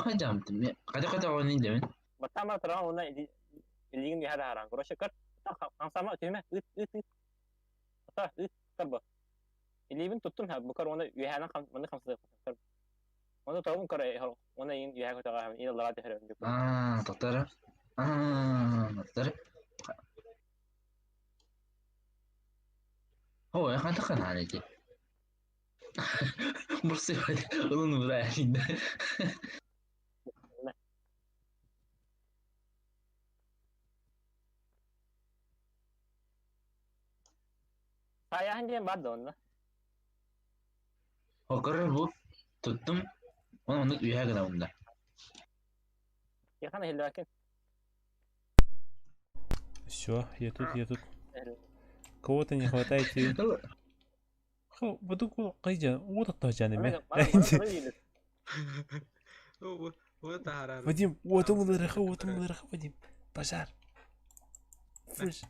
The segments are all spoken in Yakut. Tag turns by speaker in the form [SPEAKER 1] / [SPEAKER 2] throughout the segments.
[SPEAKER 1] Тоҕо дьаамтым? Хата-хата оҕону илдьэбин.
[SPEAKER 2] Баттаан бара тураҕын уонна илиигин үөһэ таһааран. Короче, көр. Хамсаама, түһүмэ. Ыт, ыт, ыт. Ата, ыт, көр бу. Илиибин туттум, бу көр уонна үөһээнэн маннык хамсатыахпын. Көр. Уонна тоҕум көр, уонна иин үөһэ көтөҕөһөбүн, иин аллараа түһэрөбүн.
[SPEAKER 1] Аа, тоқтар. Аа, тоқтар. Ой, ханта ханаан ити. Бурсай ылын ураа
[SPEAKER 2] Саайаһын диэн бар да онно.
[SPEAKER 1] Окорор бу туттум он оннук үөһэ гынабын да.
[SPEAKER 2] Яхан иһиллибэккин.
[SPEAKER 3] Все, я тут, я тут. Кого-то не хватает тебе. Буду кайдя, вот это жаныме. Вадим, вот он лыраха, вот он лыраха, Вадим. Пожар. Фыш.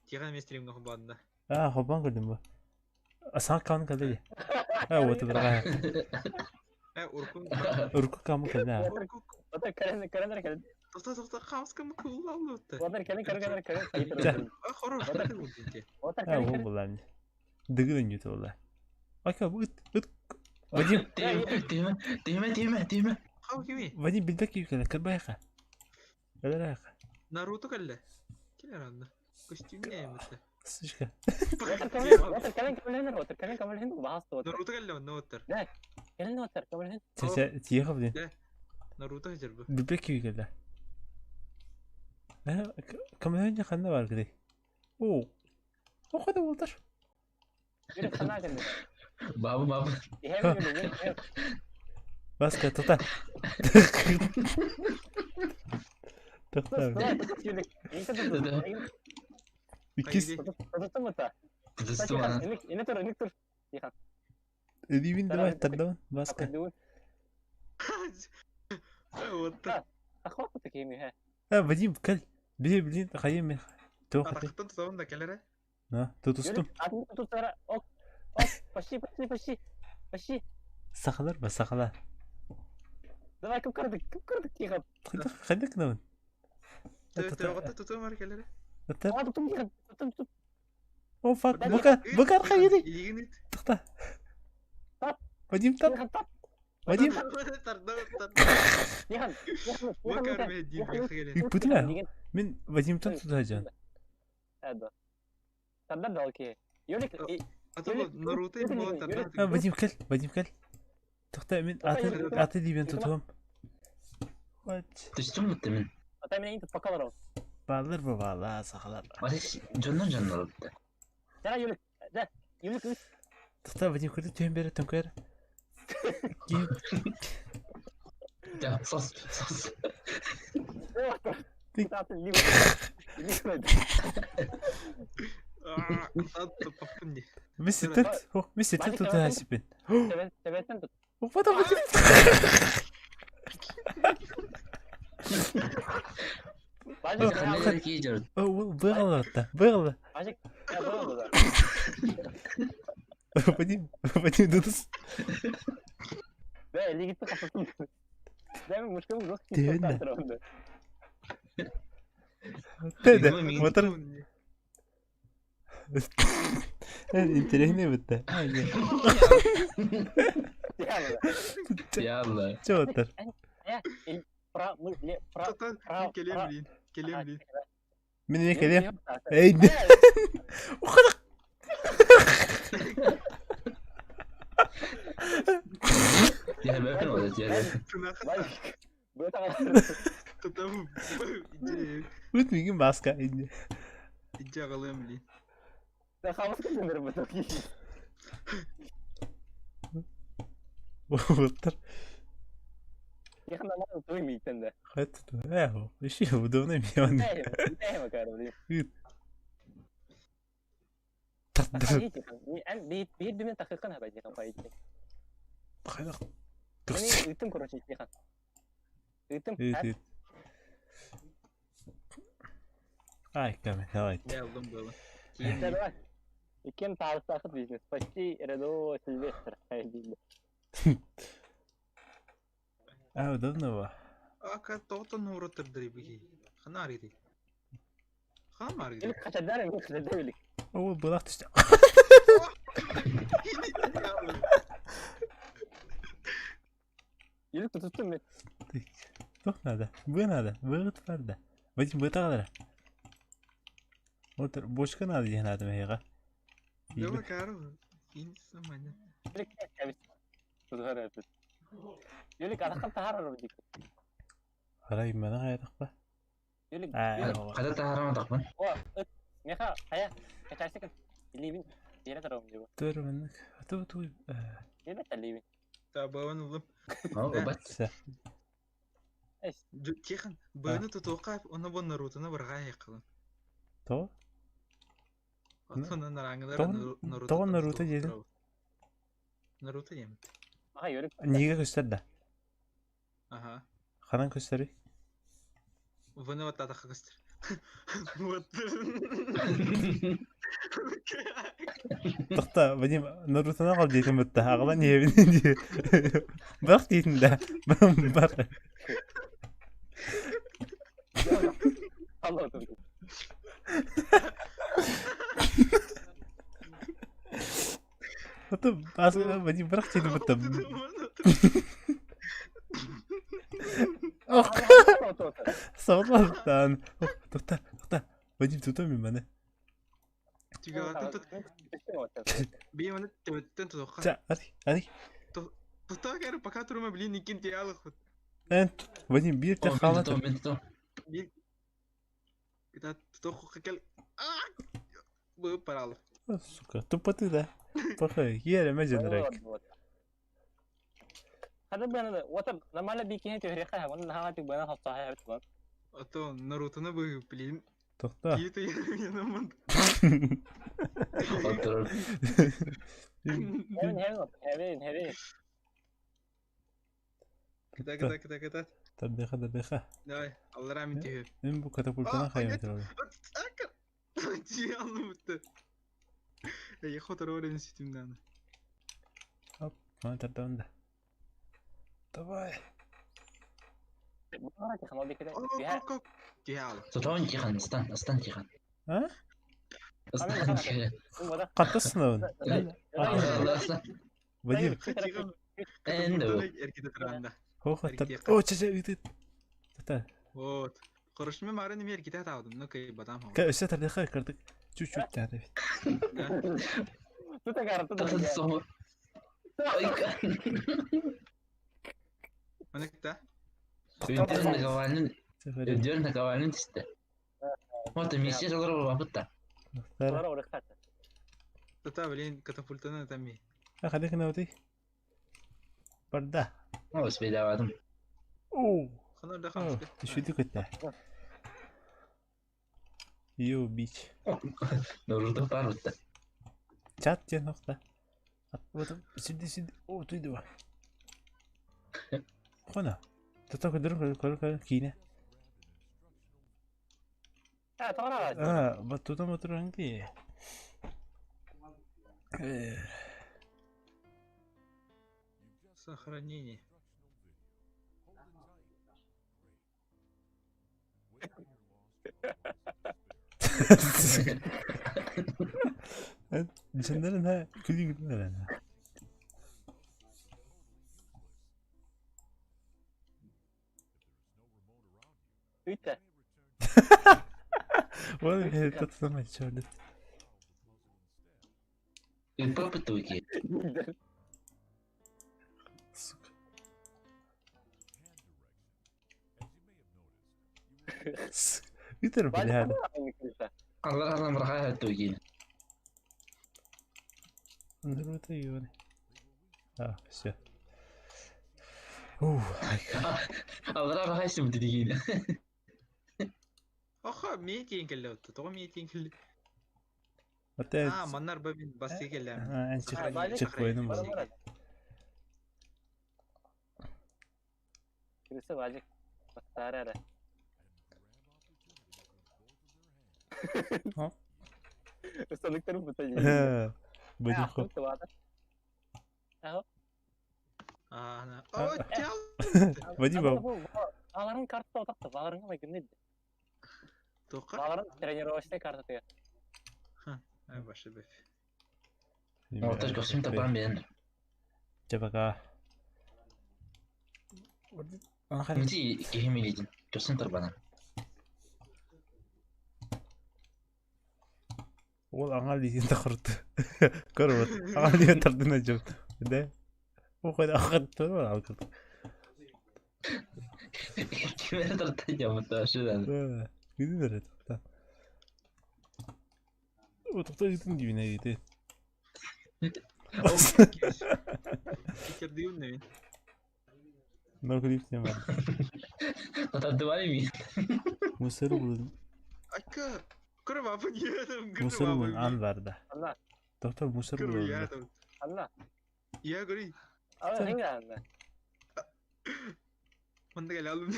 [SPEAKER 4] Тиха мистерим хобанна.
[SPEAKER 3] А, хобан көрдүм бу. Асан кан кэлэ. А, вот дорогая.
[SPEAKER 4] Э, уркун.
[SPEAKER 3] Урку камы кэлэ.
[SPEAKER 2] Отар кэлэн кэлэн кэлэн.
[SPEAKER 4] Тоқта тоқта хамскам куллаллы.
[SPEAKER 2] Отар кэлэн кэлэн кэлэн.
[SPEAKER 4] А, хорош.
[SPEAKER 2] Отар
[SPEAKER 3] А,
[SPEAKER 2] кэлэн.
[SPEAKER 3] ол булан. Дыгын нүт ола. Ака ыт ыт Вадим,
[SPEAKER 1] Тиме, тиме, тиме, тиме.
[SPEAKER 4] Хау кими?
[SPEAKER 3] Вадим билбек кэлэ кырбайха. Кэлэрээха.
[SPEAKER 4] Наруто кэллэ. Килер анна. Костюм не эмитте.
[SPEAKER 3] Сышка.
[SPEAKER 2] Отар кэлэн отар кэлэн кэлэн отар кэлэн кэлэн баас отар.
[SPEAKER 4] Наруто кэллэ онно оттар.
[SPEAKER 2] Кэлэн отар кэлэн.
[SPEAKER 3] Чэ тиэхэ блин.
[SPEAKER 4] Наруто хажар бу.
[SPEAKER 3] Билбек кэлэ. Э, камерanya ханна бар кири. О. О када болтар.
[SPEAKER 2] Бир хана кэлэн.
[SPEAKER 1] Бабы, бабы.
[SPEAKER 2] Иһэм
[SPEAKER 3] Баска тута. Тоқта. Иккис
[SPEAKER 1] Тутустум ана.
[SPEAKER 2] Ине тур, ине тур.
[SPEAKER 3] Эдибин давай тардабын. Баска.
[SPEAKER 4] Вот.
[SPEAKER 2] Охота такими, ха.
[SPEAKER 3] А, Вадим, кел. Бе, блин, хайым. Тоқ.
[SPEAKER 4] Атақтан тұтамын да келер,
[SPEAKER 3] На, тутустум.
[SPEAKER 2] Атын тутара. Ок. Ок, почти, почти, почти. Почти.
[SPEAKER 3] Сахалар ба, сахалар.
[SPEAKER 2] Давай, кып кырдык, кып кырдык тихо.
[SPEAKER 3] Хайда кынабын.
[SPEAKER 4] Тоғытта тұтам келер.
[SPEAKER 2] А, тутум тихо, тутум, тутум.
[SPEAKER 3] О, фак, букар, букар хайды.
[SPEAKER 4] Илигин ит.
[SPEAKER 3] Тоқта.
[SPEAKER 2] Тап.
[SPEAKER 3] Вадим, тап.
[SPEAKER 2] Тихо, тап.
[SPEAKER 3] Вадим.
[SPEAKER 2] Тихо, тихо.
[SPEAKER 4] Букар мен дим келер.
[SPEAKER 3] Бүтүнэ. Мен Вадимтан тутажан.
[SPEAKER 2] Эдо. Тогда далки. Юлик,
[SPEAKER 4] А то Наруто им было
[SPEAKER 3] А, Вадим кел, Вадим кел. Тоқта, мен аты аты дибен тутуам. Вот.
[SPEAKER 1] Түстүм бутты мен.
[SPEAKER 2] ата мен инт покалар.
[SPEAKER 3] Балыр ба бала, сахалар.
[SPEAKER 1] Атыс жоннон жоннор бутты.
[SPEAKER 2] Да, Юлик, да. Юлик,
[SPEAKER 3] Тоқта, Вадим көрді төң бері, төң көр.
[SPEAKER 1] Да, сос, сос.
[SPEAKER 3] Мисс тет, мисс тет тутаасипин.
[SPEAKER 2] Себеттен тут.
[SPEAKER 3] Опа, Вадим.
[SPEAKER 2] Бажик,
[SPEAKER 1] Ханнер ки жор.
[SPEAKER 3] Ол бығалатта, бығала.
[SPEAKER 2] Бажик, я был да.
[SPEAKER 3] Вадим, Вадим дудус.
[SPEAKER 2] Да, лигитти капаттым. Да, мен мушкам жок.
[SPEAKER 3] Түйінді. Теде, мотор. Интересный бітті.
[SPEAKER 1] Ялла.
[SPEAKER 3] Че отыр?
[SPEAKER 2] Про, мы, ле, про,
[SPEAKER 4] Келем блин, келем блин.
[SPEAKER 3] Мен не келем? Эй,
[SPEAKER 1] Я бәкін ол, я.
[SPEAKER 4] Тутам.
[SPEAKER 3] Өт меген баска.
[SPEAKER 4] Иджа қалым блин.
[SPEAKER 2] Да, хамас кемдер бу.
[SPEAKER 3] Отыр.
[SPEAKER 2] Яхана мал той мейтен да.
[SPEAKER 3] Хайт, э, иши удобно мион.
[SPEAKER 2] Не, макар, блин.
[SPEAKER 3] Таттыр.
[SPEAKER 2] Бир дүмен тақиқын хабай дихан пайты.
[SPEAKER 3] Хайда.
[SPEAKER 2] Мен үтім короче дихан. Үтім.
[SPEAKER 3] Ит, ит. Ай, кәме, давай.
[SPEAKER 4] Я алдым было.
[SPEAKER 2] Давай. Иккен табыстақыт бизнес. Почти рядового Сильвестра.
[SPEAKER 3] А, удобного.
[SPEAKER 4] Ака тоҕо нуураттардары бии. Хана арыйдый? Хана арыйдый?
[SPEAKER 2] Илик хачадар, илик хачадар илик.
[SPEAKER 3] О, былах түстэ.
[SPEAKER 2] Илик тутуттум мен.
[SPEAKER 3] Туох надо? Быа надо. Быа бар да. Вадим быа Вот бочка надо диэн аатым эһиэхэ.
[SPEAKER 4] Давай, Карл, кинь саманя.
[SPEAKER 2] Илик кэбис. Тутуһар эпит. Илик атахтан таһаарар дик.
[SPEAKER 3] Арай мана хайатахпа.
[SPEAKER 2] Илик.
[SPEAKER 3] Аа,
[SPEAKER 1] Хата таһаарама тахпын.
[SPEAKER 2] О, ыт. Меха, хайа. Качайсыкын. Илиибин. Тиэрэ тарабым диба.
[SPEAKER 3] Төр маннык. Ту ту.
[SPEAKER 2] Тиэрэ талиибин.
[SPEAKER 4] Та баан улым.
[SPEAKER 1] О, бат.
[SPEAKER 3] Все.
[SPEAKER 2] Эс.
[SPEAKER 4] Тихон, быаны тутуохха оны бу Нарутоны барҕаа кылын.
[SPEAKER 3] То?
[SPEAKER 4] Оттон нараңылар
[SPEAKER 3] Тоҕо-
[SPEAKER 4] Наруто.
[SPEAKER 3] тоҕо Наруто диэтиҥ?
[SPEAKER 4] Наруто диэм.
[SPEAKER 2] Аха, йөрүк.
[SPEAKER 3] Ниге көстөр да.
[SPEAKER 4] Аха.
[SPEAKER 3] Ханан көстөрүй?
[SPEAKER 4] Вны вот атаха көстөр. Вот.
[SPEAKER 3] Тохта, Вадим, Нарутоны аҕал диэтим бытта. Аҕалан иһэбин дии. Бах диэтин да. Бар.
[SPEAKER 2] Алла отурду.
[SPEAKER 3] Ото бас Вадим бырах диэтим бытта. Ох, сабытлаан. Тохта, тохта. Вадим тута мин маны.
[SPEAKER 4] Түгәтен тут би оны төбөттөн тутуохха.
[SPEAKER 3] Ча, ари, ари.
[SPEAKER 4] Тута кэр пока турума блин иккин тиялых.
[SPEAKER 3] Эн, Вадим биир те
[SPEAKER 1] О, мен
[SPEAKER 3] хаалан
[SPEAKER 1] тутуом, мен тутуом.
[SPEAKER 4] Бир Кыта тутуохха кэл. Бу паралы.
[SPEAKER 3] Сука, тупоты да. Пахай, ере мәженрек.
[SPEAKER 2] Хада бана вот нормально бикини төһрехэ, оны наһаа тик бана хастаха эбит бар.
[SPEAKER 4] А то Нарутоны бы блин.
[SPEAKER 3] Тохта.
[SPEAKER 4] Киты я
[SPEAKER 1] Отырып.
[SPEAKER 2] Хевин хевин хевин хевин.
[SPEAKER 4] Кыта кыта кыта кыта.
[SPEAKER 3] Табдеха, табдеха.
[SPEAKER 4] Давай, аллара мин тиһү.
[SPEAKER 3] Мен бу катапультаны хайым туралы.
[SPEAKER 4] Тиялны бутты. Эй, хотор орен сүтүмдән.
[SPEAKER 3] Оп, мана тардабын да. Давай.
[SPEAKER 2] Бара тихано дикеде.
[SPEAKER 4] Тиялы.
[SPEAKER 1] Тутуон Тихон, ыстан, ыстан Тихон.
[SPEAKER 3] А?
[SPEAKER 1] Ыстан Тихон.
[SPEAKER 3] Каттасынабын.
[SPEAKER 1] Ыстан.
[SPEAKER 3] Вадим,
[SPEAKER 1] Энди.
[SPEAKER 4] Эрките туранда.
[SPEAKER 3] хо О, ча ча, ыты. Тата.
[SPEAKER 4] Вот. Хорошо, мары не мерки та ну кай бадам.
[SPEAKER 3] Ка өсө тардыха кырдык. Чуть-чуть тады.
[SPEAKER 2] Тута карты.
[SPEAKER 1] Тата соң. Ойка.
[SPEAKER 4] Маныкта.
[SPEAKER 1] Өйдөрүн наковальнын, өйдөрүн наковальнын түсті. Вот миссия толору бапытта.
[SPEAKER 2] Олар орыхтат.
[SPEAKER 4] Тата, блин, катапультаны там ми.
[SPEAKER 3] А хадык наути. Барда.
[SPEAKER 1] О, спейдавадым.
[SPEAKER 3] О.
[SPEAKER 4] Ханар да ханска.
[SPEAKER 3] Түшүдү көттө. Йо, бич.
[SPEAKER 1] Наруто бар бутта.
[SPEAKER 3] Чат диэн охта. Вот сиди сиди. О, туйду. Хона. Тата көдөр көдөр көдөр көдөр киine.
[SPEAKER 2] А, тора.
[SPEAKER 3] А, вот туда мотор ди. Э,
[SPEAKER 4] Сохранение.
[SPEAKER 3] Дьоннорун ха күлүү күлүү
[SPEAKER 2] Үтә.
[SPEAKER 3] Ол татсам чордет.
[SPEAKER 1] Ыппапыт уки.
[SPEAKER 3] Сука. Үтер бля.
[SPEAKER 1] Аллар аллар барга туки.
[SPEAKER 3] Наруто юны. А, все. Ух,
[SPEAKER 1] Аллар барга симди деген.
[SPEAKER 4] Оха, мейтин келді отты. Тоғы мейтин келді.
[SPEAKER 3] Опять.
[SPEAKER 4] А, маннар бабин басы келді.
[SPEAKER 3] А, чек
[SPEAKER 2] Сохранение.
[SPEAKER 3] чек қойдым
[SPEAKER 2] Бара Кирisi бажык. Бастары ара.
[SPEAKER 3] О.
[SPEAKER 2] Станыктарын бута.
[SPEAKER 3] Бадим хоп.
[SPEAKER 4] Ана. О, тял.
[SPEAKER 3] Вадим,
[SPEAKER 2] Аларын карта отақта, баларыңа майгынны.
[SPEAKER 4] Тоқа.
[SPEAKER 2] Баларын тренировочный карта
[SPEAKER 4] Ай, башы бэф.
[SPEAKER 1] Оттар костюм тарбаан биэрэн.
[SPEAKER 3] Чэ, пока.
[SPEAKER 1] Ити киһи милиитин. Костюм тарбанан.
[SPEAKER 3] Ол аңа лиитин тахырты. Көрбөт. Аңа лиитин тардына жок. Да? О, ахаттыр алкыт.
[SPEAKER 1] Кимere тартай жамытта шыдан.
[SPEAKER 3] Гүдү берет. О, токтой житин дибине гите.
[SPEAKER 4] Кикердиун не.
[SPEAKER 3] Но клип не бар.
[SPEAKER 1] Татардыбай ми.
[SPEAKER 3] Мусор булдum.
[SPEAKER 4] Айка. Көрө бапы не.
[SPEAKER 3] Мусор булдum ан бар да.
[SPEAKER 2] Анна,
[SPEAKER 3] Доктор мусор
[SPEAKER 4] Көрө
[SPEAKER 3] булдum.
[SPEAKER 4] я там.
[SPEAKER 2] Анна.
[SPEAKER 4] Я говорю,
[SPEAKER 2] Ана хинга анна.
[SPEAKER 4] мында келе алдым.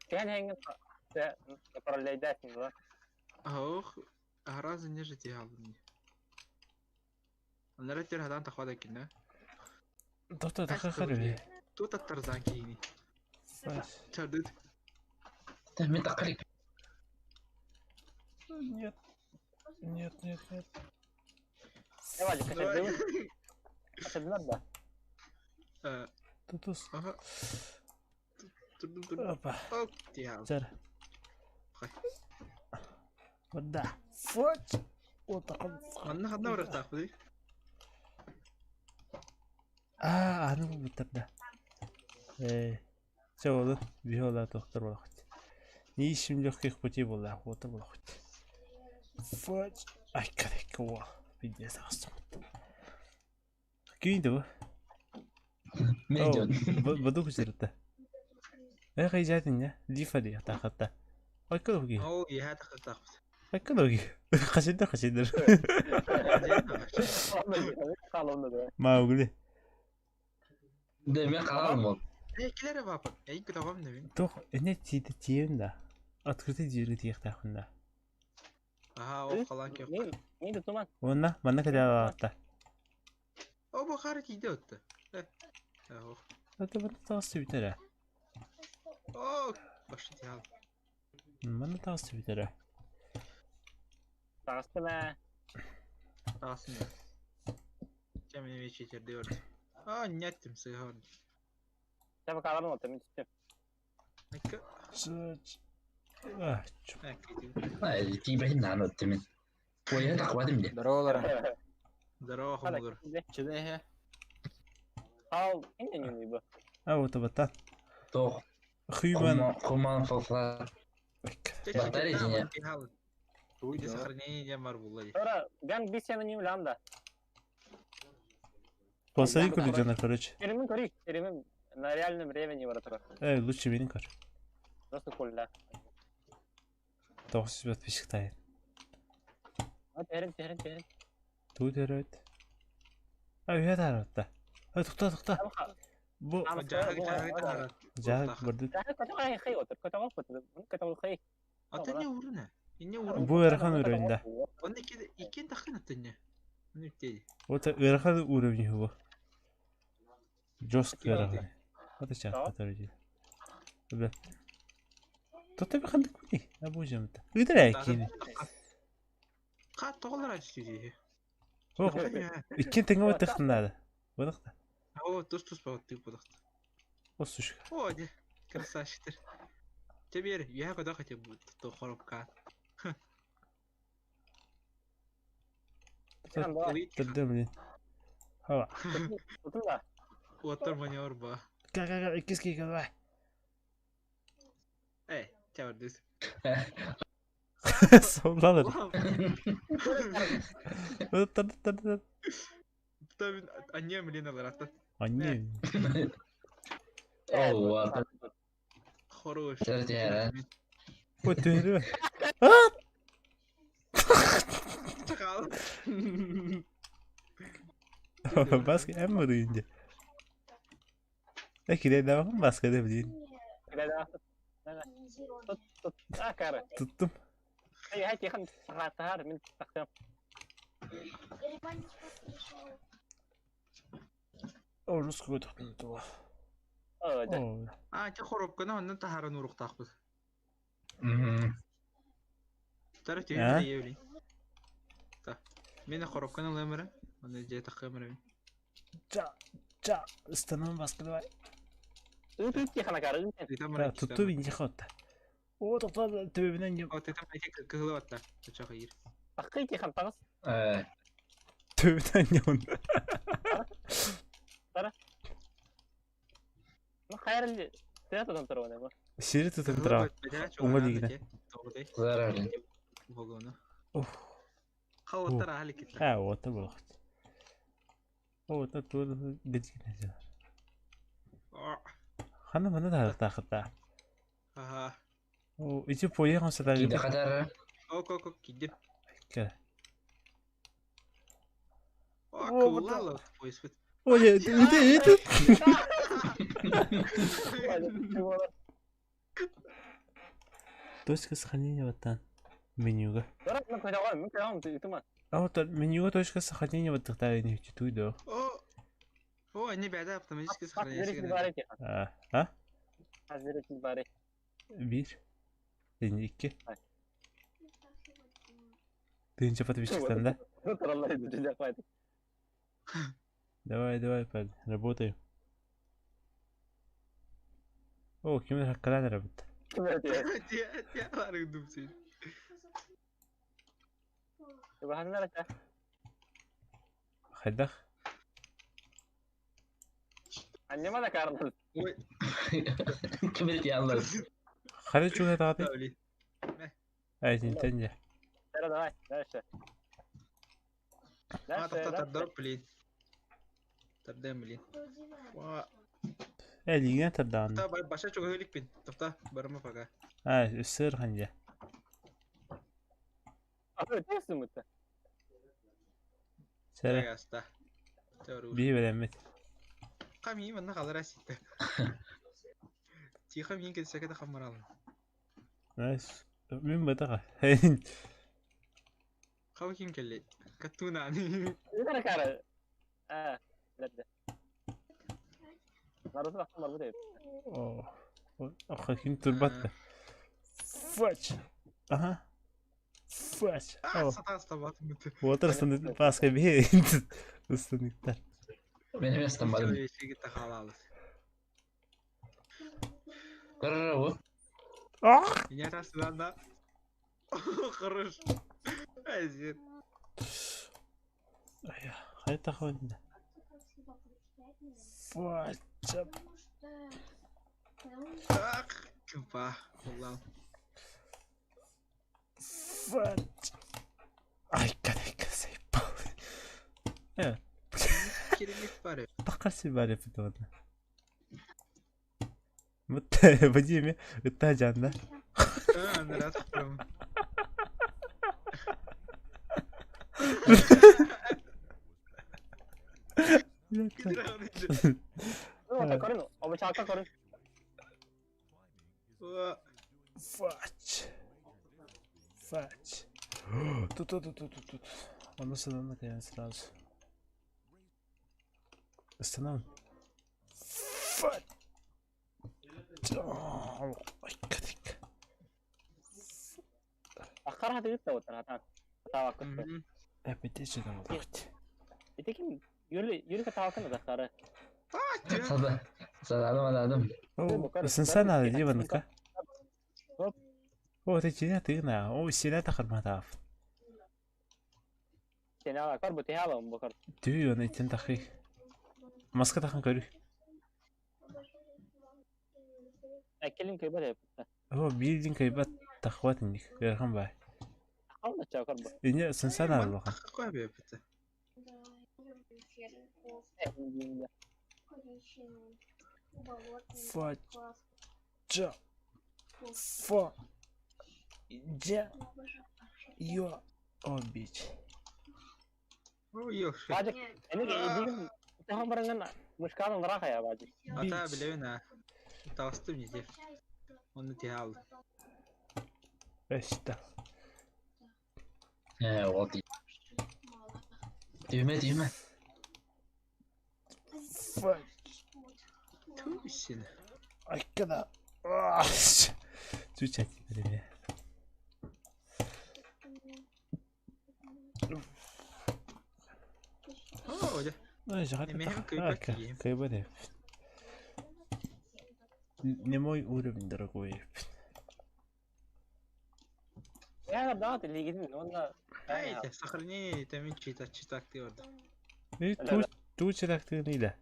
[SPEAKER 2] Кен хинга те параллельдәсин да.
[SPEAKER 4] Ох, разы не жити алдым. Аннара тер хадан тахвада кине.
[SPEAKER 3] Доктор таха харби.
[SPEAKER 4] Тут аттарзан кийини. Чардыт.
[SPEAKER 1] Мен таккарик.
[SPEAKER 3] Нет. Нет, нет, нет.
[SPEAKER 2] Эва, кашадыбы. Кашадылар да.
[SPEAKER 3] Тутус.
[SPEAKER 4] Ага. Турдум турдум.
[SPEAKER 3] Опа.
[SPEAKER 4] Ок, тиал.
[SPEAKER 3] Чар. Вода. Фоч.
[SPEAKER 4] Манна хадна барах тахвады.
[SPEAKER 3] А, аны бу да. Э, Чэ олу, биола доктор болот. Не ишим легких путей была, вот болот. Фоч. Ай, карек, о. Пиздец, астым. Кийин да
[SPEAKER 1] Мен жон.
[SPEAKER 3] Баду күчерді. Эй, қай не? Лифа де, тақатта. Айкын оги.
[SPEAKER 4] О, я тахвады тахвады.
[SPEAKER 3] Айкын оги. Қашайдар, қашайдар.
[SPEAKER 2] Қалымды да.
[SPEAKER 3] Маугли.
[SPEAKER 1] Да мен қалалым ол.
[SPEAKER 4] Эй, килере бапы. Эй, күтөгөм не мен.
[SPEAKER 3] Тоқ, эне тиді тием да. Открытый дверге тиек тақында.
[SPEAKER 4] Ага, о, қалан кеп.
[SPEAKER 2] Мен мен тутуман.
[SPEAKER 3] Онна, манна кәде алатта.
[SPEAKER 4] О, бу хары тиде өттү. Э. Ох.
[SPEAKER 3] Это манна тағысы бітері.
[SPEAKER 4] О, башы тиал.
[SPEAKER 3] Манна тағысы бітері.
[SPEAKER 2] Тағысты мә.
[SPEAKER 4] Тасын. Чемени вечерде өрдү. А, неттим сыган.
[SPEAKER 2] Сәбі қаларын отыр, мен түстім.
[SPEAKER 4] Айка.
[SPEAKER 3] А,
[SPEAKER 1] Ай, тибен нан өттү мен. Ойын тақпадым де.
[SPEAKER 5] Здорово,
[SPEAKER 4] Здорово, хомугур.
[SPEAKER 5] Чедеhe.
[SPEAKER 2] Ал, инде не бу.
[SPEAKER 3] А, вот бата.
[SPEAKER 1] Тоқ.
[SPEAKER 3] Хүйман.
[SPEAKER 1] Хуман фалфла. Батарея не.
[SPEAKER 4] Где сохранение бар булла.
[SPEAKER 2] Тора, ган бисені не білам да.
[SPEAKER 3] Посади күрді короче.
[SPEAKER 2] Теремин көрейік, теремин на реальном времени бар тұра.
[SPEAKER 3] Эй, лучше менің көр.
[SPEAKER 2] Просто колля.
[SPEAKER 3] 900 подписчик тайын.
[SPEAKER 2] А, терем, терем, терем.
[SPEAKER 3] Ту дөрөт. А, үйе таратта. Ай, тоқта, тоқта. Бу жаа барды.
[SPEAKER 4] Ата не урна? Не урна.
[SPEAKER 3] Бу ыарахан уровень да.
[SPEAKER 4] Он икен тахын ата не. Ну теди.
[SPEAKER 3] Вот ыарахан уровень бу. Жестко ыарахан. Это чат, который делает. Бля. Тота бихандык куни. А бу жамта. Ыдыра кини.
[SPEAKER 4] Ка тоголар ачты.
[SPEAKER 3] Ох, иккен теңге өттөхтүнады. Бодохта.
[SPEAKER 4] О, тус тус ба тип бодохта.
[SPEAKER 3] О, сушка.
[SPEAKER 4] О, де. Красавчиктер. Теперь я куда хотел бы то хоробка.
[SPEAKER 3] Тогда, блин. Хава.
[SPEAKER 4] Отор маневр ба.
[SPEAKER 3] Ка-ка-ка, иккиски давай.
[SPEAKER 4] Эй, чабырдыс.
[SPEAKER 3] Солдалар. Тар-тар-тар.
[SPEAKER 4] Там они блин аларата.
[SPEAKER 3] Они.
[SPEAKER 1] О, ладно.
[SPEAKER 4] Хорош.
[SPEAKER 3] Ой, ты
[SPEAKER 4] Чакал.
[SPEAKER 3] Баска эм үрүнде. Э, кире да баска деп дейін. Туттум. Орус көтөхтөн туга.
[SPEAKER 2] Оо, дьэ.
[SPEAKER 3] Оо.
[SPEAKER 4] Аа, чэ хоруопканы онно таһааран уруктаахпыт.
[SPEAKER 1] Мм.
[SPEAKER 4] Тара
[SPEAKER 3] А?
[SPEAKER 4] түһүн ийэбили. Та. Мен хоруопканы ылыам эрэ. Оны дьиэ таххыам эрэ.
[SPEAKER 3] Ча, ча, ыстанан баска давай.
[SPEAKER 2] Ыт ыт тихана кары ыт.
[SPEAKER 4] Тытам эрэ.
[SPEAKER 3] Тутту бинжи хотта. О, тоқтоо төбөбүнэн ньым.
[SPEAKER 4] О, тытам эти кыһылы батта. Чочох иир.
[SPEAKER 2] Таххый тихан таҕыс.
[SPEAKER 1] Э,
[SPEAKER 3] Төбөбүнэн ньым.
[SPEAKER 2] Ну хайрал тыа тутан турар бу.
[SPEAKER 3] Сири тутан тура. Уҥа диигинэ.
[SPEAKER 1] зарарын.
[SPEAKER 4] Богону.
[SPEAKER 3] Ух.
[SPEAKER 4] Хаваттар ахали китта.
[SPEAKER 3] А, вот это было. О, это тур битгинэ. Хана мана тахта.
[SPEAKER 4] Аха.
[SPEAKER 3] О, ити поехал сюда.
[SPEAKER 1] Киде хатара.
[SPEAKER 4] Ок, ок, ок, киди.
[SPEAKER 3] Кэ.
[SPEAKER 4] О,
[SPEAKER 3] О,
[SPEAKER 4] кулала поиск.
[SPEAKER 3] Ой, это это. Точка сохранения вот там. Менюга.
[SPEAKER 2] Дора мен көтөҕөр, мен көтөҕөм ытыма.
[SPEAKER 3] А вот менюга точка сохранения вот тогда не туй да.
[SPEAKER 4] О. О, они бәдә автоматически
[SPEAKER 2] Хас
[SPEAKER 4] сохраняется.
[SPEAKER 2] зритель бар тихан.
[SPEAKER 3] А, а?
[SPEAKER 2] Хас зритель бар.
[SPEAKER 3] Bir. İki.
[SPEAKER 2] Ay.
[SPEAKER 3] Тысяча подписчиков, да?
[SPEAKER 2] Тураллар иди хватит.
[SPEAKER 3] Давай, давай, парень, работаем. О, кем хаккалан работает.
[SPEAKER 4] Тя, тя, лары думсы.
[SPEAKER 2] Ханнара ча.
[SPEAKER 3] Хайдах.
[SPEAKER 2] Аннема да карнал.
[SPEAKER 4] Ой,
[SPEAKER 1] Ким яллар.
[SPEAKER 3] Хали чуга тагаты.
[SPEAKER 4] давли.
[SPEAKER 3] Ай, тенде.
[SPEAKER 2] Тара давай, дальше.
[SPEAKER 4] А,
[SPEAKER 2] Дальше,
[SPEAKER 4] тохта
[SPEAKER 2] дальше.
[SPEAKER 4] тардар, блин. Тардем, блин. Ва.
[SPEAKER 3] Э, лигне тардан.
[SPEAKER 4] Та баша чуга бин. Тохта, барма пока.
[SPEAKER 3] А, сыр ханжа.
[SPEAKER 2] А, ты сумыта.
[SPEAKER 3] Сere.
[SPEAKER 4] Яста. Тәру.
[SPEAKER 3] Би беремет.
[SPEAKER 4] Ками манна халара ситте. Тихо мин кетсәкә дә хамарал.
[SPEAKER 3] Найс. Мин батага.
[SPEAKER 4] Хау ким келли. Катуна ни.
[SPEAKER 2] Тара кара. А, ләдде. Нарысы бактым бар бу дейт.
[SPEAKER 3] О. Ох, ким турбатка. Фач. Ага. Фач.
[SPEAKER 4] А,
[SPEAKER 3] О.
[SPEAKER 4] сата стабат мыты.
[SPEAKER 3] Отырсын баска би. Ыстыныктар.
[SPEAKER 1] Мен эместен барым.
[SPEAKER 4] Шеге халалыс.
[SPEAKER 1] Көрөр бу.
[SPEAKER 3] Ах!
[SPEAKER 4] Меня раз да. Хорош. Әзер.
[SPEAKER 3] Ая, хайта хонда. Фач.
[SPEAKER 4] Ах, кымпа. Аллах.
[SPEAKER 3] Фач. Ай, кадайка сайпал. Э,
[SPEAKER 4] Кирилик бар.
[SPEAKER 3] таққар баре фитода. Мут, бадиме, ытта жанда.
[SPEAKER 4] А, раз прям.
[SPEAKER 2] Ну, көрүн, обычаакка көрүн.
[SPEAKER 3] Фач. Фач. Тут, тут, тут, тут, тут. Он остановит сразу. Остановим. Фач. Ай, кадайка.
[SPEAKER 2] Аккар хаты ытта отыр, ата. Табак.
[SPEAKER 3] Опять же там вот.
[SPEAKER 2] Ити ким юрли юрли табакын да кары.
[SPEAKER 1] Сада. Сададым ададым.
[SPEAKER 3] О, сенсана диванка.
[SPEAKER 2] Оп.
[SPEAKER 3] О, ты чина ты на. О, сина тахарматав.
[SPEAKER 2] Сен ала кар бу тихала бу кар.
[SPEAKER 3] Түй оны итен тахи. Маска тахан көрү.
[SPEAKER 2] Әкелин көйбө деп.
[SPEAKER 3] О, билдинг кайбат тахват иник. Верхан бай.
[SPEAKER 2] Акал да ча кар бу.
[SPEAKER 3] Ине сенсана аллахан.
[SPEAKER 4] Какой бепте?
[SPEAKER 3] Фач. Ча. Фа. Джа. Йо. О, бич.
[SPEAKER 4] Ой, ёш.
[SPEAKER 2] Бажык, эни дигин тахан баранган мушканын раха я бажык.
[SPEAKER 4] Ата
[SPEAKER 3] Бич.
[SPEAKER 4] билебин а. Тавастым неде. Оны тихал.
[SPEAKER 3] Эшта.
[SPEAKER 1] Э, вот. Түймө, түймө.
[SPEAKER 4] Туйсин.
[SPEAKER 3] Айкана. Чучать время.
[SPEAKER 4] Оо, дьэ. Эмиэһин кыайбат киһи.
[SPEAKER 3] Кыайбат Не мой уровень, дорогой.
[SPEAKER 2] Я да, илиигин уонна
[SPEAKER 4] Ай, сохранение тамин чита читакты орда.
[SPEAKER 3] И ту читактыны да.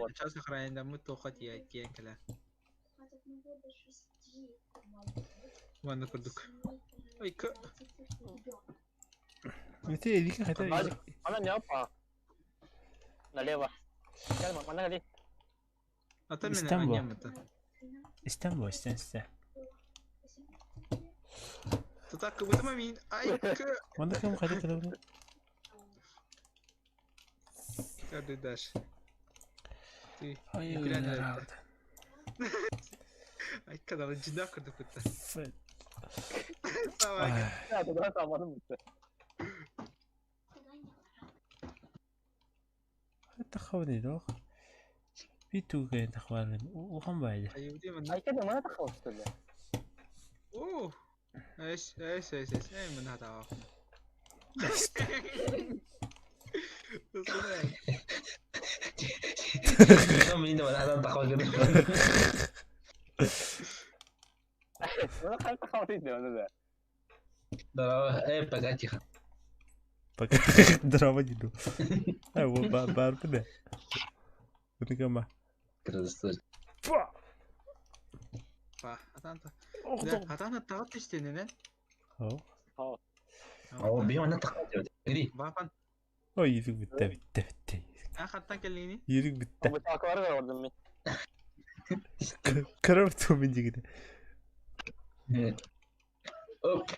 [SPEAKER 4] Сейчас сохранение мы тоха тия тиэн кэлэ. Манна курдук. Ой, к.
[SPEAKER 3] Ты илиги хотя
[SPEAKER 2] Она не опа. Налево. Манна кали.
[SPEAKER 4] Ата мен
[SPEAKER 3] Истанбул.
[SPEAKER 4] аньямыта.
[SPEAKER 3] Истанбул, истен.
[SPEAKER 4] Тута кыбытыма мин. Ай, к.
[SPEAKER 3] Онда ким хотя кэлэ.
[SPEAKER 4] Каждый дашь. Ты.
[SPEAKER 3] Ай,
[SPEAKER 4] Укрян Ай, когда жинак курдук бутта. Давай.
[SPEAKER 2] Я туда там бутта.
[SPEAKER 3] تخوني دوخ بيتو كاين تخوان وخم بعد
[SPEAKER 4] Айыбды мында.
[SPEAKER 2] Ай, кеде мана тахалышты.
[SPEAKER 4] Оо. Эш, эш, эш, эш. Эй, мында таа.
[SPEAKER 1] Мин да мана тахва гыны.
[SPEAKER 2] Мана хай тахалышты да.
[SPEAKER 1] Да, пока тихо.
[SPEAKER 3] Пока драма не ду. Ай, вот бар бне. Кама.
[SPEAKER 1] Красавчик.
[SPEAKER 4] Па, атанта. Атана тагат иштенен.
[SPEAKER 3] О.
[SPEAKER 1] О, би мана тахва. Иди.
[SPEAKER 4] Бапан.
[SPEAKER 3] Ой, йөрек битте, битте, битте.
[SPEAKER 4] А хаттан келлини.
[SPEAKER 3] Йөрек битте.
[SPEAKER 2] Бу таквар ордым мин.
[SPEAKER 3] Кырып ту мин дигене.
[SPEAKER 1] Оп.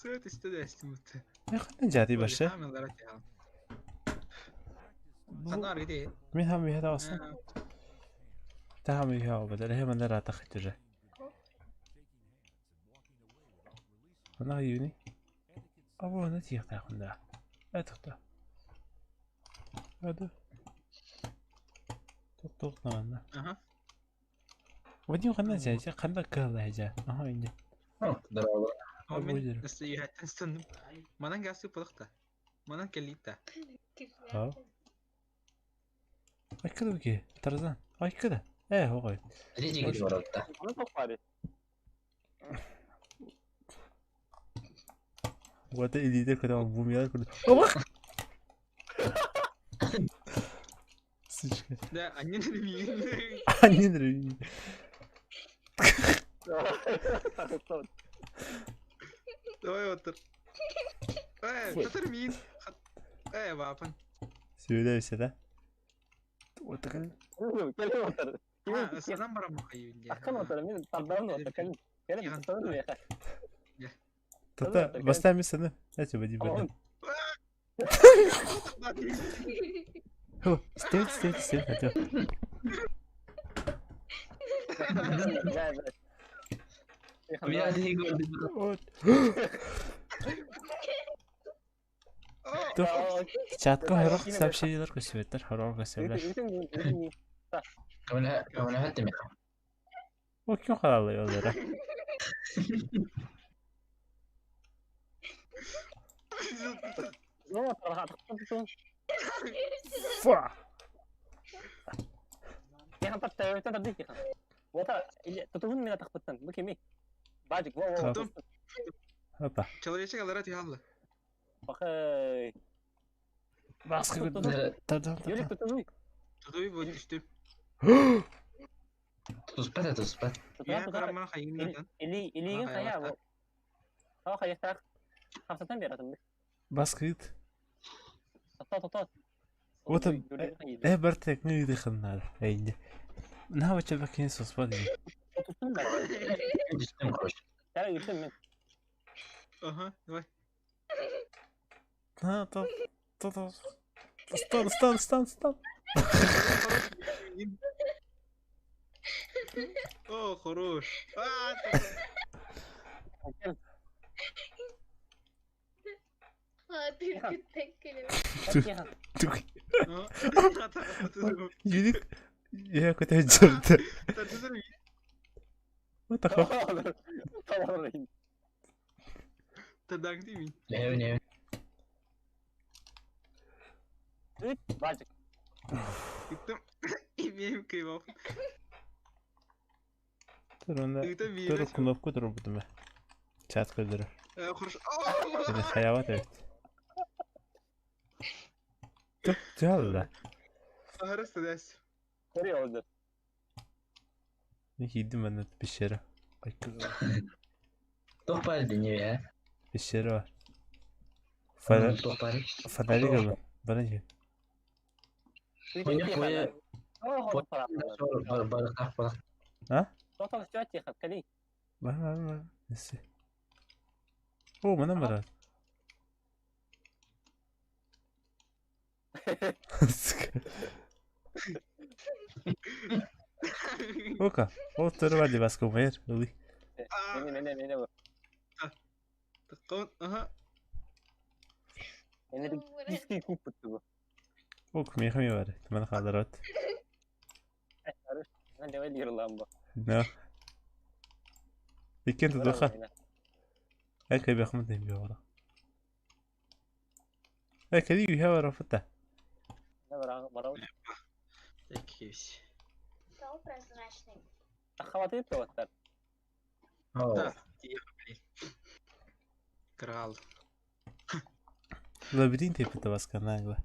[SPEAKER 4] Сөт исте дестим бутта.
[SPEAKER 3] Ханна жати башы.
[SPEAKER 4] Ханна аргиде.
[SPEAKER 3] Мин хам бихада аса. Та хам бихада бада. Ле манда рата хитуже. Ана юни. Або на тих та хунда. Этхта. Аду. Тук тук на.
[SPEAKER 4] Аха.
[SPEAKER 3] Вадим ханна жа, ханна кала жа. Аха инде.
[SPEAKER 1] Здорово.
[SPEAKER 4] Мен исте Манан гасы пылыкта. Манан келлитта.
[SPEAKER 3] Ha. Айкада бики. Tarzan. Айкада. Э, хогой.
[SPEAKER 1] Иди гиди баратта.
[SPEAKER 2] Мана тохвари.
[SPEAKER 3] Вот илидер когда бумияр курду. Оба. Сучка.
[SPEAKER 4] Да, аннен мин.
[SPEAKER 3] Аннен
[SPEAKER 4] Давай отыр. Э, татар мин. Э, бапан.
[SPEAKER 3] Сөйләйсә да. Вот такая.
[SPEAKER 2] Келе отыр.
[SPEAKER 4] А, санан барам хайюнде.
[SPEAKER 2] Аккан отыр, мин тардан отыр. Келе. Келе тотор я.
[SPEAKER 3] Тата, бастами саны. Эти води бада. Стой, стой, стой, хотел.
[SPEAKER 1] Я
[SPEAKER 3] Чатка хорох сообщениялар көсүбэттэр, хорох көсүбэлэр.
[SPEAKER 1] Кымына кымына хаттым.
[SPEAKER 3] О, ким халалы олара. Фа. Опа.
[SPEAKER 4] Человечек алара тихалла.
[SPEAKER 2] Бакай.
[SPEAKER 3] Баскы Тардан.
[SPEAKER 2] Юлик тутуй.
[SPEAKER 4] Тутуй бу түштү.
[SPEAKER 1] Туспат, туспат.
[SPEAKER 4] Я караман хайюндан.
[SPEAKER 2] Или илигин хая. Ха хая Хамсатан бератым.
[SPEAKER 3] Баскыт.
[SPEAKER 2] Тота тота.
[SPEAKER 3] Вот э бартек не иди ханнар. Эйнде. На вача бакин соспад.
[SPEAKER 1] Түштүм, короче.
[SPEAKER 2] Я үрсем мен.
[SPEAKER 4] Ага, давай.
[SPEAKER 3] На то то то. Стан, стан, стан, стан.
[SPEAKER 4] О, хорош. А,
[SPEAKER 3] Юник я көтө дьарда. What the fuck? Тур кнопку турбутум ээ. Чат көрдөрөр. Или хайабат эбит. Тух дьалла. Киирдим манна пещера.
[SPEAKER 1] Туох баар дэньэ ээ?
[SPEAKER 3] Пещера бар. Фонарь
[SPEAKER 1] Туох баар?
[SPEAKER 3] фонарик ылын. Баран иһин.
[SPEAKER 1] Барыктаах балак.
[SPEAKER 3] А? Бар бар бар. Несі. О, манан барар. Ока, ол төрү бар дебас көмөр, ылый. Ок, миэхэ эмиэ бар. Маны хаалларабыт. No. Иккиэн тутуохха. Эй, кэбиэхмин тэйбиэҕэ. Э, кэлии үһэ бараппыт да. Лабиринт эппит басканаангла.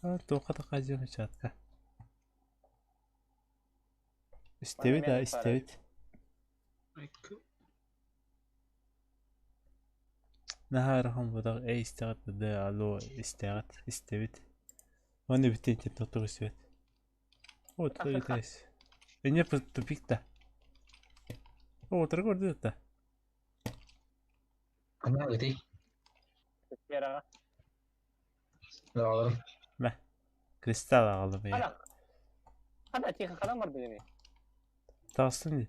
[SPEAKER 3] А, туохха да хаадьыам чатка. Истэбит аа, истэбит. Наһаа ыарахан буолбатах, эй истэҕит да алло истэҕит, истэбит. Уонна бүтүн тохтуу истибэт. О, тупик. Инньэ тупик да. О, утары көрдү да. Мэ. Кристалл аҕаллым ийэ. Таҕыстым дии.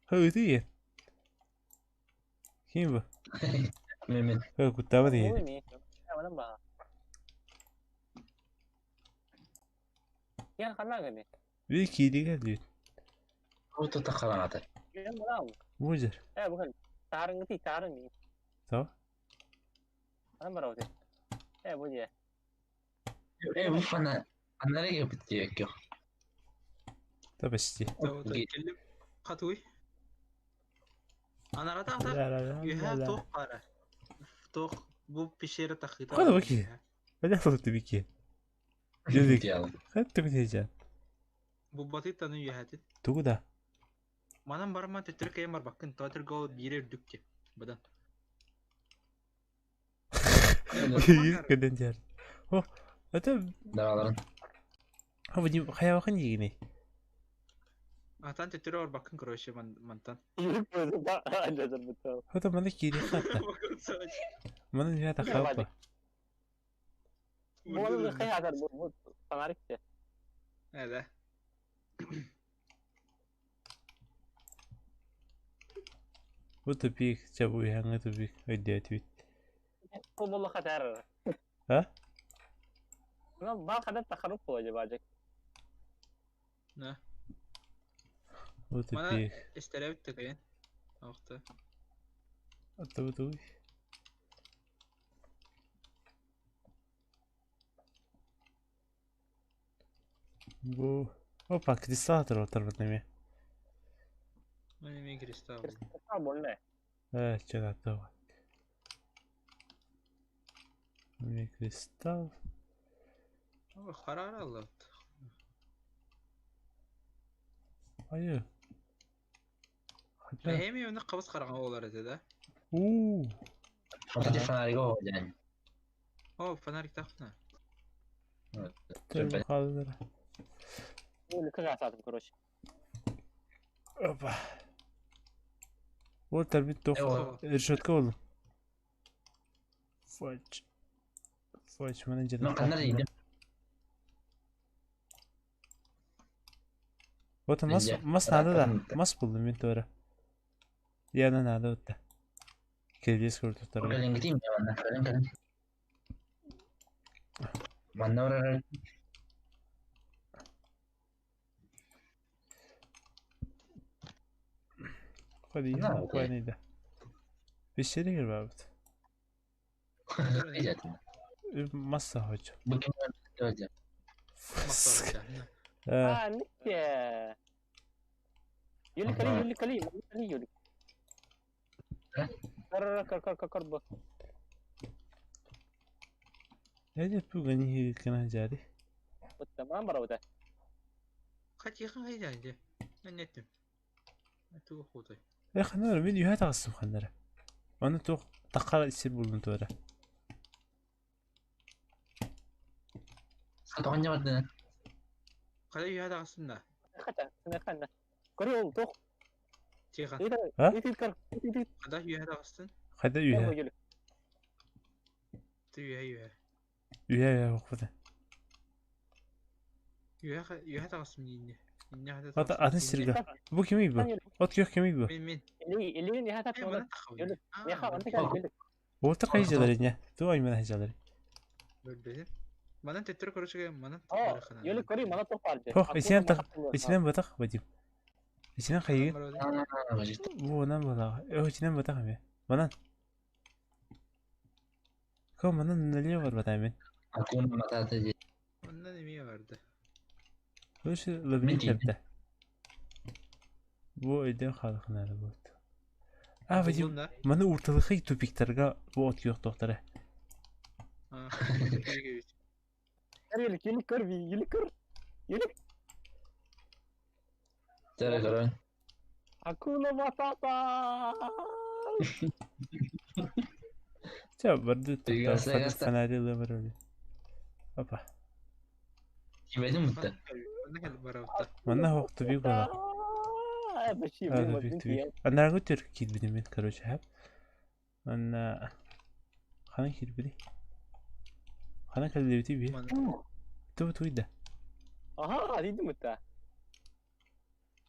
[SPEAKER 3] Һы, ытыы Ким бу? Һы, куттаабат ийэ. Би кииригэ диир. Музер. То? То почти. Хана баки. Хайдах толукту бики? Дьүлүк. Хайдах тугу тиэжэн? Тугу да?
[SPEAKER 4] Манан барма төттөрү кэйэн барбаккын, тоотурга ол биирэ үрдүк диye. Бадан.
[SPEAKER 3] Кэлэн дьэр. О, это хайабакын диигиний?
[SPEAKER 4] Атан төттөрү барбаккын, короче, мантан.
[SPEAKER 3] Хото маны киириэххэ атта. Маны ньүһэ таххабыт
[SPEAKER 4] Эдэ.
[SPEAKER 3] Бу тупик, чэ бу үһэҥҥэ тупик өйдөөтүбүт. А? Бу тупик.
[SPEAKER 4] Истэрээбит тэкэйэн. Охта.
[SPEAKER 3] Оттубутуй. Бу Опа, кристалл туруортарбыт эмиэ.
[SPEAKER 4] Маны эмиэ кристалл.
[SPEAKER 3] Э, чэ готово. Эмиэ кристалл.
[SPEAKER 4] О, харара аллат.
[SPEAKER 3] Айы. Хотя.
[SPEAKER 4] Эми оны кабыс караган олар эте да.
[SPEAKER 3] У.
[SPEAKER 4] О, фонарик тахна.
[SPEAKER 3] Хааллар. Опа. Вот тарбит туох решетка болду. Фудж. Фудж, маны
[SPEAKER 1] Мен ханна
[SPEAKER 3] дьарыктаахпын.
[SPEAKER 1] рейдим.
[SPEAKER 3] Вот мас
[SPEAKER 1] Дьэ,
[SPEAKER 3] мас надо да.
[SPEAKER 1] ырааппатын.
[SPEAKER 3] Мас булдум мин туора. Яна надо вот. Кирдиэс курдуктарга.
[SPEAKER 1] Кэлиҥҥитин манна кэлин кэлин. Манна барар
[SPEAKER 3] Ходи,
[SPEAKER 1] ханна окей.
[SPEAKER 3] куанida. Бишеригер бабыт. Масса хоч.
[SPEAKER 1] Бу ким öyle.
[SPEAKER 3] А,
[SPEAKER 2] А, нike. Юли кали, юли кали, юли кали, юли. Кар кар кар кар кар бу.
[SPEAKER 3] я пугани кана жари.
[SPEAKER 2] Tamam барабыта.
[SPEAKER 4] Хатихан хайдaan Аннеттим. Тугу хутай.
[SPEAKER 3] Э ханара мен юха тагысым ханара. Аны тух тақара исер булдум туора.
[SPEAKER 1] Сатоғын жабарды.
[SPEAKER 4] Када юха тагысында.
[SPEAKER 2] Хата, сен ханна. Көрө ол тох.
[SPEAKER 4] Тихан.
[SPEAKER 3] А?
[SPEAKER 2] Ит кар. Ит
[SPEAKER 4] Када юха тагыстын.
[SPEAKER 3] Хайда юха.
[SPEAKER 2] юли.
[SPEAKER 4] Ты юха юха.
[SPEAKER 3] Юха юха оқпыды.
[SPEAKER 4] Юха юха тагысым инне. Инне хада
[SPEAKER 3] Ата атын сирге. Бу кими бу? От көх кими бу?
[SPEAKER 4] Мен мен.
[SPEAKER 2] Или или не хата
[SPEAKER 4] Э,
[SPEAKER 2] тона.
[SPEAKER 4] мана тахабы.
[SPEAKER 2] Не ха, анты кар юли.
[SPEAKER 3] Отыр кай жалар не? Ту аймана жалар.
[SPEAKER 4] Бөлбе. Манан теттер короче манан
[SPEAKER 2] О, юли кори мана тох барды.
[SPEAKER 3] Тох, исинен тах, исинен батах Вадим. Исинен хайы. Бу онан бала. Э, исинен батах ме. Манан. Ко манан нале бар батай мен.
[SPEAKER 1] Акуна матата же.
[SPEAKER 4] Ондан эме барды.
[SPEAKER 3] Өші лабиринт лепті. Бу өйден халқынары болды. А, Вадим,
[SPEAKER 4] Да.
[SPEAKER 3] маны орталықы тупиктарға бу от жоқ тоқтары.
[SPEAKER 4] А.
[SPEAKER 2] Юли, юли кор, юли кор. Юли.
[SPEAKER 1] Тәрі көрін.
[SPEAKER 2] Акуна матата.
[SPEAKER 3] Ча, барды
[SPEAKER 1] Гаста, гаста.
[SPEAKER 3] фонарилы бар өлі. Опа.
[SPEAKER 1] Кимедin мутта.
[SPEAKER 4] Ондан кел барабыта.
[SPEAKER 3] Манна хоқ тупик бала.
[SPEAKER 2] А, баши,
[SPEAKER 3] А, тупик, тупик. Анарғы төр кит бідім мен, короче, хәп. Анна... Хана кит біді. Хана кәлі би. Ту туйда.
[SPEAKER 2] Аха, дидим мутта.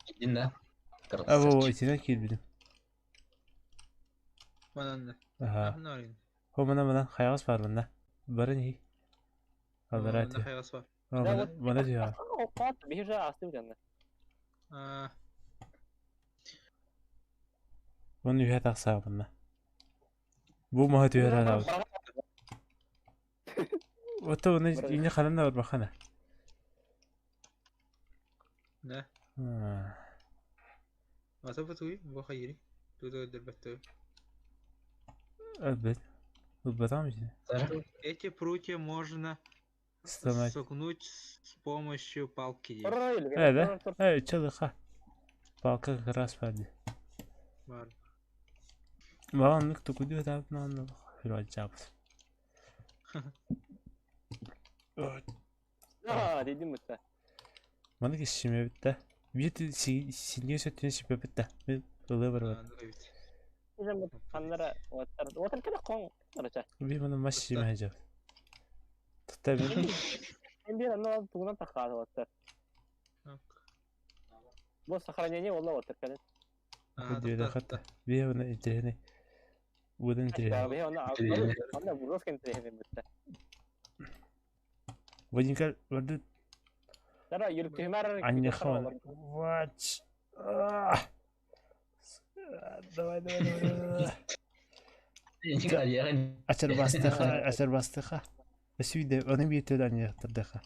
[SPEAKER 1] Кидин да.
[SPEAKER 3] А, во, итинен кит бідім.
[SPEAKER 4] Манан.
[SPEAKER 3] Аха.
[SPEAKER 4] Ахнарын.
[SPEAKER 3] Хо, мана, мана, хайғас бар мында. Барын хи. Алдарати.
[SPEAKER 4] Хайгас бар.
[SPEAKER 3] Мана түйа.
[SPEAKER 2] Оқат, бихи асты битәнне.
[SPEAKER 4] А,
[SPEAKER 3] Оны үйә тақса мында. Бу маһа түйә рада. Ото оны ине ханан да бар бахана.
[SPEAKER 4] не. Ата бутуй, бу хайри. Туда дербетте.
[SPEAKER 3] Әлбәт. Бу же.
[SPEAKER 4] Эти прутья можно
[SPEAKER 3] Сломать.
[SPEAKER 4] согнуть с помощью палки.
[SPEAKER 3] Э, да? Э, чалыха. Палка как раз барды.
[SPEAKER 4] Бар.
[SPEAKER 3] Баланнык тукуду да нан хөрәҗабыз.
[SPEAKER 2] А, дидим мутта.
[SPEAKER 3] Маны кешиме битте. Бит синге сөттен шипе битте. Мен ылы бар бар.
[SPEAKER 2] Ханнара, отар, отар кена кон, короче.
[SPEAKER 3] Би маны маш шиме хаҗаб. Тутта мен
[SPEAKER 2] Инде аны тугунан тахады отар. Бу сохранение олла отар кена.
[SPEAKER 3] Күдүдө хатта. Би маны интерне. Будан интерне.
[SPEAKER 2] Би аны аны бурос интерне битте.
[SPEAKER 3] Вадинка барды
[SPEAKER 2] Дара йөрүп төмәр.
[SPEAKER 3] Анне хан. Вач. Давай, давай, давай. Ачар бастыха, ачар бастыха. Өсүйде, оны бүйетеді ане яқтырдыха.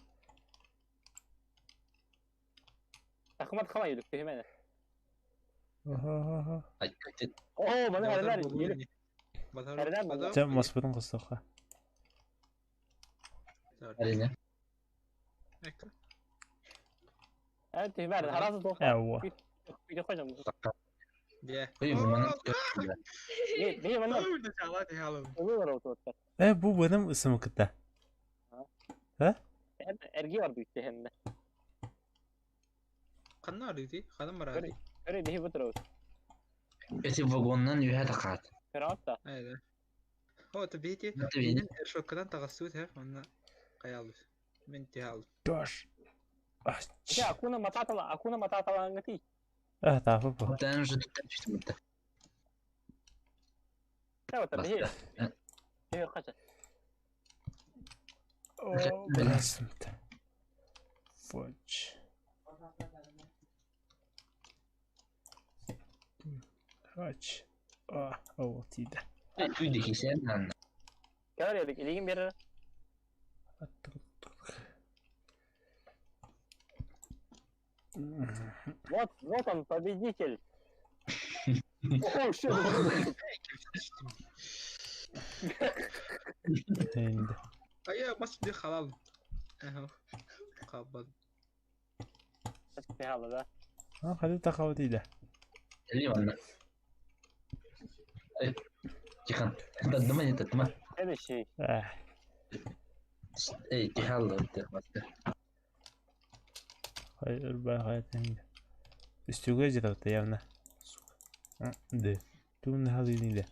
[SPEAKER 2] Тахмат хама йөрүп төмәр.
[SPEAKER 3] Охо-хо-хо.
[SPEAKER 2] О, мана харлар йөрүп.
[SPEAKER 3] Жа, маспыдың қыстыққа.
[SPEAKER 1] Әрине.
[SPEAKER 2] Ә, төмәр, харасы тоқ.
[SPEAKER 3] Әуа.
[SPEAKER 2] Үйде қойдым. Не, мана.
[SPEAKER 3] Э, бу быным ысымы кытта. А?
[SPEAKER 2] Эрги бар бүйті хемне.
[SPEAKER 4] Қанна арыйды, ханым бар арый.
[SPEAKER 2] Өрі бейі бұтырау.
[SPEAKER 1] Эти вагоннан үйә тақат.
[SPEAKER 2] Көратта.
[SPEAKER 4] Әйді. О, бити инен шоккадан таҕассыбыт һэ, онно хайаалыс. Мен тиһаал.
[SPEAKER 3] Дош.
[SPEAKER 2] Ити Акуна Мататала, Акуна Мататалаҥҥытый.
[SPEAKER 3] А, таапы бу.
[SPEAKER 1] Оттон уже түттэн түстүм.
[SPEAKER 2] Та биһи. Биһи хача.
[SPEAKER 3] О, блясымта. Фоч. Хач. А, ол тиийдэ.
[SPEAKER 1] Түйді кисен анна.
[SPEAKER 2] Кэлэр эбик, илигин биэрэр. Вот, вот он, победитель. О, shit.
[SPEAKER 3] Енді.
[SPEAKER 4] Айа, бас ди халал. Аха. Қабыл.
[SPEAKER 2] Хаала да.
[SPEAKER 3] А, хады тақауы тиийдэ.
[SPEAKER 1] Или манна. Тихан. Таттыма не таттыма.
[SPEAKER 2] Следующий.
[SPEAKER 3] А,
[SPEAKER 1] Эй, тихалла баста.
[SPEAKER 3] хай ырба хай тенге. Үстүгө жетабыта явно. Сука. А, да. Тун халы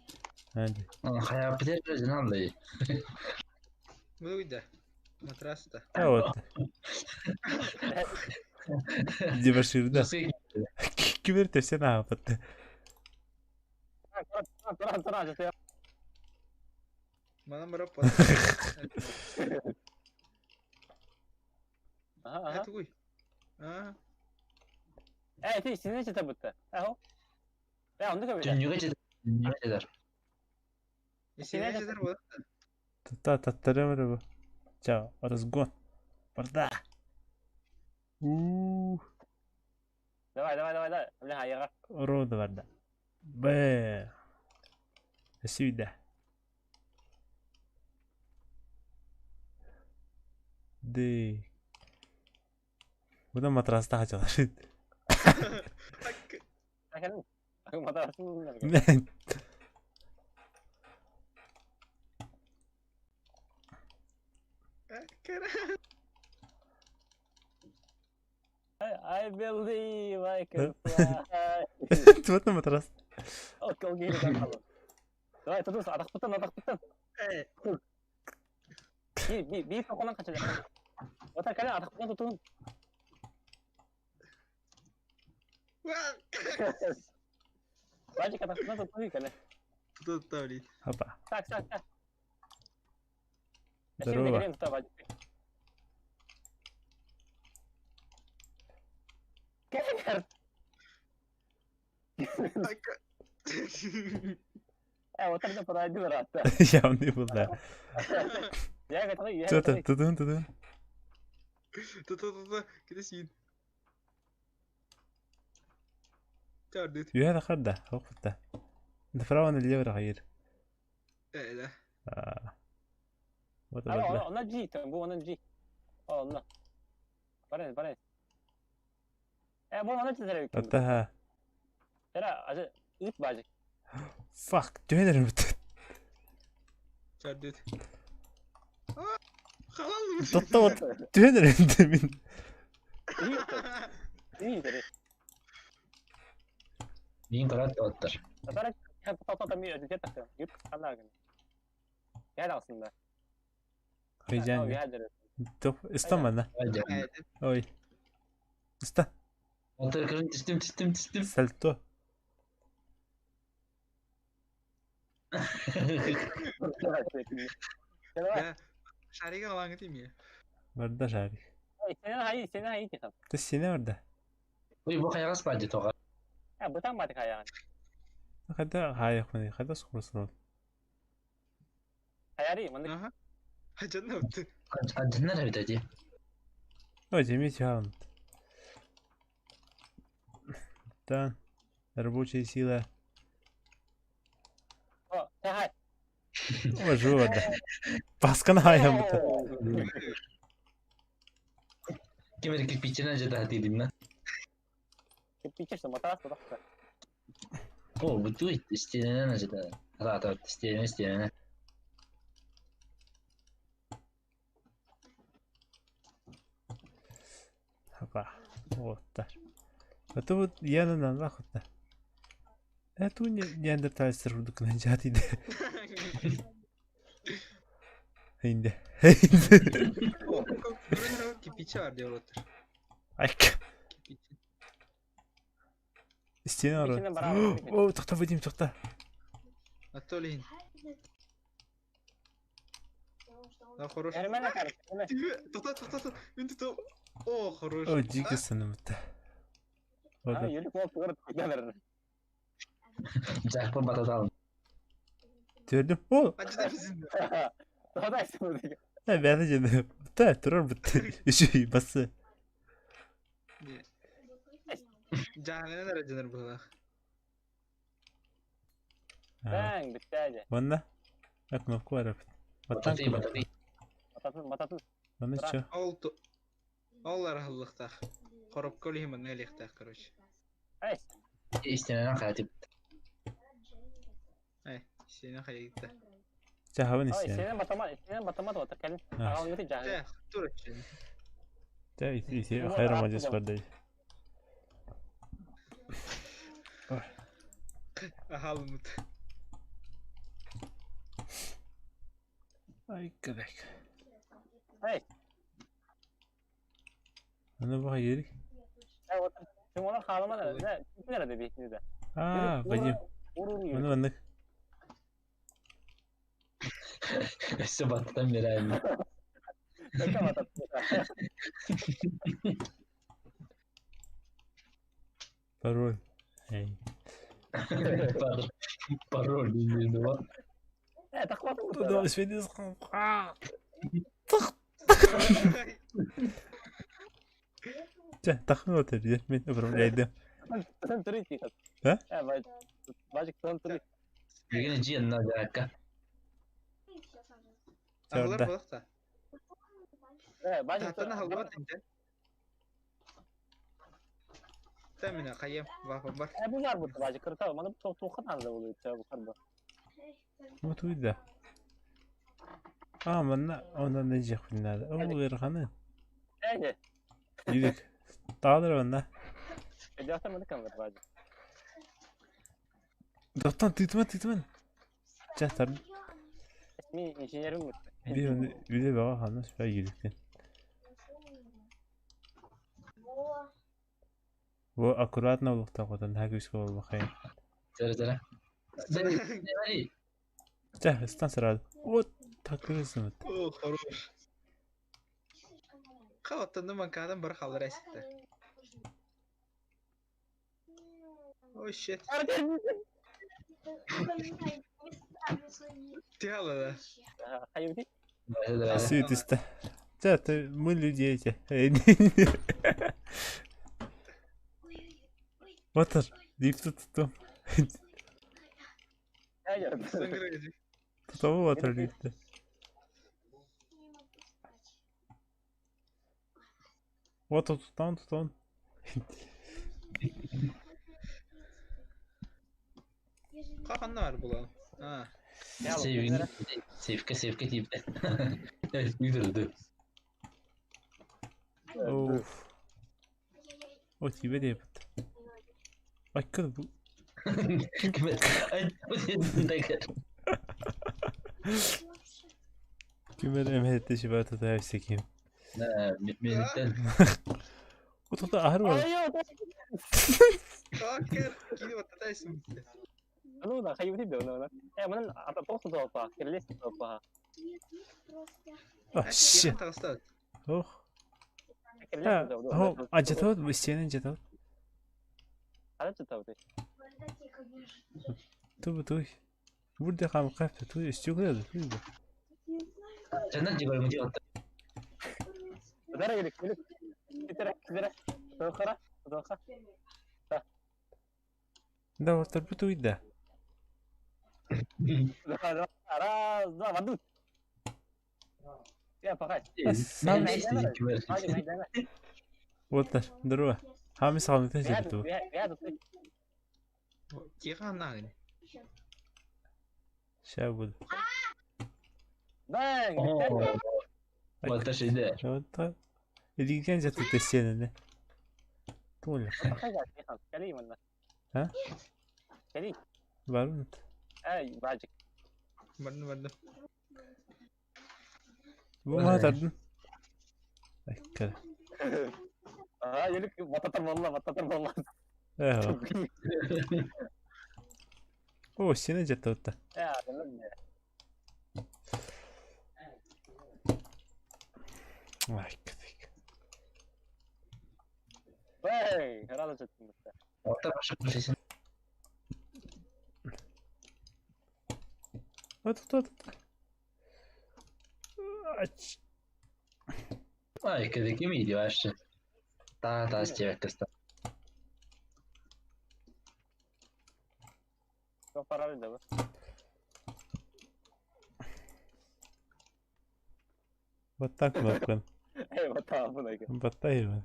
[SPEAKER 3] Ханди.
[SPEAKER 1] Хая битер жаналлы.
[SPEAKER 4] Бұл Матраста.
[SPEAKER 3] А вот. Дебошир, да. Кибер төсен аапатты.
[SPEAKER 2] Туран, туран, туран,
[SPEAKER 4] Мана мұрап
[SPEAKER 2] Ага, ага.
[SPEAKER 4] Тугуй. А,
[SPEAKER 2] Эй, ты сине жетабытта. Ахо. Э, онду көбү.
[SPEAKER 1] Түннүгө жетер. Түннүгө жетер.
[SPEAKER 4] сене жетер болады.
[SPEAKER 3] Та таттары бу. Чао, разгон. Барда. У,
[SPEAKER 2] Давай, давай, давай, давай. Бля, аяга.
[SPEAKER 3] рода барда. Б. Сюда. Ды. Буда матраста хачалар.
[SPEAKER 2] Акан. Матрасын. I believe I can fly.
[SPEAKER 3] Туотна матрас.
[SPEAKER 2] Окей, Давай, тутус, атахпыттан, атахпыттан.
[SPEAKER 4] Э,
[SPEAKER 2] Би, би, би токонан кача. Ота кале атахпыттан тутун. Бажик атахпыттан тутун кале.
[SPEAKER 4] Тут блин.
[SPEAKER 3] Опа.
[SPEAKER 2] Так, так, так.
[SPEAKER 3] Здорово.
[SPEAKER 2] Кэлэр. Э, вот это подойди, брат.
[SPEAKER 3] Явный был, да.
[SPEAKER 2] Я готов, я
[SPEAKER 3] Что ты? Тудун, тудун.
[SPEAKER 4] Ту-ту-ту-ту, кидесин. Чардыт.
[SPEAKER 3] Юһа хадда, хопта. Дфрауан اللي غير.
[SPEAKER 4] Э, да.
[SPEAKER 3] А. Вот
[SPEAKER 2] А,
[SPEAKER 3] вот.
[SPEAKER 2] она G, там был она G. О, на. Барен, барен. Э, бу она G
[SPEAKER 3] Оттаха.
[SPEAKER 2] Эра, ажы, ыт бажик.
[SPEAKER 3] Fuck, түһэнэр бит.
[SPEAKER 4] Чардыт. Халал.
[SPEAKER 3] Тотта вот түһэнэр мин.
[SPEAKER 1] Мин карат оттар.
[SPEAKER 2] Татара тата ми өтө так. Юп канагын. Я алсында.
[SPEAKER 3] Хайжан. Топ, истамана. Ой. Иста.
[SPEAKER 1] Оттар кырын түстүм, түстүм, түстүм.
[SPEAKER 3] Сальто.
[SPEAKER 4] Шарига алаңы дейм
[SPEAKER 3] Барда шарик.
[SPEAKER 2] Сенен хай, сенен хай кесап.
[SPEAKER 3] Ты сене барда.
[SPEAKER 1] Ой, бу кайгас бади тога.
[SPEAKER 2] Я бутан бати хаяган.
[SPEAKER 3] Хада хайак мени, хада сукурсын.
[SPEAKER 2] Хаяри, мында.
[SPEAKER 4] Аха. Хажан өттү.
[SPEAKER 1] Аджыннар бит ди.
[SPEAKER 3] Ой, жеме чаун. Да. Рабочая сила.
[SPEAKER 2] О, хай.
[SPEAKER 3] О, жива да. Баскан хаям бут.
[SPEAKER 1] Кемер кирпичинен жада дедим на.
[SPEAKER 2] Кирпичи матрас тутакта.
[SPEAKER 1] О, буту истенен жада. Ата истенен, истенен.
[SPEAKER 3] Опа. Вот так. А то вот я на нахуй-то. Это не неандертальцер курдук нажат иде. Hindi.
[SPEAKER 4] Кирпичи бар деп отыр.
[SPEAKER 3] Айк.
[SPEAKER 4] Кирпичи.
[SPEAKER 3] Стена
[SPEAKER 2] Ичинен
[SPEAKER 3] ары.
[SPEAKER 2] барабыз.
[SPEAKER 3] О, тоқта, Вадим, тоқта.
[SPEAKER 4] Анатолий. Да, хорош.
[SPEAKER 2] Эрмene karış. Эрмene.
[SPEAKER 4] Тоқта, тоқта, тоқта. Мен тұтып. О, хорош.
[SPEAKER 3] О, жиги сынымыта.
[SPEAKER 2] А, юлик болып көріп қойдан
[SPEAKER 1] Жакпа бататалым.
[SPEAKER 3] Төрдüm. О,
[SPEAKER 4] Ачыда біздің.
[SPEAKER 2] Тоқта деген.
[SPEAKER 3] бәрі жеді. Та, тұрар бітті. Еще басы.
[SPEAKER 4] Жаңағынан әрі жанар бұлақ.
[SPEAKER 2] Бәң, бітті әже.
[SPEAKER 3] Ванна. А кнопку бар. Ваттан
[SPEAKER 1] Бататы,
[SPEAKER 3] кнопка.
[SPEAKER 1] бататы.
[SPEAKER 2] Бататын, бататын.
[SPEAKER 3] Ванна чё?
[SPEAKER 4] Ол Ол аралықтақ. Қорып көлі нелиқтақ, короче.
[SPEAKER 2] Ай,
[SPEAKER 1] Истинен кайтып.
[SPEAKER 4] Ай, сені қайықта.
[SPEAKER 3] Жахабын
[SPEAKER 2] ой,
[SPEAKER 3] истен.
[SPEAKER 2] сенен батама, сенен батама да отыр, кәлін. Ағалың өте жағы.
[SPEAKER 4] Те, тур өтшені.
[SPEAKER 3] Та, ити хайра мажес бар дейді.
[SPEAKER 4] Ахалымыт.
[SPEAKER 3] Ай, кадак.
[SPEAKER 2] Ай,
[SPEAKER 3] Аны бұға ерік.
[SPEAKER 2] ай, отыр. Сен олар қалама да, не, nerede бейсіңді?
[SPEAKER 3] А, Вадим.
[SPEAKER 2] Ур, ур,
[SPEAKER 3] Маны ваннык.
[SPEAKER 1] Өссө баттан берем.
[SPEAKER 2] Өте батат.
[SPEAKER 3] Пароль. Эй.
[SPEAKER 1] Пароль деймін ба?
[SPEAKER 2] Э, тақпадың
[SPEAKER 3] Туда
[SPEAKER 2] ба?
[SPEAKER 3] сведес Жа, тақын отыр. Мен управляйдым.
[SPEAKER 2] Тын түрі дейді.
[SPEAKER 3] А?
[SPEAKER 2] Э, бажик тын түрі.
[SPEAKER 1] Деген жиын на жакка.
[SPEAKER 4] Ағылар
[SPEAKER 3] Жорда.
[SPEAKER 4] болақта.
[SPEAKER 2] Э, бажик
[SPEAKER 4] Таттан ахалбат енді. Та міне қайым, вапам бар.
[SPEAKER 2] Э, бұл бар бұты бажик кырта. Мана бұл тоқ тоққан да болу бұл қарба.
[SPEAKER 3] Вот уйда. А, манна ондан не жек билнәде. О, ғырғаны.
[SPEAKER 2] Э,
[SPEAKER 3] Юдик. Тағдыр манна.
[SPEAKER 2] Эдиатар мына кам бар бажик.
[SPEAKER 3] Доктан титман титман. Жа, тар.
[SPEAKER 2] Мен инженерім.
[SPEAKER 3] Bir onu bile bağa ханна süper юдиктен. Бу аккуратно булыкта кодан хагүскө болбакайын.
[SPEAKER 1] Зара зара. Бери.
[SPEAKER 3] Жа, стан сразу. Вот такырысың.
[SPEAKER 4] О, хорош. Қауаттанды манкадан бір қалыр әсетті. Ой, shit. Те алады.
[SPEAKER 2] Хайбди.
[SPEAKER 1] Зара.
[SPEAKER 3] Сүйүтүстэ. Жа, ты мы люди эти. Отыр. Лифт туттум.
[SPEAKER 2] Э,
[SPEAKER 3] Тутабы отыр лифтти. Вот туттан туттан.
[SPEAKER 4] Қақанна бар бұл. А,
[SPEAKER 1] Сейвин. Сейфке сейфке тип. Үйдүрдү.
[SPEAKER 3] Оф. О тебе деп. Айкыр бу.
[SPEAKER 1] Ким? Ай, бу дегер.
[SPEAKER 3] Кимер эмхетте шибата тайып ким.
[SPEAKER 1] Мениттен.
[SPEAKER 3] О тохта ахыр бар.
[SPEAKER 4] Қақыр, кейді баттатайсың.
[SPEAKER 2] Ну да, хайбди да, ну да. Э, мына ата тоқ толпа, керлес толпа.
[SPEAKER 3] А, shit.
[SPEAKER 4] Тағыстады.
[SPEAKER 3] Ох.
[SPEAKER 2] Керлес
[SPEAKER 3] Хо, а жатабыт бу стенен жатабыт.
[SPEAKER 2] Ара жатабыт.
[SPEAKER 3] Тубу туй. Бурда кам капты туй стюгла туй бу.
[SPEAKER 1] Жанна жигор мути отта.
[SPEAKER 2] Зара керек, керек. Китере, китере. Тоқара, тоқа.
[SPEAKER 3] Да отыр бу туй да.
[SPEAKER 2] Раз, два, ваду. Я пока.
[SPEAKER 3] Сам Отыр, дұру. Хамис хамитен жету.
[SPEAKER 4] Тиға нағын.
[SPEAKER 3] Ша бул.
[SPEAKER 2] Бang!
[SPEAKER 1] Батта шейде.
[SPEAKER 3] Отыр. Илген жату стенене. Тул.
[SPEAKER 2] Кали мында.
[SPEAKER 3] А?
[SPEAKER 2] Кали.
[SPEAKER 3] Бар мы?
[SPEAKER 2] Ай, бажик.
[SPEAKER 4] Бардым, бардым.
[SPEAKER 3] Бу маһы тардын. Эккэ.
[SPEAKER 2] Аа, елік бататар болла, бататар болла.
[SPEAKER 3] Э, О, сені жетті отта.
[SPEAKER 2] Э, адамдар не?
[SPEAKER 3] Ай, кытык.
[SPEAKER 2] Бэй, рада жеттім.
[SPEAKER 1] Орта башы көшесін.
[SPEAKER 3] От, от, от. Ач.
[SPEAKER 1] Ай, кэдэ ким иди вообще. Та та стебеккеста.
[SPEAKER 2] Жоқ барар еді бұл.
[SPEAKER 3] Вот так кнопканы.
[SPEAKER 2] Эй, батаа бұны екен.
[SPEAKER 3] Баттайбын.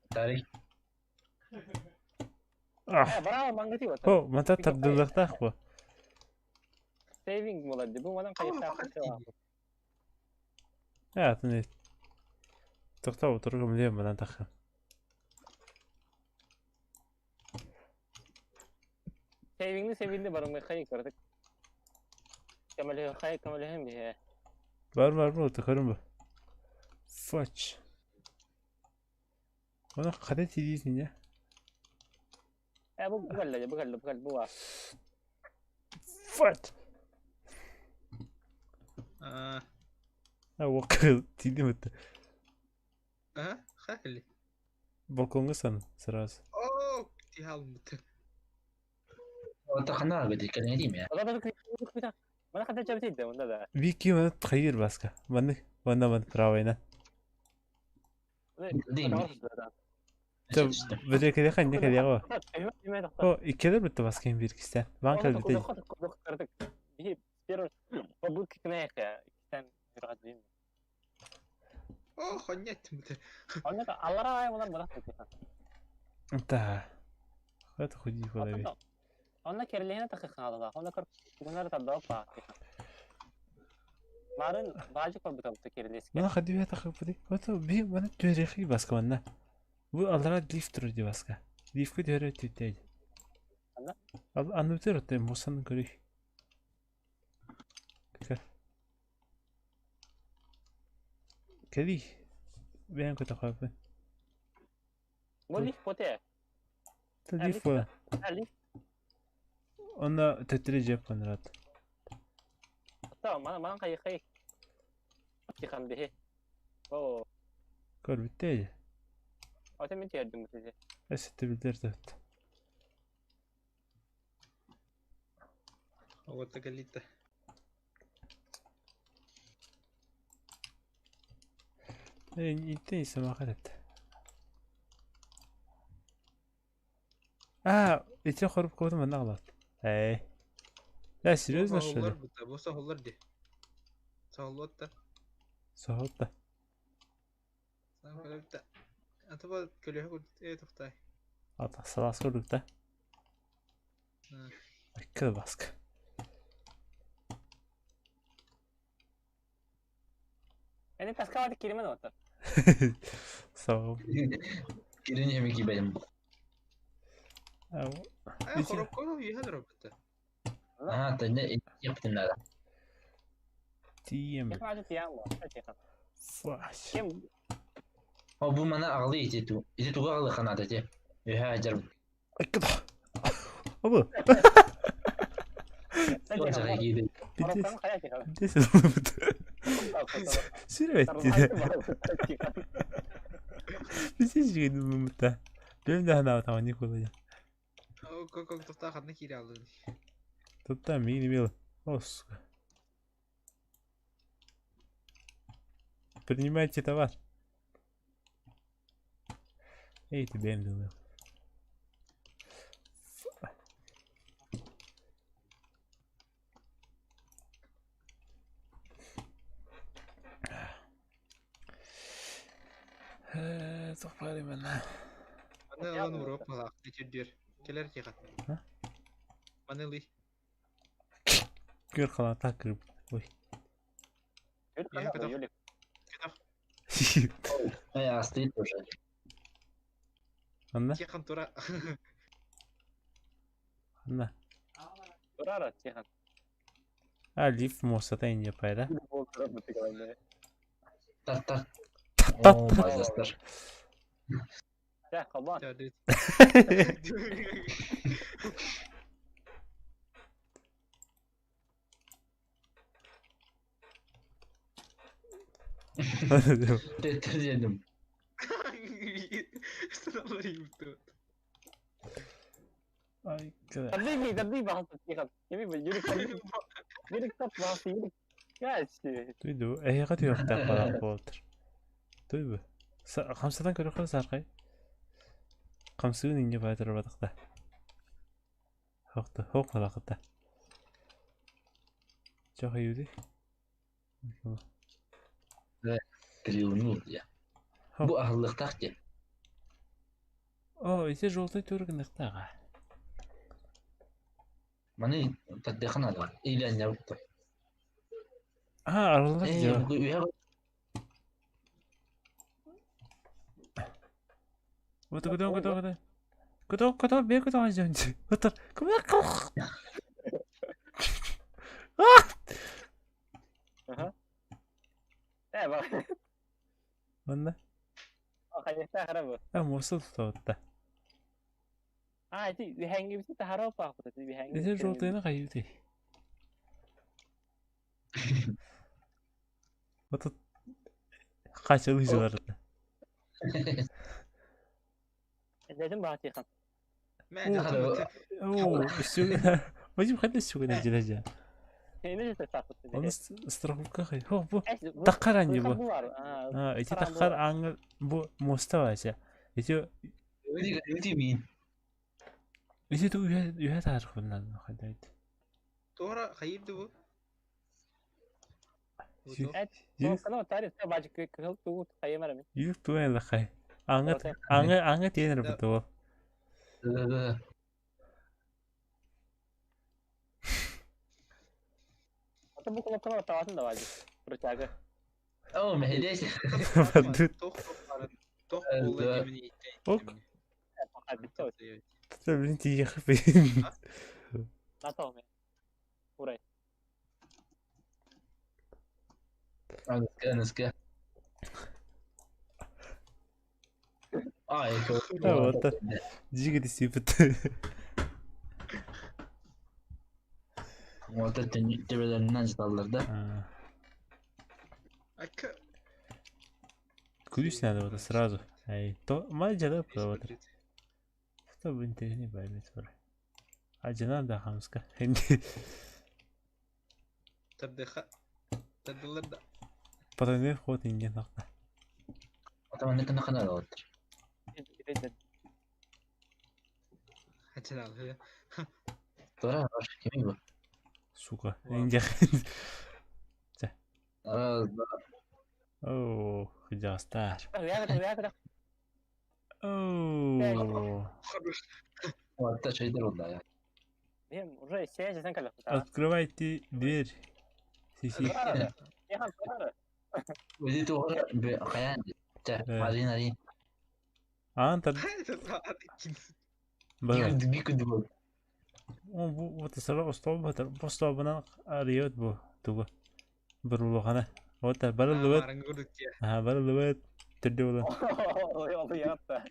[SPEAKER 1] Тарих.
[SPEAKER 3] Ах.
[SPEAKER 2] Э, браво, маңгати вот.
[SPEAKER 3] О, мата тардылыктаах бу.
[SPEAKER 2] Сейвинг болады. Бұл мадан қайықта
[SPEAKER 3] Э, атын эт. Тоқтап отыргым лем мынан тахым.
[SPEAKER 2] Сейвингni sevindi barımı kayık көрдік. Кемелі қайық кемелі бе.
[SPEAKER 3] Бар бар бу, төхөрүм бу. Фач. Оны қада тидейсің я?
[SPEAKER 2] Э, бұл бұғалла, бұғалла, бұғалла, бұл бар.
[SPEAKER 3] Фач.
[SPEAKER 4] А,
[SPEAKER 3] А, оқы тидим өтті.
[SPEAKER 4] а, хакли.
[SPEAKER 3] Балконға сан сразу.
[SPEAKER 4] О, ти халмыт.
[SPEAKER 1] Орта қана кэдэ кэлэн дим я.
[SPEAKER 2] Ода да күтә. Мана қандай жабытейді онда да.
[SPEAKER 3] Вики маны тхайыр баска. Маны мана маны правайна.
[SPEAKER 1] Дим.
[SPEAKER 3] Бір кеде хан не кеде го. О, иккелер бітті баска бир кистен. Бан кел бітті.
[SPEAKER 4] О, хонять мыт.
[SPEAKER 3] Та. Хат худи худаби.
[SPEAKER 2] Онна керлehine takıknadılar. Онна көр bunları da daha bak. Марын бажы көр буталты керлеске.
[SPEAKER 3] Мана хади бия тахып бudi. Ото би мана төрехи баска манна. Бу алара лифт тур ди баска. Лифтке төре түтәй.
[SPEAKER 2] Анда?
[SPEAKER 3] Ал аны өтер өтә мусан көрих. Кер. Кели. Бән көтә кайпы.
[SPEAKER 2] Бу лифт поте.
[SPEAKER 3] Та
[SPEAKER 2] Ә,
[SPEAKER 3] лифт була.
[SPEAKER 2] Ә лифт
[SPEAKER 3] Онна төтре жеп конрат.
[SPEAKER 2] та мана мана кай кай. Тихан бе. О,
[SPEAKER 3] Көр битте.
[SPEAKER 2] ата мен тердим бу сизе.
[SPEAKER 3] Эсетте билдер төт.
[SPEAKER 4] Вот тагалита.
[SPEAKER 3] Э, интен исема кадат. А, эти хоруп кодum манна галат. Эй. Я серьезно что ли?
[SPEAKER 4] Бу сахоллар ди. Сахоллотта.
[SPEAKER 3] Соһотта.
[SPEAKER 4] Сахоллотта. Ата көлөһө э тохтай.
[SPEAKER 3] Ата салас көрдүк да. Аккы баска.
[SPEAKER 2] Эни таскаваты киримен отыр.
[SPEAKER 3] Сау.
[SPEAKER 1] Кирин хеми кибедим.
[SPEAKER 4] Э, хоропко юһа робта.
[SPEAKER 1] А, та не яптым надо.
[SPEAKER 3] Тием.
[SPEAKER 2] Яхма ажы тиян бу. Тихан.
[SPEAKER 3] Фаш.
[SPEAKER 2] Кем
[SPEAKER 1] О, бу мана ағлы ити ту. Ити туга ағлы қанады те. Үхә жар.
[SPEAKER 3] Аккы. Абы.
[SPEAKER 1] Жара киді.
[SPEAKER 2] Хоропканы кая тихан.
[SPEAKER 3] Десе. Сүрөттү. Бизе жигин мымыта. Бем да хана тама не кулы.
[SPEAKER 4] О, кок тохта хатны кире алды.
[SPEAKER 3] Тутта мини мил. О, сука. Принимайте товар. Эй, ты бем думал. Тохпары мана.
[SPEAKER 4] Маны алан уроп малак течердер. Келер тиха.
[SPEAKER 3] А?
[SPEAKER 4] Маны ли.
[SPEAKER 3] Көр халата кырып. Ой.
[SPEAKER 4] Кетах.
[SPEAKER 1] Ай, астыйт уже.
[SPEAKER 3] Анна,
[SPEAKER 4] Тихан тура.
[SPEAKER 3] Анна.
[SPEAKER 2] Турара тихан.
[SPEAKER 3] А, лифт муостата инньэ пайда.
[SPEAKER 1] Тар тар.
[SPEAKER 3] Тат.
[SPEAKER 1] О, мазастар.
[SPEAKER 2] Чэ, холбоон.
[SPEAKER 1] Теттер дедим.
[SPEAKER 3] Ай, кыра.
[SPEAKER 2] Тардыы тардыы баҕас тихан. Кими бу юрик тардыы. Юрик тат баҕас юрик. Кээчи.
[SPEAKER 3] Туйду, эһиэхэ түһүөхтээх бараах буолтар. Туй бу. Хамсатан көрөххө саархай. Хамсыгын инньэ баай турбатахта. Хохта, хох халахта. Чох юди.
[SPEAKER 1] Трилнул я. Бу аһыллыктаах диэн.
[SPEAKER 3] О, ити желтый түргүнүктааҕа.
[SPEAKER 1] Маны тардыахха наада. Или анньабыт.
[SPEAKER 3] А, арыллар
[SPEAKER 1] Э,
[SPEAKER 3] дьэ.
[SPEAKER 1] бу үһэ
[SPEAKER 3] Вот куда куда куда. Куда куда бе куда дьон. Вот куда
[SPEAKER 2] Аха. Э, ба.
[SPEAKER 3] Манна.
[SPEAKER 2] Хайыста хара бу.
[SPEAKER 3] А, муоста тутабытта.
[SPEAKER 2] А, ити үһэҥҥи бити тахара паахпыт. Ити үһэҥҥи.
[SPEAKER 3] Ити желтыйны хайыты. Вот хачылы жыларыта.
[SPEAKER 2] Дедим баҕа тихан.
[SPEAKER 3] О, все. Вадим хайда сюгана дилажа.
[SPEAKER 2] Эне же саахпыт.
[SPEAKER 3] Оны страховка хай. Хо, бу таххар аньы бу. А, ити таххар аңы бу муоста баача. Ити
[SPEAKER 1] Өди өди мин.
[SPEAKER 3] ити ту үһэ үһэ таархуннан хайда.
[SPEAKER 4] Тора хайырды бу.
[SPEAKER 2] Тариф бажы кыл тугут хайымар мен.
[SPEAKER 3] Юк туэн лахай. Аңы аңы аңы тиэнер бу.
[SPEAKER 1] Да да.
[SPEAKER 2] Ата бу кнопканы табатын да бажы. Рычагы.
[SPEAKER 1] О, мехелес.
[SPEAKER 4] Тох болла демini
[SPEAKER 3] Ок.
[SPEAKER 2] Битте.
[SPEAKER 3] Блин, тиех бин.
[SPEAKER 2] Ата мен. Урай.
[SPEAKER 1] Аныска, аныска. Ай,
[SPEAKER 3] Вот. Жиги сипет.
[SPEAKER 1] Вот төбелеринен жаталлар да.
[SPEAKER 4] Ака.
[SPEAKER 3] Ключ надо вот сразу. Ай, то мальчик вот. Что бы интереснее поймет. А жена да хамска.
[SPEAKER 4] Тардыха. Тардылар да.
[SPEAKER 3] Потом вход и не нахта.
[SPEAKER 1] Атаман не канал вот.
[SPEAKER 4] Хачан ал.
[SPEAKER 1] Тора бар, кими бу?
[SPEAKER 3] Сука. Инде.
[SPEAKER 1] Раз, два.
[SPEAKER 3] О, хиджастар.
[SPEAKER 2] Рягы
[SPEAKER 3] О.
[SPEAKER 1] Вот та чайдар oldu ya.
[SPEAKER 2] Мен уже сен калып.
[SPEAKER 3] Открывайте дверь. Сиси.
[SPEAKER 2] Яхан тора.
[SPEAKER 1] Өди тугара каян. Та, марин арин.
[SPEAKER 3] Ан тар. Бара.
[SPEAKER 1] Би күндү бу.
[SPEAKER 3] О, бу вот сара стол бу столбунан арыйот бу тугу. Бір улухана. Вот барылыбыт. Аха, барылыбыт. Түрдө болан.
[SPEAKER 2] Ол ятта.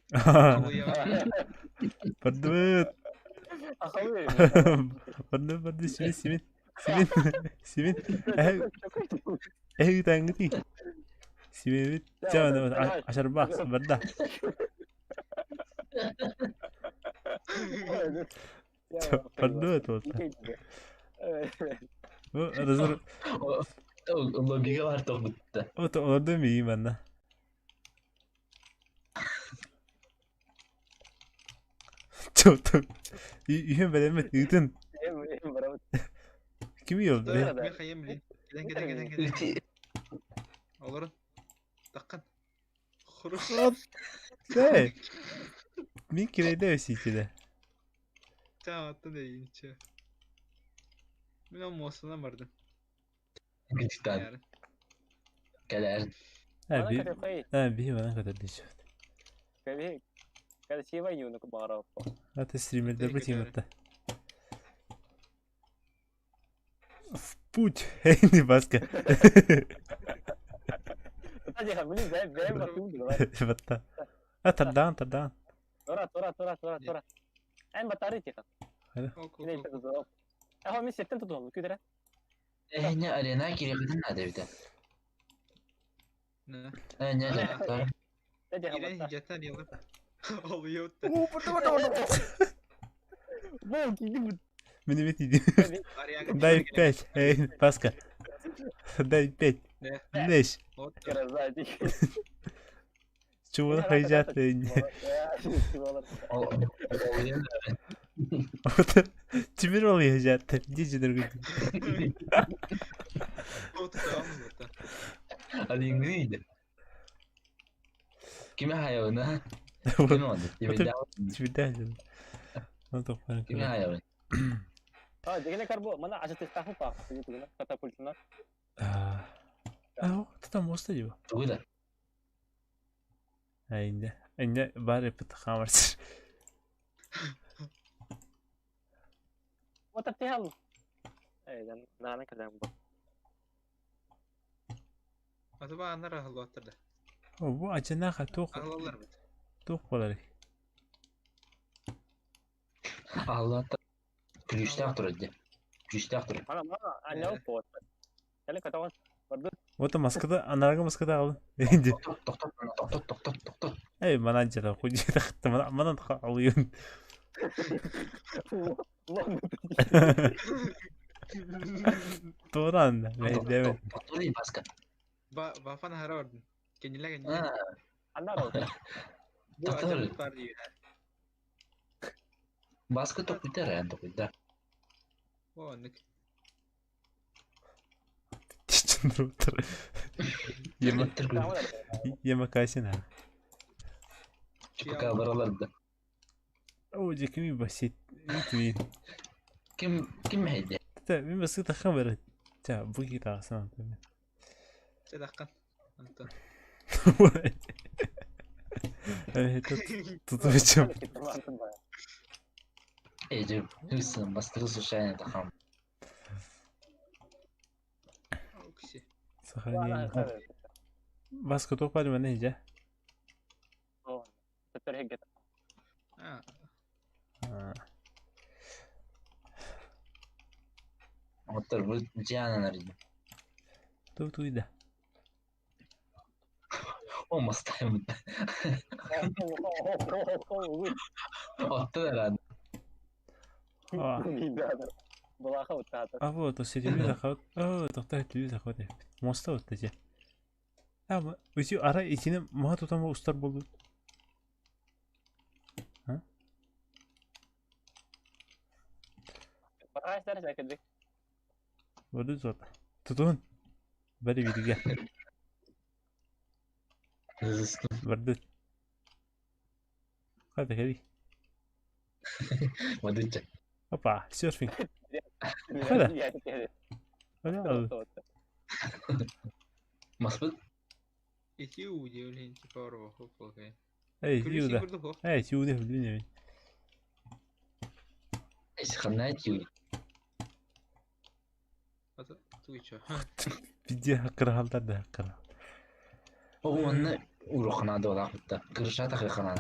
[SPEAKER 3] Бардыбыт.
[SPEAKER 2] Ахалы.
[SPEAKER 3] Барды барды симин симин. Симин симин. Э таңгы. Симин ча ашарба барда. Бардыбыт вот. Бу разыр
[SPEAKER 1] Лобиге бар тоқ бітті.
[SPEAKER 3] Вот оларды миим анна. Чоп. Үйін білемет, үйтін. Ким yoldu?
[SPEAKER 4] Мен хайым билин. Кеден кеден кеден кеден. Олорун. Таккан. Хуруш.
[SPEAKER 3] Сей. Мин кирейде өсейкеле.
[SPEAKER 4] Та аттын дейинче. Мен ол мосына бардым.
[SPEAKER 1] Гүтіктан. Кәлер.
[SPEAKER 3] Ha bir ha bir bana kadar diyeceğim. Hatta streamer'de bu team'de. Путь, эй, Баска. Батта. А, тардаан, тардаан.
[SPEAKER 2] Тура, тура, тура, тура, тура. Эн батары тиха. Аха, мен сеттен тутуһум, күдэрэ.
[SPEAKER 1] Эһине арена кириэхитин наада эбитэ. Э, не дьахтар.
[SPEAKER 3] Мин эбит иди. Дай пять. Эй, Паска. Дай пять. Лещ. Чего хайдят? Тимир ол ехжат. Дичи дорогой.
[SPEAKER 1] Алиңный Кими хайабына? Кими онды?
[SPEAKER 3] Тимирдәһ.
[SPEAKER 1] Кими хайабын?
[SPEAKER 2] А, дегене карбо, мана ажытыктахы па, катапультына.
[SPEAKER 3] А, там моста диба.
[SPEAKER 1] Тугуда.
[SPEAKER 3] Инде. Инде бары пытхамарс.
[SPEAKER 2] Вот ты Эй, наана кэлэн бу.
[SPEAKER 4] Атыба анар аһыллыбаттар да.
[SPEAKER 3] О, бу ачынаха туох
[SPEAKER 4] Аһылалар бит.
[SPEAKER 3] туох буолар?
[SPEAKER 1] Аллата. Күлүстээх турар дии. Күлүстээх турар.
[SPEAKER 2] Ана мана анньал буот. Кэлин көтөҕөн. Барды.
[SPEAKER 3] Вот маскада, анарга маскада аҕалын. Инде.
[SPEAKER 1] Тохтот, тохтот, тохтот, тохтот.
[SPEAKER 3] Эй, манан жара, хуй тахта, манан манан алыйын. Туран, бэйдебе.
[SPEAKER 1] Тохтот, маска.
[SPEAKER 4] Ба бафан хара ордун. Кениле кениле.
[SPEAKER 2] Анар ол.
[SPEAKER 4] Бу ажабыт бар дии.
[SPEAKER 1] Баска токуйдар, эн токуйдар.
[SPEAKER 4] О, оннук.
[SPEAKER 3] Чындыр. Ема ема касина.
[SPEAKER 1] Чупака баралар да.
[SPEAKER 3] О, дикими басит. Итми.
[SPEAKER 1] Ким ким хайде?
[SPEAKER 3] Та, мен баска тахан бар. Та, бу ки тагасан.
[SPEAKER 4] Чэ дахкан. Антон.
[SPEAKER 3] Э, тут тут зачем?
[SPEAKER 1] Эй, же, хысын, бастыры случайно тахан.
[SPEAKER 4] Окси.
[SPEAKER 3] Сохранение. Баска туох бар мене иже.
[SPEAKER 4] А,
[SPEAKER 1] Оттор бу жаанан арыйды.
[SPEAKER 3] Ту туйда.
[SPEAKER 1] О, мастайм. Оттор аран.
[SPEAKER 3] А вот, телевизор хот. О, тоқта телевизор хот. Моста вот эти. А, үти ара итини маха тутама устар болду. А? Барды зот. Тутун. Бары бирге. Барды. Хады хadi.
[SPEAKER 1] Мадыча.
[SPEAKER 3] Опа, серфинг. Хада. Хада.
[SPEAKER 1] Маспыт.
[SPEAKER 4] ити удивлен типа орва хоп окей.
[SPEAKER 3] Эй, юда. Эй, юда билбейм.
[SPEAKER 1] Эс ханна тью.
[SPEAKER 4] Туича.
[SPEAKER 3] Видео хаккыр халдар да хаккыр.
[SPEAKER 1] О, онны урухана да олақытта. Кырышата хана.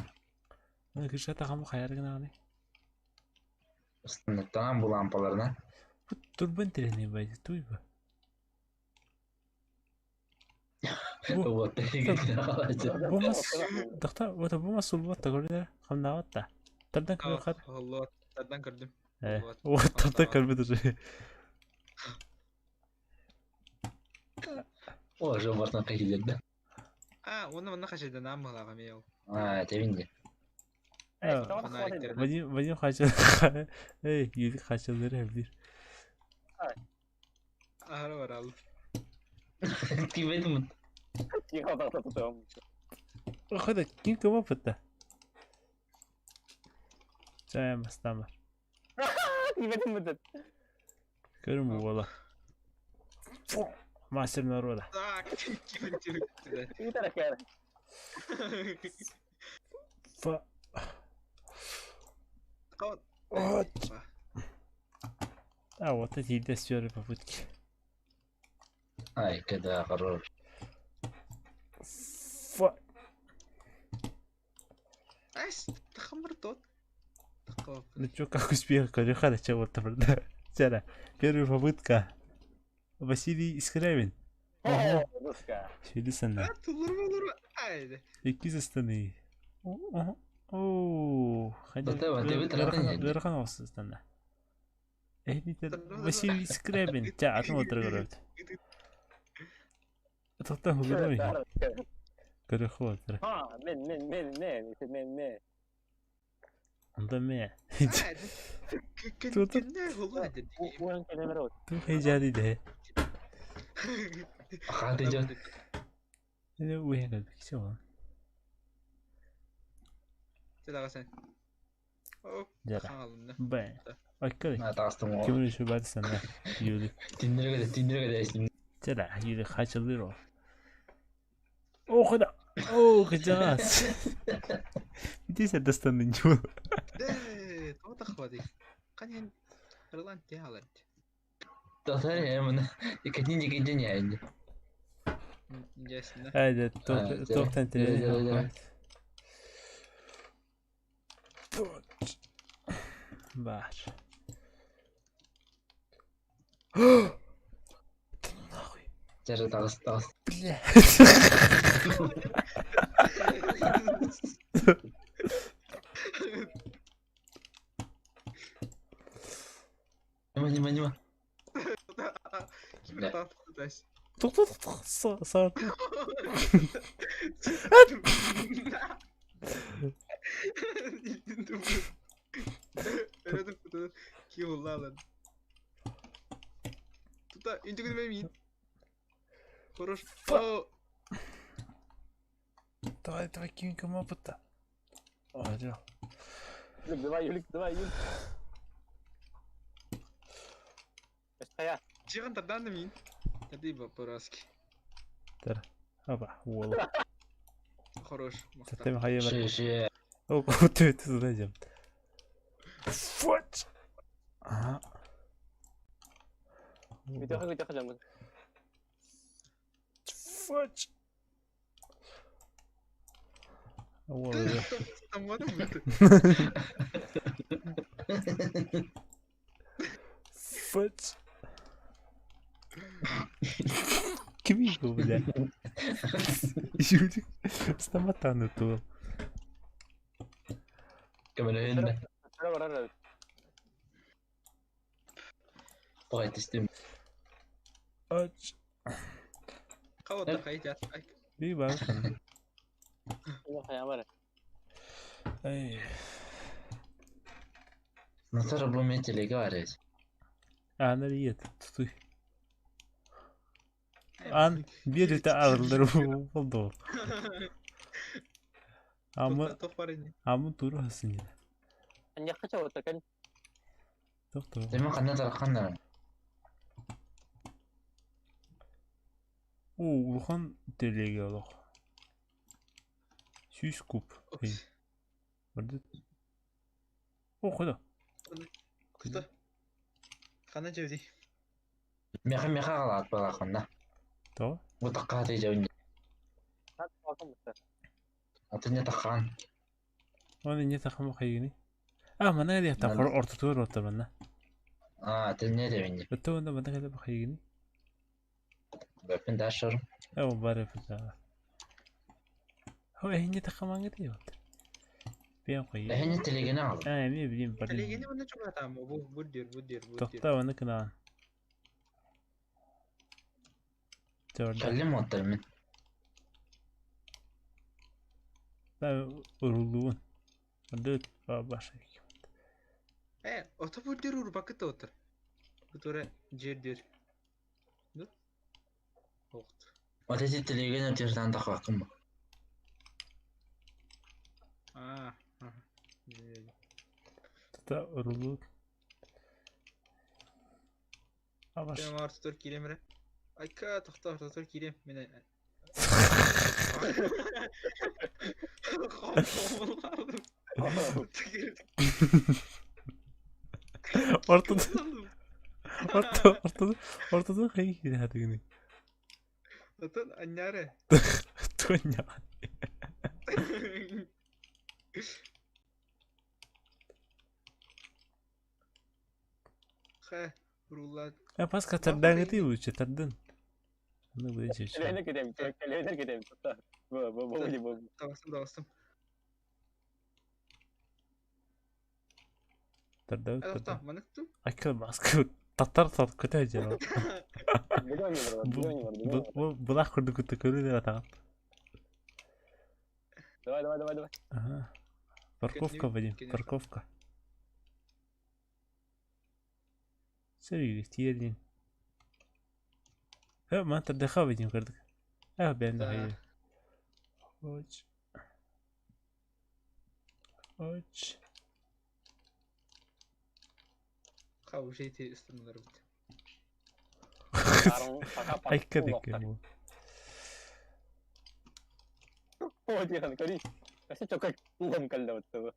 [SPEAKER 3] Кырышата хамы хаяргына аны.
[SPEAKER 1] Станеттан бу лампаларына.
[SPEAKER 3] Бу турбан тирени бай, туйба.
[SPEAKER 1] Вот
[SPEAKER 3] Бу мас дохта, вот бу мас сулбатта көрдө, хамнаватта. Тардан көрө хат.
[SPEAKER 4] Алла, тардан көрдүм.
[SPEAKER 3] Э, вот тардан көрбөт уже.
[SPEAKER 1] О, жол бартан кайдерди.
[SPEAKER 4] А, оны мына кашайдан амылага мейл.
[SPEAKER 1] А, тебинди.
[SPEAKER 3] Вадим, Вадим хачыл. Эй, юлик хачылдыр бир.
[SPEAKER 4] Ара бар ал.
[SPEAKER 1] Тибедим.
[SPEAKER 3] Хода, ким кем опытта? Чай мастамар. Көрүм буола. Мастер народа.
[SPEAKER 4] Так, ким тибедим.
[SPEAKER 3] Фа.
[SPEAKER 4] Кот.
[SPEAKER 3] А, вот эти идеи попытки.
[SPEAKER 1] Ай, когда хорош.
[SPEAKER 3] Фа.
[SPEAKER 4] Ась, тахамыр тот. Такого.
[SPEAKER 3] Ну чё, как успех, Корюха, чего то да. Вчера. Первая попытка. Василий Искрявин.
[SPEAKER 2] О, дуска.
[SPEAKER 3] Сюда
[SPEAKER 4] А, тулур болур. Айде.
[SPEAKER 3] Икки састаны. О,
[SPEAKER 1] Бата, бата, бата,
[SPEAKER 3] Ыарахан оҕустана. Эһитер Василий Скрябин. Ча, атын отыра көрөбүт. Тоқта хугуной. Көрөхө отыра.
[SPEAKER 2] А, мен, мен, мен, мен, мен, мен.
[SPEAKER 3] Онда ме.
[SPEAKER 4] Айде.
[SPEAKER 3] Тут-
[SPEAKER 4] Кэннэ хулу айде.
[SPEAKER 2] Уон кэлэмэр от.
[SPEAKER 3] Ту хейжари де.
[SPEAKER 1] Хаты жон.
[SPEAKER 3] Эне уйхан кэлбик чоо.
[SPEAKER 4] Тедагасан. О,
[SPEAKER 3] Жара.
[SPEAKER 4] хаалынна.
[SPEAKER 3] Бэ. Аккы.
[SPEAKER 1] На тастым.
[SPEAKER 3] Кимин şu бат сана. Юли.
[SPEAKER 1] Тиндерге тиндерге дайсың.
[SPEAKER 3] Жара, юли хачылыр о. О, куда? О, кыжас. Десе дастанны жу.
[SPEAKER 4] Дэ, тота хвади. Каньян Ирланд тялат.
[SPEAKER 1] Татар эмне. Икенин икенин яйны.
[SPEAKER 4] Ясно.
[SPEAKER 3] Айда,
[SPEAKER 1] А,
[SPEAKER 3] тоқтан
[SPEAKER 1] жара, жара, жара.
[SPEAKER 3] Бар. Нахуй.
[SPEAKER 1] Жара тагыс тагыс.
[SPEAKER 3] Бля.
[SPEAKER 1] Нима нима нима.
[SPEAKER 4] Ким тат тас.
[SPEAKER 3] Тоқ тоқ тоқ сар.
[SPEAKER 4] Тута интегрим Хорош. О,
[SPEAKER 3] Давай, давай, кинь опыта. Алло.
[SPEAKER 2] Юлик, давай, Юлик, давай, Юлик. Эстая.
[SPEAKER 4] Чиган тардан мин. Тады по-русски.
[SPEAKER 3] Тар. Опа, уолу.
[SPEAKER 4] Хорош.
[SPEAKER 3] Таттем хайа бар.
[SPEAKER 1] Ши ши.
[SPEAKER 3] О, ты туда идем. Вот. Ага.
[SPEAKER 2] Бүтөхө бүтөхө жамын.
[SPEAKER 3] Вот. Уолу.
[SPEAKER 4] Там вот будет.
[SPEAKER 3] Вот. Кимин бля. Юлик. Стаматаны тул.
[SPEAKER 1] Көмөлөһүн.
[SPEAKER 2] Тара барар.
[SPEAKER 1] Бай тистим.
[SPEAKER 3] Ач.
[SPEAKER 4] Кого-то хотят.
[SPEAKER 3] Би бар.
[SPEAKER 2] Хайа бар.
[SPEAKER 3] Ай.
[SPEAKER 1] Насар бу мен телеге бар эс.
[SPEAKER 3] Ана риет. Туй. Ан бир өтө арылдар болду. Амы амы туру хасын.
[SPEAKER 2] Аньякка чабыта кэн.
[SPEAKER 3] Токтор.
[SPEAKER 1] Деме кандай тараккан
[SPEAKER 3] О, улахан телеге олох. Сүүс куб. Барды. О, куда?
[SPEAKER 4] Куда? Кана жеди.
[SPEAKER 1] Меха меха калат балаканда.
[SPEAKER 3] То?
[SPEAKER 1] Бу такка ты жабын. Аты не таккан.
[SPEAKER 3] Оны не тахам хайгини? А, мана я та хор ортотур отор мана.
[SPEAKER 1] А, ты не дебин.
[SPEAKER 3] Өтө онда мана када хайгини?
[SPEAKER 1] Бэпин дашыр.
[SPEAKER 3] Э, бары фта. Хо, э, не тахам ангы отор. Бен кой.
[SPEAKER 1] Эхне телегене ал.
[SPEAKER 3] А, мен билим бар.
[SPEAKER 4] Телегени мына чуга там. Бу буддир, буддир, буддир.
[SPEAKER 3] Токта оны кынан. Жорда.
[SPEAKER 1] Каллем оттар мен.
[SPEAKER 3] Да, урулуун. Онда баша.
[SPEAKER 4] Э, ото буддир урбакыт отыр. Бутура жердир. Ну? Охт.
[SPEAKER 1] Вот эти телегене тердан таккан.
[SPEAKER 4] А.
[SPEAKER 3] Та урулуун. Абаш.
[SPEAKER 4] Мен ортотор киремре. Айка тохто ортотор кирем. Мен
[SPEAKER 3] Ортода орто ортода ортодо хайги хадыгны.
[SPEAKER 4] Отон анньаары.
[SPEAKER 3] Туонньа.
[SPEAKER 4] Хэ, уруулаат.
[SPEAKER 3] Э, паска тардаҥытыы лучше тардын. Аны быйча.
[SPEAKER 2] Кэлээнэ кэтэбит, кэлээнэ кэтэбит. Бу бу бу бу.
[SPEAKER 4] Таҕыстым, таҕыстым.
[SPEAKER 3] Тарда
[SPEAKER 4] Э,
[SPEAKER 3] тарда.
[SPEAKER 4] маннык ту.
[SPEAKER 3] Айка маска татар тат көтө дьэ.
[SPEAKER 2] Бүгүн
[SPEAKER 3] Бу былах курдук кытта көрүнэр атаҕын.
[SPEAKER 2] Давай, давай, давай, давай.
[SPEAKER 3] Ага. Парковка, Вадим, парковка. Сөрү тиэрдин. Э, ман тардаха Вадим көрдүк. Э, бен да хайы. Оч. Оч.
[SPEAKER 4] Хау, уже ити ыстанылар бит.
[SPEAKER 3] Айка декке бу.
[SPEAKER 2] О, тихан, көрүй. Өссө чокой улам калда бутты.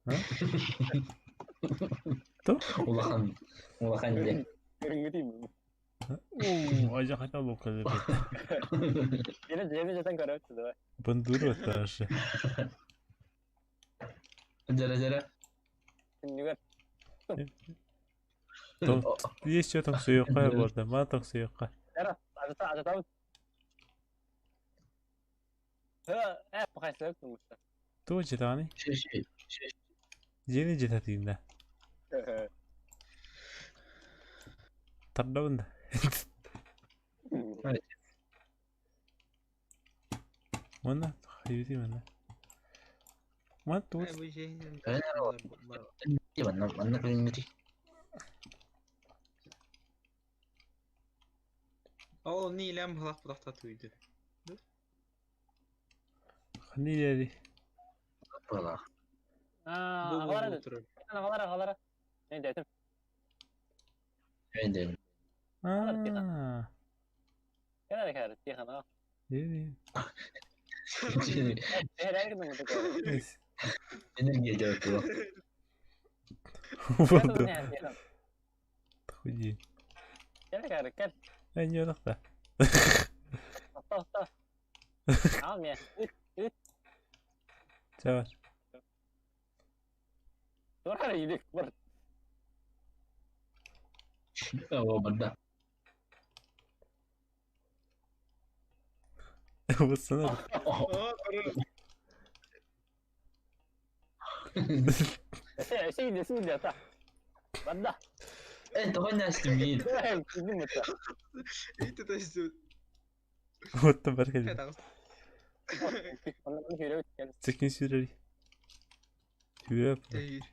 [SPEAKER 3] То?
[SPEAKER 1] Улахан. Улахан дьэ.
[SPEAKER 2] Көрүнгүти.
[SPEAKER 3] Оо, ажа хата лока бит.
[SPEAKER 2] Жене жене жатан көрөт, давай.
[SPEAKER 3] Бандуру ташы.
[SPEAKER 1] Дьэрэ дьэрэ.
[SPEAKER 2] Түннүгэр.
[SPEAKER 3] То, есть там суюкка болды. Ма там суюкка.
[SPEAKER 2] Эра, ажата ажатабыт. Э, пахайсылык тумуста.
[SPEAKER 3] То житаны.
[SPEAKER 1] Ши ши.
[SPEAKER 3] Жени житатыйында. Тардабында. Мана хайбити мана. Ман тут
[SPEAKER 4] Э, бу же
[SPEAKER 1] Манна манна кэлиҥҥити.
[SPEAKER 4] Ол не илэм халах бутахта туйды.
[SPEAKER 3] хани дери.
[SPEAKER 1] Балах.
[SPEAKER 2] Аа,
[SPEAKER 4] Бу бу
[SPEAKER 2] агалара,
[SPEAKER 4] турар.
[SPEAKER 2] агалара, агалара. Мен дэтим.
[SPEAKER 1] Энден.
[SPEAKER 3] Аа.
[SPEAKER 2] Кэлэр кэлэр, тихан аа.
[SPEAKER 3] Дери.
[SPEAKER 2] Эрэг нүг гэдэг.
[SPEAKER 1] Энергия дьэ туох.
[SPEAKER 3] Болды. Худи.
[SPEAKER 2] Кэл кэл кэл.
[SPEAKER 3] Э, не одақта.
[SPEAKER 2] Отто отто. Аа, мен. Үт,
[SPEAKER 3] Чавар.
[SPEAKER 2] Тура идик бар.
[SPEAKER 1] Оо барда.
[SPEAKER 3] Бусана.
[SPEAKER 4] Оо, турар.
[SPEAKER 2] Эсэ, эсэ иде сүйдэ та. Барда.
[SPEAKER 1] Э, тоҕо нэстимиин.
[SPEAKER 2] Э, кидим мөтө.
[SPEAKER 4] Ити тасты.
[SPEAKER 3] Оттон барка.
[SPEAKER 4] Хэ, таҕыс.
[SPEAKER 2] Онно хүрөт кэл.
[SPEAKER 3] Цекин сүрери. Түрөп.
[SPEAKER 4] Тейир.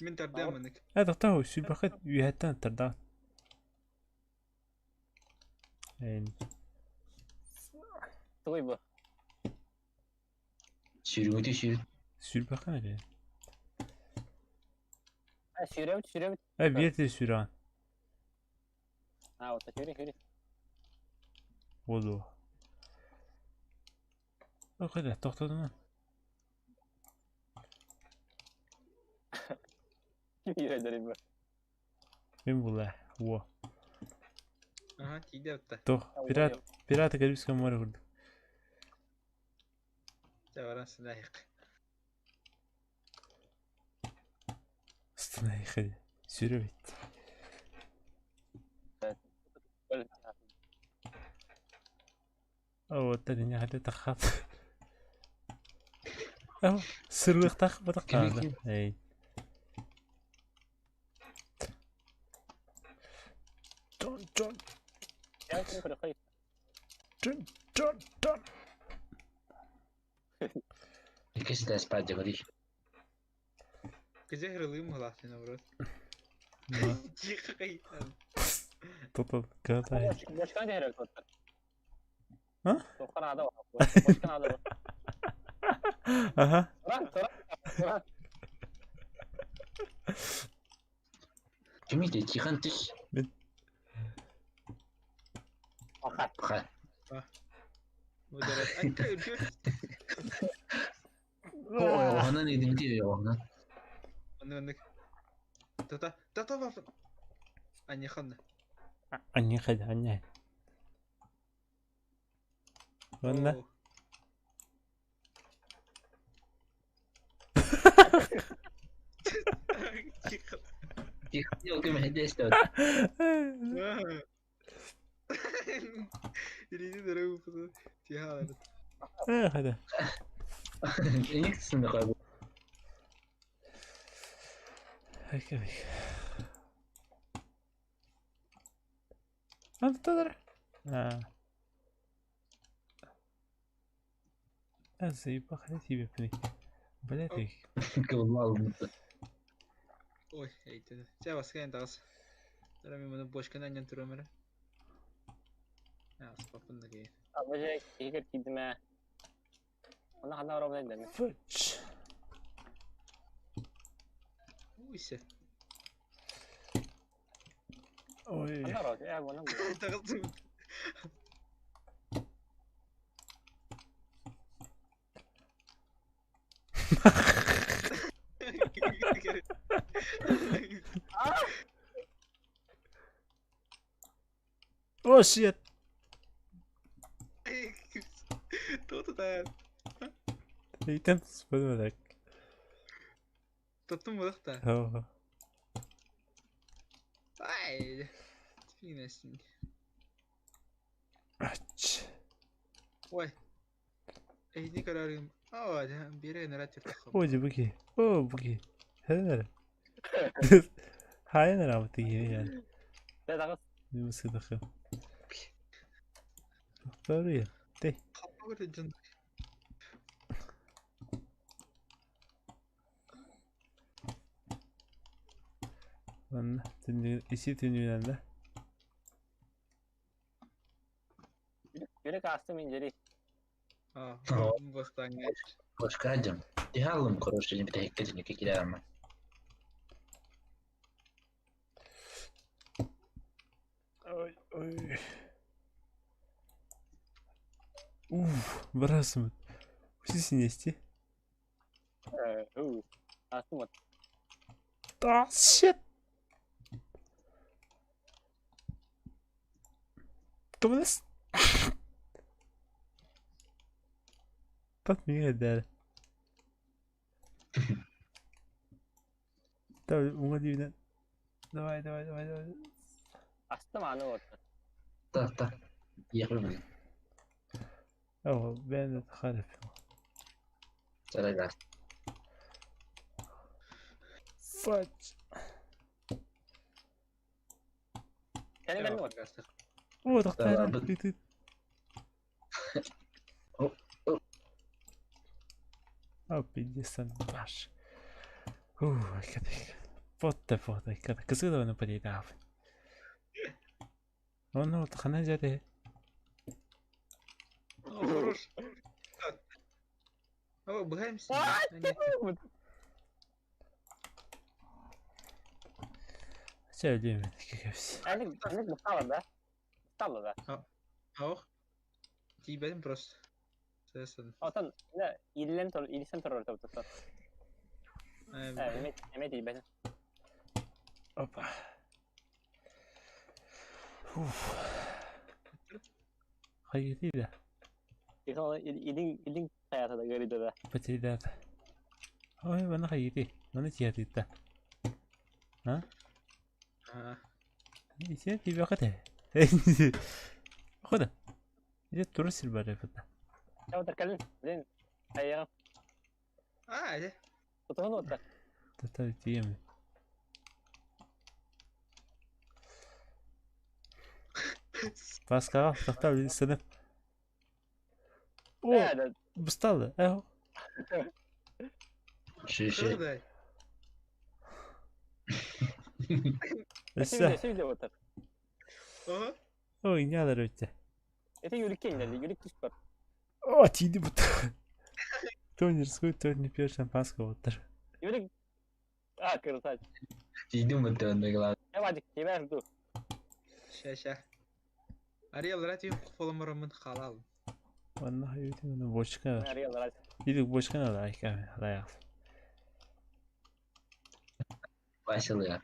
[SPEAKER 4] Мин тардам манык.
[SPEAKER 3] Э, тоқтау, сүрбақыт үйәттен тарда. Эйн.
[SPEAKER 2] Тугуй бу.
[SPEAKER 1] Сүрүҥүтү сүр.
[SPEAKER 3] Сүрбақы не?
[SPEAKER 2] Э, сүрөт, сүрөт.
[SPEAKER 3] Э, бирте сүран.
[SPEAKER 2] Аа, отто сүрө, сүрө.
[SPEAKER 3] Болу. Оқыда, тоқтадым.
[SPEAKER 2] Ким үйрөдөрүм бу.
[SPEAKER 3] Мен була. Во.
[SPEAKER 4] Ага, тиийдэ атта.
[SPEAKER 3] Тох, пират, пираты Карибского моря курдук.
[SPEAKER 4] Чаваран сынайык.
[SPEAKER 3] Астына ходи. Сүрөбит. О, вот это не хотел тахат. О, сырлык тах батак
[SPEAKER 1] Ким-
[SPEAKER 3] Эй. Дон, дон,
[SPEAKER 2] Я ким көрө.
[SPEAKER 3] дон, дон, дон.
[SPEAKER 1] Иккис да спать дьэ
[SPEAKER 4] Кыжа хырылыым халасын наоборот. Тихо кайтан.
[SPEAKER 3] Тут когда
[SPEAKER 2] Бошкан дээрээ тот.
[SPEAKER 3] А?
[SPEAKER 2] Тохан ада. Бошкан ада.
[SPEAKER 3] Ага.
[SPEAKER 2] Туран, туран, туран.
[SPEAKER 1] Кимий Тихан түс.
[SPEAKER 2] Аха.
[SPEAKER 1] Ха.
[SPEAKER 4] Мударат. Айка үргөр.
[SPEAKER 1] Оо, онон идимти онон.
[SPEAKER 4] Онны онны. Тата, тата баф. Аньяхан.
[SPEAKER 3] Анне ходи, анне. Уонна
[SPEAKER 4] Оо.
[SPEAKER 1] Тихо, көмөһөдө
[SPEAKER 4] Илиини дөрөг тиһа алар.
[SPEAKER 3] Hadi.
[SPEAKER 1] Иксini koy.
[SPEAKER 3] Okey. Анталар. А. Азы бахали тебе Блядь.
[SPEAKER 1] Кылмал.
[SPEAKER 4] Ой, эйтен. Чэ баскайын тагыс. Тара мен муну бочканы анньан туруом эрэ. Аспаппын да киһи.
[SPEAKER 2] Абыжа киһигэр киирдим ээ. Онно ханна оробун эдэмми.
[SPEAKER 3] Fudge.
[SPEAKER 4] Уйся.
[SPEAKER 3] Ой.
[SPEAKER 2] Ханна оробун ээ буонан
[SPEAKER 4] Тагыстым.
[SPEAKER 3] Oh shit.
[SPEAKER 4] Тута
[SPEAKER 3] Итем сподмадак.
[SPEAKER 4] Тоттум булах та.
[SPEAKER 3] Оо.
[SPEAKER 4] Ай. Финесин.
[SPEAKER 3] Ач.
[SPEAKER 4] Ой. Эйни карарым. Аа, бире нарат тахам.
[SPEAKER 3] Ой, буки. О, буки. Хэнэр. Хайнэр авт يعني.
[SPEAKER 2] Дэ тагыс.
[SPEAKER 3] Нэмсэдэх. Sorry. Тэ.
[SPEAKER 4] Хаппагыр жын.
[SPEAKER 3] Манна түннү иси түннүнэн да.
[SPEAKER 2] Yürek астым мен жери.
[SPEAKER 4] Аа, бастан.
[SPEAKER 1] Бочка дем. Тихалым, короче, не битэ хекке килерме.
[SPEAKER 3] Ой, ой. Уф, барасым. Усисинести.
[SPEAKER 2] Э, уу. Астым от.
[SPEAKER 3] Ah, shit. Кымнас. Тат миңа дәр. Давай, уңа дибинен. Давай, давай, давай, давай.
[SPEAKER 2] Астым аны от.
[SPEAKER 1] Та, та. Ехал.
[SPEAKER 3] О, бен харып.
[SPEAKER 1] Сарагас.
[SPEAKER 3] Fudge.
[SPEAKER 2] Сени кэнни от.
[SPEAKER 3] О, тохтаа.
[SPEAKER 1] Давай,
[SPEAKER 3] Бит.
[SPEAKER 1] О, о.
[SPEAKER 3] О, пиздец, баш. Ух, кадик. What the fuck, кадик. Кызы да падейдав. Оны хана жаде.
[SPEAKER 4] О, хорош. О, быгаемся.
[SPEAKER 3] Сөйлейм кекепс.
[SPEAKER 2] Эник эник бустала да. Бустала да.
[SPEAKER 4] Ох. Тибедим просто. Сесен.
[SPEAKER 2] Отон илен тор илсен торор топтор. Э, эме эме дейбен.
[SPEAKER 3] Опа. Уф. Хайгида.
[SPEAKER 2] Илин илин хаята да көрүдө да.
[SPEAKER 3] Патидат. Ой, мана хайгити. Мана тиятита. А?
[SPEAKER 4] Аа.
[SPEAKER 3] Исэ тибакате. Хода. Иде турсил баре фата.
[SPEAKER 2] Чау таркалын. Блин. Айя.
[SPEAKER 4] Аа, э.
[SPEAKER 2] Тотон от.
[SPEAKER 3] Тата тием. Паскага тахта сенеп. О,
[SPEAKER 2] Э, да.
[SPEAKER 3] бусталды. Э.
[SPEAKER 1] Ши-ши.
[SPEAKER 4] Кырдай.
[SPEAKER 3] Өссө.
[SPEAKER 2] Сүйдө отыр.
[SPEAKER 4] Ага.
[SPEAKER 3] Ой, нялар өтте.
[SPEAKER 2] Эти юрик келди, юрик түшүп бар.
[SPEAKER 3] О, тиди бут. Тонер ской тон не пьешь шампанского оттар.
[SPEAKER 2] Юрик А, красавчик.
[SPEAKER 1] Тидим бутты онда
[SPEAKER 2] Э, Вадик, тебя жду.
[SPEAKER 4] Ша ша. Ариэл рати холоморомун халал.
[SPEAKER 3] Онна хайутин на бочка.
[SPEAKER 2] Ариэл рати.
[SPEAKER 3] Или бочка надо, айка, лаяк.
[SPEAKER 1] Василия.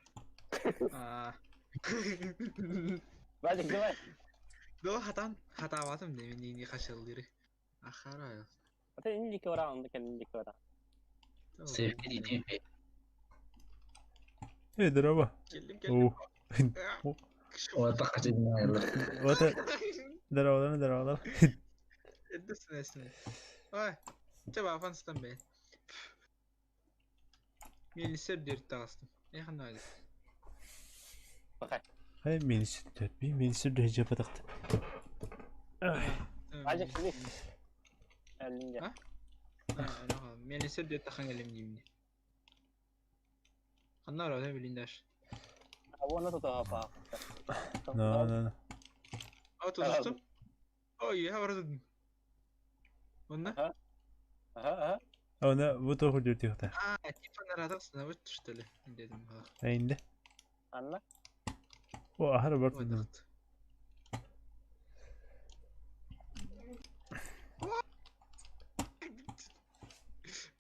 [SPEAKER 4] Аа.
[SPEAKER 2] Вадик, давай.
[SPEAKER 4] До хатан хатаабатым демен нини хашылдыры. Ахара.
[SPEAKER 2] Ата инник бара онда кэнник бара.
[SPEAKER 1] Sevgi değil.
[SPEAKER 3] Эй, здорово.
[SPEAKER 4] Келдим келдим.
[SPEAKER 3] О.
[SPEAKER 1] O da kaçırdın ayarlar.
[SPEAKER 3] Вот здорово, здорово.
[SPEAKER 4] Эддесин эсин. Ой. Чэ бафан стан бэ. Милисер дөрт тагыстым. Эхын айлы.
[SPEAKER 2] Бакай.
[SPEAKER 3] Хай министр, би министр дэ жападакты.
[SPEAKER 2] Ажык шили. Элинде.
[SPEAKER 4] А? Милисер дөрт тахан келем деймин. Ханна ора билиндаш.
[SPEAKER 2] Абона тото па.
[SPEAKER 3] No, no, no.
[SPEAKER 4] А тустум. Ой, я бардым. Онна?
[SPEAKER 2] Аха аха.
[SPEAKER 3] Она вот то худю тихо.
[SPEAKER 4] А, типа нарадасына вот что ли? Дедим.
[SPEAKER 3] Айнде.
[SPEAKER 2] Анна.
[SPEAKER 3] О, ахара бардым.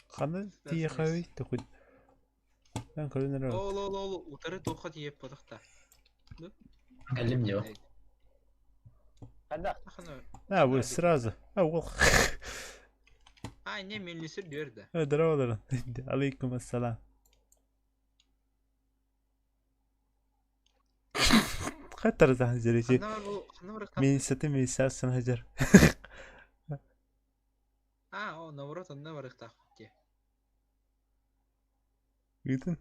[SPEAKER 3] Хана тихо тохуд. Мен көрүнөр.
[SPEAKER 4] Ол ол ол утары тоха тиеп бодохта.
[SPEAKER 1] Geldim diyor.
[SPEAKER 2] Хада.
[SPEAKER 4] Ахана.
[SPEAKER 3] А, вы сразу. А, ол.
[SPEAKER 4] А, не милисер дөрдө.
[SPEAKER 3] Здорово, Алейкум ассалам. Хаттар захан жеречи.
[SPEAKER 4] Ханна бу ханна бар.
[SPEAKER 3] Министрти министр хажар.
[SPEAKER 4] А, о, наоборот, онна барыктак.
[SPEAKER 3] Виден?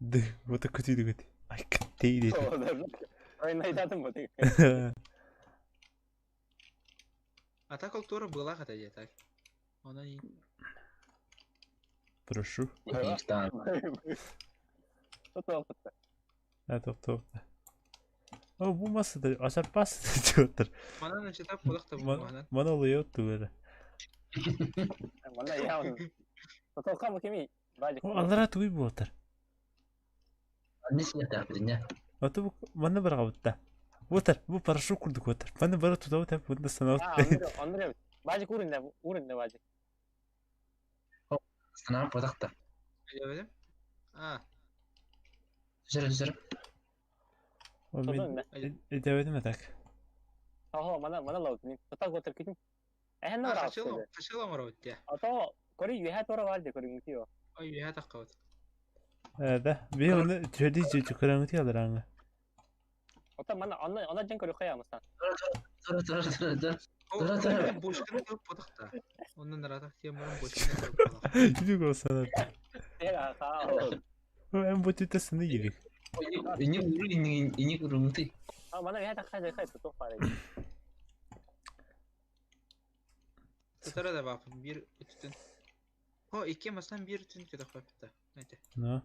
[SPEAKER 3] Ды, вот так күтүйді күт. Ай, кіттей дейді.
[SPEAKER 2] Ойнайтатын бу.
[SPEAKER 4] А та культура была хотя где так. Она не.
[SPEAKER 3] Прошу.
[SPEAKER 1] İlk
[SPEAKER 2] Тото алып.
[SPEAKER 3] А, топ топ. О, бу масада, асар пас деп отыр.
[SPEAKER 4] Мана начата бодохта бу мана.
[SPEAKER 3] Мана олай өтті бәрі.
[SPEAKER 2] Мана я. Тото кам кеми. Бажык.
[SPEAKER 3] О, алара туй бу отыр.
[SPEAKER 1] Annesi yatar ya.
[SPEAKER 3] Аты бу мана бір қабытта. Отыр, бу парашют курдук отыр. Мана бара туда отыр, бұнда санау.
[SPEAKER 2] А, андыр андыр. Бажык уринде, уринде бажык.
[SPEAKER 1] Sana bodakta.
[SPEAKER 4] Билебедим. А,
[SPEAKER 1] Üzere üzere.
[SPEAKER 3] Мен
[SPEAKER 2] Тото
[SPEAKER 3] эдебедим так.
[SPEAKER 2] Охо, мана мана лаут. Тото готер китин. Эхен нора.
[SPEAKER 4] хачыло, хачыло маровтя.
[SPEAKER 2] Ато кори юха тора валде кори мутио.
[SPEAKER 4] Ой, я так вот.
[SPEAKER 3] Да, би оны төді жөжі көрәңі алараңы.
[SPEAKER 2] Ото мана анна анна жен кори хаямыстан.
[SPEAKER 1] Tura tura tura tura.
[SPEAKER 4] О,
[SPEAKER 1] Тура, тура.
[SPEAKER 4] бошканы тып бодохта. Оннан нарадах тем баран бошканы тып бодох.
[SPEAKER 3] Жүдік болсана.
[SPEAKER 2] Тега ха.
[SPEAKER 3] Әм бұ төті сыны керек.
[SPEAKER 1] İni vurur ini ini vurur muti.
[SPEAKER 2] А мана юха так хай хай тото фаре.
[SPEAKER 4] Татара да бапын бир үтүтүн. О, икки масдан бир үтүн көтөх бапытта. Нете.
[SPEAKER 3] Но.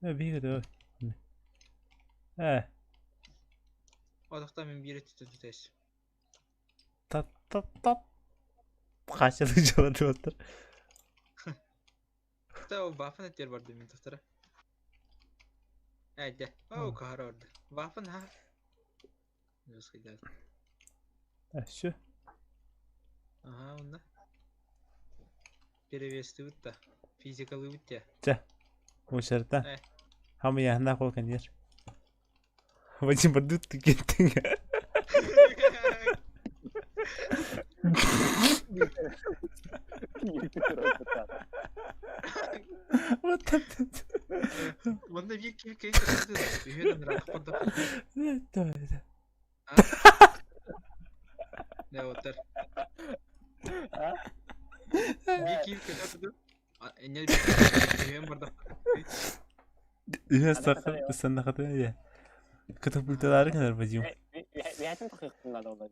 [SPEAKER 3] Би көтө. Ә,
[SPEAKER 4] Одохта мен бир үтүтүн түтөс.
[SPEAKER 3] тат тат тат. Қашылы жалады отыр.
[SPEAKER 4] Та о бафын этер барды мен татара. Әйде. О, кахар орды. Бафын ха. Нөс кыйда.
[SPEAKER 3] Ә, шу.
[SPEAKER 4] Ага, онда. Перевести бутта. Физикалы бутта.
[SPEAKER 3] Мушарта.
[SPEAKER 4] Э.
[SPEAKER 3] Хамы яхна қол канер. Вадим бардут кеттің. Вот это.
[SPEAKER 4] Онда бир кип кип кип. Үйдөн рах бодох.
[SPEAKER 3] Это.
[SPEAKER 4] Не отыр. Бир кип кип. Эне бир бардак.
[SPEAKER 3] Я сақыр, санақаты я. Катапульталары канар Вадим.
[SPEAKER 2] Юхатын тахыктын да олар.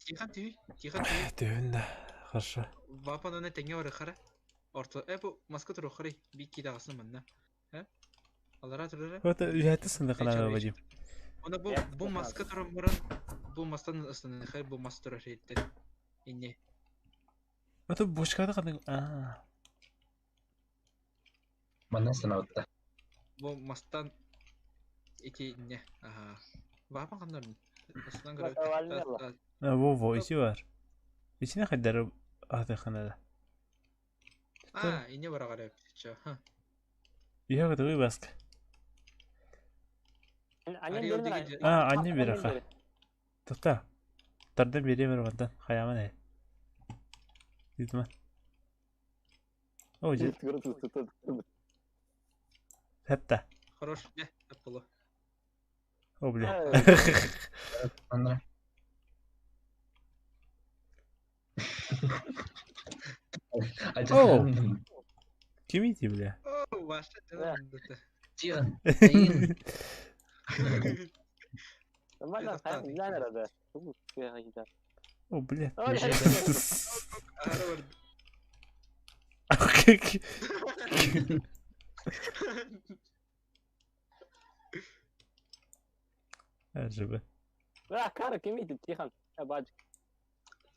[SPEAKER 4] Тихан түй, тихан түй.
[SPEAKER 3] Төвін да. Хорошо.
[SPEAKER 4] Вапан оны теңе ары хара. Орто, э бу маска туру хары. Би ки дагысын манна. Э? Алара турары.
[SPEAKER 3] Вот яты сандақана Вадим.
[SPEAKER 4] Оны бу бу маска туру мурун бу мастан ыстаны хай бу маска туру хейттер. Инне.
[SPEAKER 3] Вот бошкада қандай. А.
[SPEAKER 1] Bana sana otta.
[SPEAKER 4] Бу мастан ити инне. Аха. Вапан кандай? Ыстан
[SPEAKER 2] Маска валнела.
[SPEAKER 3] Во во иши бар. Ичине қайдары атықанада.
[SPEAKER 4] А, инне бара карап. Чо.
[SPEAKER 3] Я готовый баска.
[SPEAKER 2] Анне
[SPEAKER 3] А, анне бир аха. Тоқта. Тардан беремер вандан. Хаяман ә. Ыытыма. О, дьэ. Хэпта.
[SPEAKER 4] Хорош, дьэ, таптала.
[SPEAKER 3] О, бля.
[SPEAKER 1] Анна.
[SPEAKER 3] О! Кимите, бля?
[SPEAKER 4] О, ваша
[SPEAKER 1] Тихо. Тихо.
[SPEAKER 3] О, бля. Ажыба.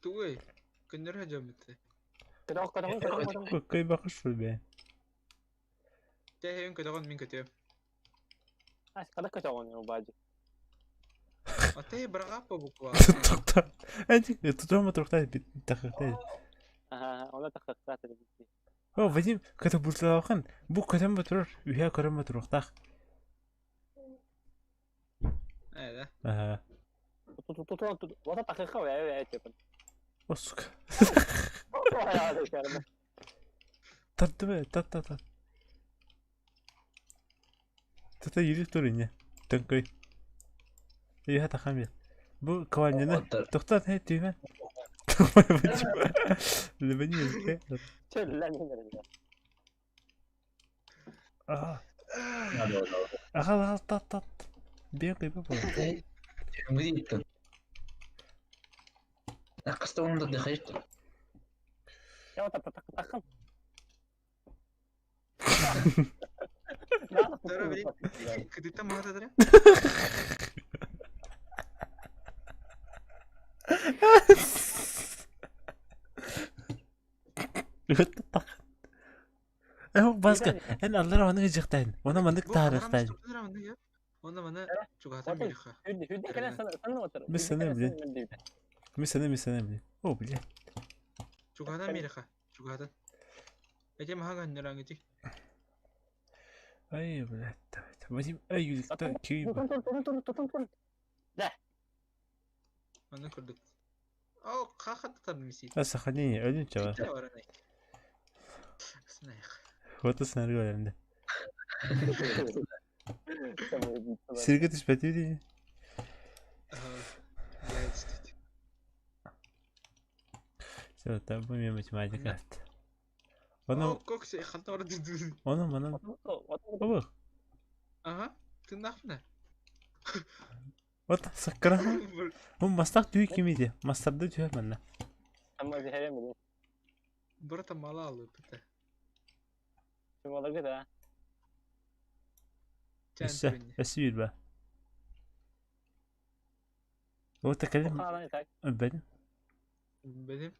[SPEAKER 4] Тугуй, күннэр хадьаммыты.
[SPEAKER 3] Кой бакыш бе.
[SPEAKER 4] Тэһэйэн көтөҕөн мин көтүөм. Атай быраҕааппа буква.
[SPEAKER 3] Тохта. Эти тутума турта тахта. О, Вадим, когда булталахан, бу көтөн батырар, үһэ көрөн батырыахтаах.
[SPEAKER 4] Ээ.
[SPEAKER 3] Аха. О, сука. Тартыбы, тат тат тат. Тата юрик тур инне. Төҥкөй. Үһэ тахам бил. Бу кваннины тохтот хэ түүмэн. Лебени Аа. Аха аха тат тат. Биэ кыйба була.
[SPEAKER 4] Тара били. Кытыттан маһатадара.
[SPEAKER 3] Ээ баска эн аллар ону ыдьыктаан. Оны маннык таарыктаан.
[SPEAKER 4] Онно маны чугаһатан биэриэххэ.
[SPEAKER 3] Миссаны блин. Миссаны миссаны блин. О блин.
[SPEAKER 4] Чугаһатан биэриэххэ. Чугаһатан. Эти маһа гыннараңыти.
[SPEAKER 3] Ай блядь. Вадим ай юликта киви.
[SPEAKER 4] Манна көрдүк. О, хахаттар миси.
[SPEAKER 3] А сохранение өлүн чаба. Вот снарга өлөнде. Сирге түспэти дии. Все, там бу мен математика. Оны
[SPEAKER 4] Кокси халтар
[SPEAKER 3] оны манан. Обы.
[SPEAKER 4] Ага, тыннахпына.
[SPEAKER 3] Вот саккара. Бу мастак түй кимиди? Мастарды түһэр манна.
[SPEAKER 4] Брата мала алып бите.
[SPEAKER 3] Өссө, өссө бир ба. Вот такалым. Бен.
[SPEAKER 4] Benim.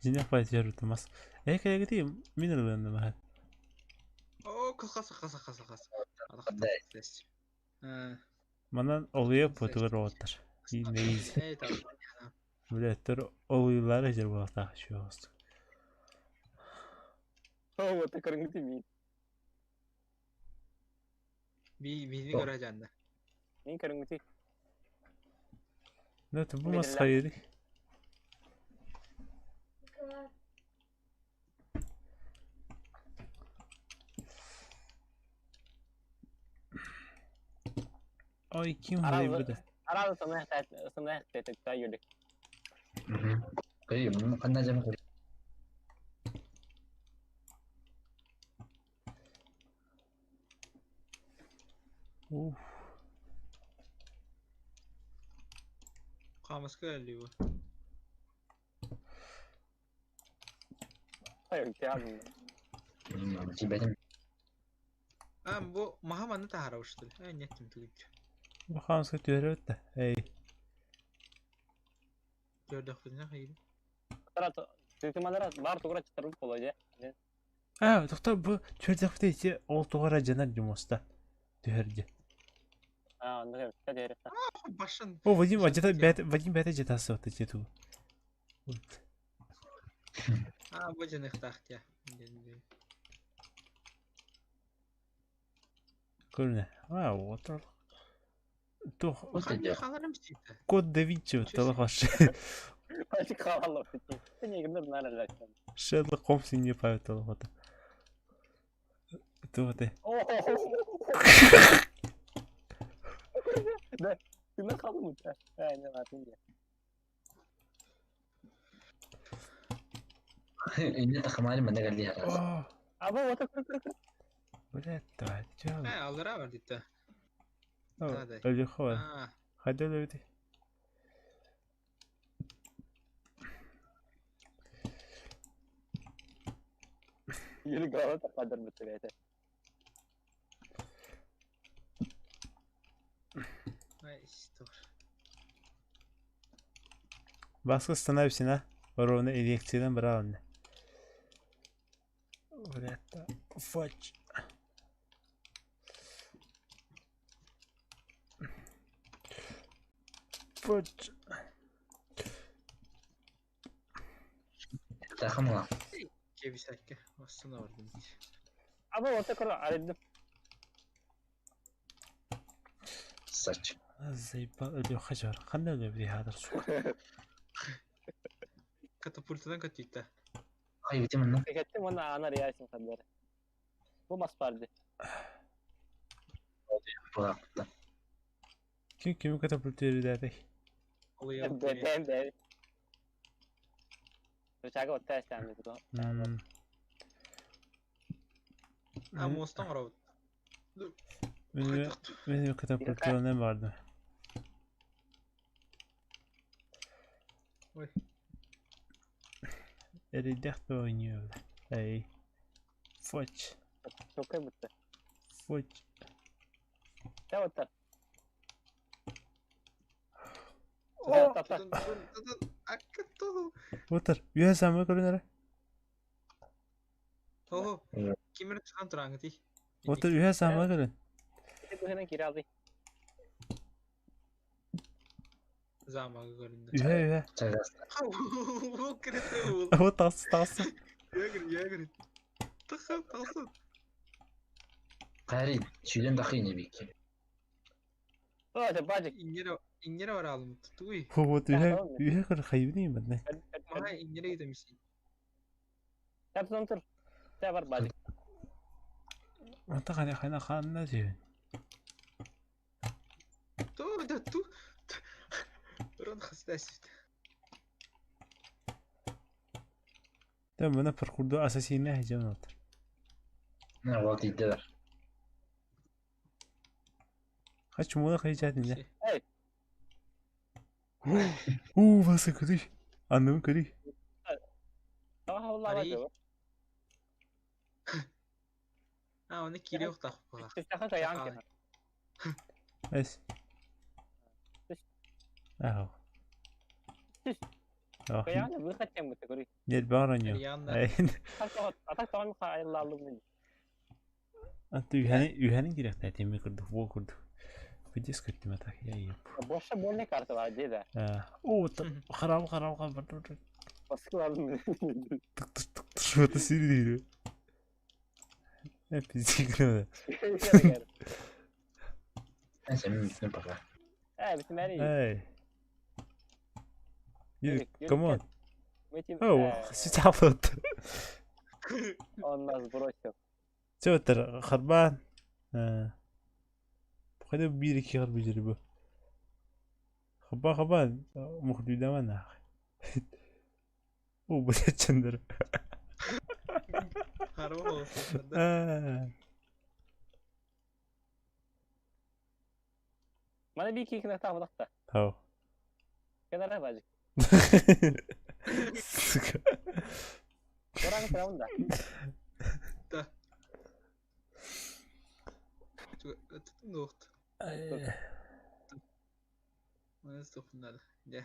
[SPEAKER 3] Жинах бай түһэр утумас. Э кэлэгити мин ылыанна маха.
[SPEAKER 4] О, кылхас хас хас хас.
[SPEAKER 3] Манан олуя потугар оттар. Иннейз.
[SPEAKER 4] Э, там.
[SPEAKER 3] Билеттер олуйлары жер болта şu.
[SPEAKER 4] Би бини көрө жанна.
[SPEAKER 3] Ну, бу мас хайыры. Ой, ким хайыр бу да? Уф.
[SPEAKER 4] Камаска әлі. А, бу маха маны тахара уштыр. Э, неттим түгүт.
[SPEAKER 3] Бу хамска түһэр өттө. Эй.
[SPEAKER 4] Көрдөх бизне хайыр.
[SPEAKER 3] А, тохта бу түһэрдэх ити ол тугара жанар жумуста. Түһэрди.
[SPEAKER 4] Башын.
[SPEAKER 3] О, Вадим, ажата бәт Вадим бәтэ жатасы отты жету.
[SPEAKER 4] А, бу жаных тахтя.
[SPEAKER 3] Көрүнэ. А, отыр. Тух
[SPEAKER 1] Вот
[SPEAKER 4] Ханна
[SPEAKER 1] это.
[SPEAKER 4] халарым сита.
[SPEAKER 3] Код да Винчи
[SPEAKER 4] Чё
[SPEAKER 3] талах вообще.
[SPEAKER 2] Бажик хаалла. Не гыныр наралар.
[SPEAKER 3] Шерлок Холмс не память талах. Тух ты.
[SPEAKER 2] Да, ты на халу. А, не ладно, не.
[SPEAKER 1] Инне тахамари манна галли харас.
[SPEAKER 3] О,
[SPEAKER 2] А вот вот көр көр.
[SPEAKER 3] блядь, давай. Чё?
[SPEAKER 4] Э, аллара бар дитта. Да, да.
[SPEAKER 3] Өлөхө.
[SPEAKER 4] А,
[SPEAKER 3] Хайда өлөбүт.
[SPEAKER 2] Yürü gala takadыр бит это.
[SPEAKER 4] ай, стор.
[SPEAKER 3] Баскы становимся на ровно инъекциядан брал. Блядь, фач. Фач.
[SPEAKER 1] Тахамала.
[SPEAKER 4] Кебисакка. Оссана бар дим.
[SPEAKER 2] А вот көр арыдым.
[SPEAKER 1] Сач.
[SPEAKER 3] Заебал өлөхө жар. Кандай өлөбүт хадыр сука.
[SPEAKER 4] Катапультадан катитта.
[SPEAKER 1] Хай бити манна.
[SPEAKER 2] Кеттим она ана реясин кадыр. Бу мас барды.
[SPEAKER 1] Булакта.
[SPEAKER 3] Ким кими катапультирует этой?
[SPEAKER 4] Олуя.
[SPEAKER 2] Бен бен. Чага вот тест там бит.
[SPEAKER 4] А, мостан карабыт.
[SPEAKER 3] Мен мен катапульталана бардым.
[SPEAKER 4] Ой.
[SPEAKER 3] Эридэх ойнıyor. Эй. Фач.
[SPEAKER 2] Çok битте.
[SPEAKER 3] Фач.
[SPEAKER 2] Да вот так.
[SPEAKER 3] О!
[SPEAKER 2] Та та.
[SPEAKER 4] Акка
[SPEAKER 3] Отыр. Үйә самы көрүнөр.
[SPEAKER 4] Того. Кимер чыган тураңы ти.
[SPEAKER 3] Отыр үйә самы көрүн.
[SPEAKER 2] Бу хенен кире алды.
[SPEAKER 4] Замагы көрүндү.
[SPEAKER 3] Үйә үйә.
[SPEAKER 1] Чагас.
[SPEAKER 4] Бу кирете бул.
[SPEAKER 3] О тас тас.
[SPEAKER 4] Ягыр, ягыр. Тахы, тахы.
[SPEAKER 1] Кари, сүлен дахы не бик.
[SPEAKER 2] О, это бажик.
[SPEAKER 4] Ингере, ингере бар алым. Туй.
[SPEAKER 3] Вот үйә үйә көр хайбни бадны.
[SPEAKER 4] Мага ингере гитемис.
[SPEAKER 2] Тап тур. Та бар бажик.
[SPEAKER 3] Онта хана хана ханна жи.
[SPEAKER 4] Ту, да ту. Рон хастас.
[SPEAKER 3] Та мына паркурда ассасина хижам отыр.
[SPEAKER 1] На вот иделер.
[SPEAKER 3] Хач муна хайжат не.
[SPEAKER 2] Эй.
[SPEAKER 3] У васа көрүй. Анным көрүй.
[SPEAKER 2] Та хавла
[SPEAKER 4] Ари.
[SPEAKER 2] бажик.
[SPEAKER 4] А, оны кире уктак була.
[SPEAKER 2] Тахы каян ки.
[SPEAKER 3] Эс. Ага.
[SPEAKER 2] Каян бу хаттем бит көрү.
[SPEAKER 3] Нет, бараньо.
[SPEAKER 4] Арианна.
[SPEAKER 2] Атак тагын хайла алым.
[SPEAKER 3] Антı ühənin ühənin girək temi kırdı, wo kırdı. Видео көттүм атак я еп.
[SPEAKER 2] Боша больный карта бар деди.
[SPEAKER 3] О, харам харам харам.
[SPEAKER 2] Баскы алдым.
[SPEAKER 3] Тык тык тык тык вот сири. Э, пиздец.
[SPEAKER 1] Sen бүтүн бага.
[SPEAKER 2] Э, бит мэри.
[SPEAKER 3] Эй. You, come on.
[SPEAKER 2] Мы
[SPEAKER 3] О, ситалот.
[SPEAKER 2] Он нас бросил.
[SPEAKER 3] Чөтер харбан. Хайда бир iki хар бижери бу. Хаба хаба мухлюдаман. О, блядь, чендер.
[SPEAKER 4] Харба болсун.
[SPEAKER 2] Мана бир iki кына табылакта.
[SPEAKER 3] Хау.
[SPEAKER 2] Кенара бажик.
[SPEAKER 3] Сука.
[SPEAKER 2] Ораңы турамын да.
[SPEAKER 4] Да. Тутун дохт. Мана стохнада. Да.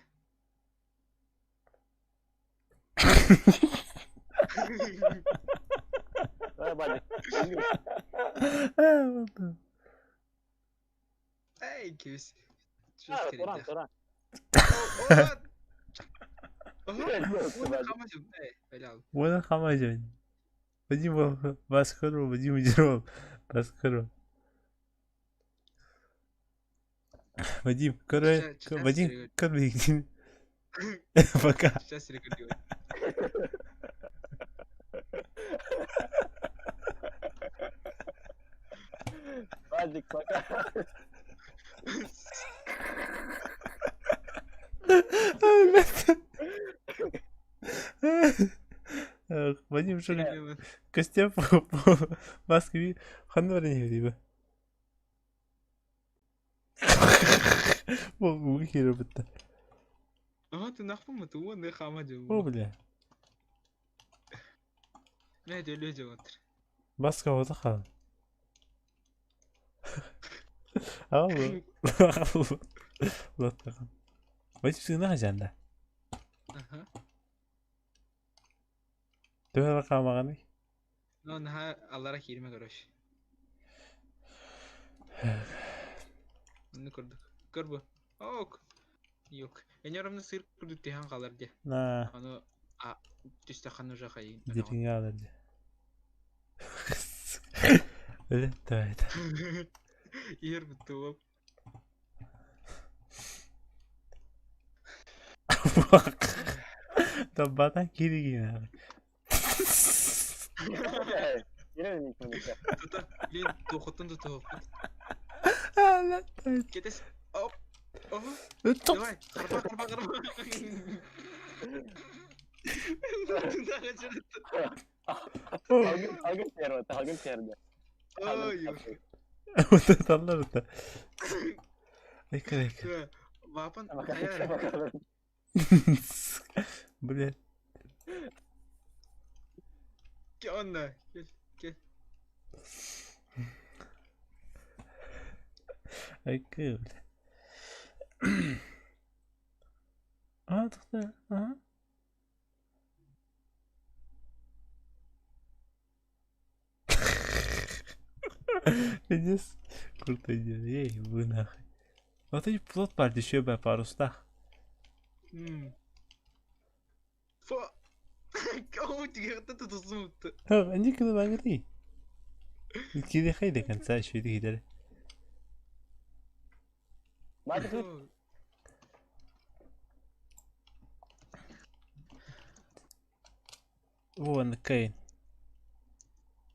[SPEAKER 2] Давай, бажик.
[SPEAKER 4] Эй, кебис.
[SPEAKER 2] Туран, туран.
[SPEAKER 3] Вона хамажын. Вадим Баскару, Вадим Деров. Баскару. Вадим, короче,
[SPEAKER 4] Сейчас
[SPEAKER 3] Вадим,
[SPEAKER 4] серега.
[SPEAKER 3] көр Пока.
[SPEAKER 4] Сейчас рекордируй.
[SPEAKER 2] Вадик, пока.
[SPEAKER 3] Вадим, что ли, Костя по Москве, ханна баран иһэр Бу киирэ бытта.
[SPEAKER 4] Ага, ты нахуй ты вон хама
[SPEAKER 3] О,
[SPEAKER 4] дел.
[SPEAKER 3] бля.
[SPEAKER 4] Не, дел дел.
[SPEAKER 3] Баска ота хаал. Ал. Лоттахан. Вадим сына хажанда.
[SPEAKER 4] Ага.
[SPEAKER 3] Төһө хаамаҕаный?
[SPEAKER 4] Ну, наха аллара киирмэ короче. Ну көрдүк. Көр бу. Ок. Юк. Энеромны сыр курдук тиһэн хаалар дии.
[SPEAKER 3] На,
[SPEAKER 4] Аны а түстэхэн уже хайын.
[SPEAKER 3] дириҥэ аалар дии. Өлө давай.
[SPEAKER 4] Иер бутуоп.
[SPEAKER 3] Таббатан кииригин.
[SPEAKER 4] Тута, блин, тухутун тутуохпут. Кетес. Оп. Оп. Давай, харба, харба, харба.
[SPEAKER 2] Алгын терді, алгын терді.
[SPEAKER 4] Ой,
[SPEAKER 3] Таллар Эка эка.
[SPEAKER 4] Вапан, хаяр.
[SPEAKER 3] Бля.
[SPEAKER 4] Онна, кел, кел.
[SPEAKER 3] Эка, бля. А, тохта, ага. Пиздец. Круто идет. Ей, вы нахуй. Вот и плот бар еще бы парустах.
[SPEAKER 4] Фо. Кого тебе это тусмут?
[SPEAKER 3] Они когда багри. Киди хай до конца еще иди кидали. Вон Кейн.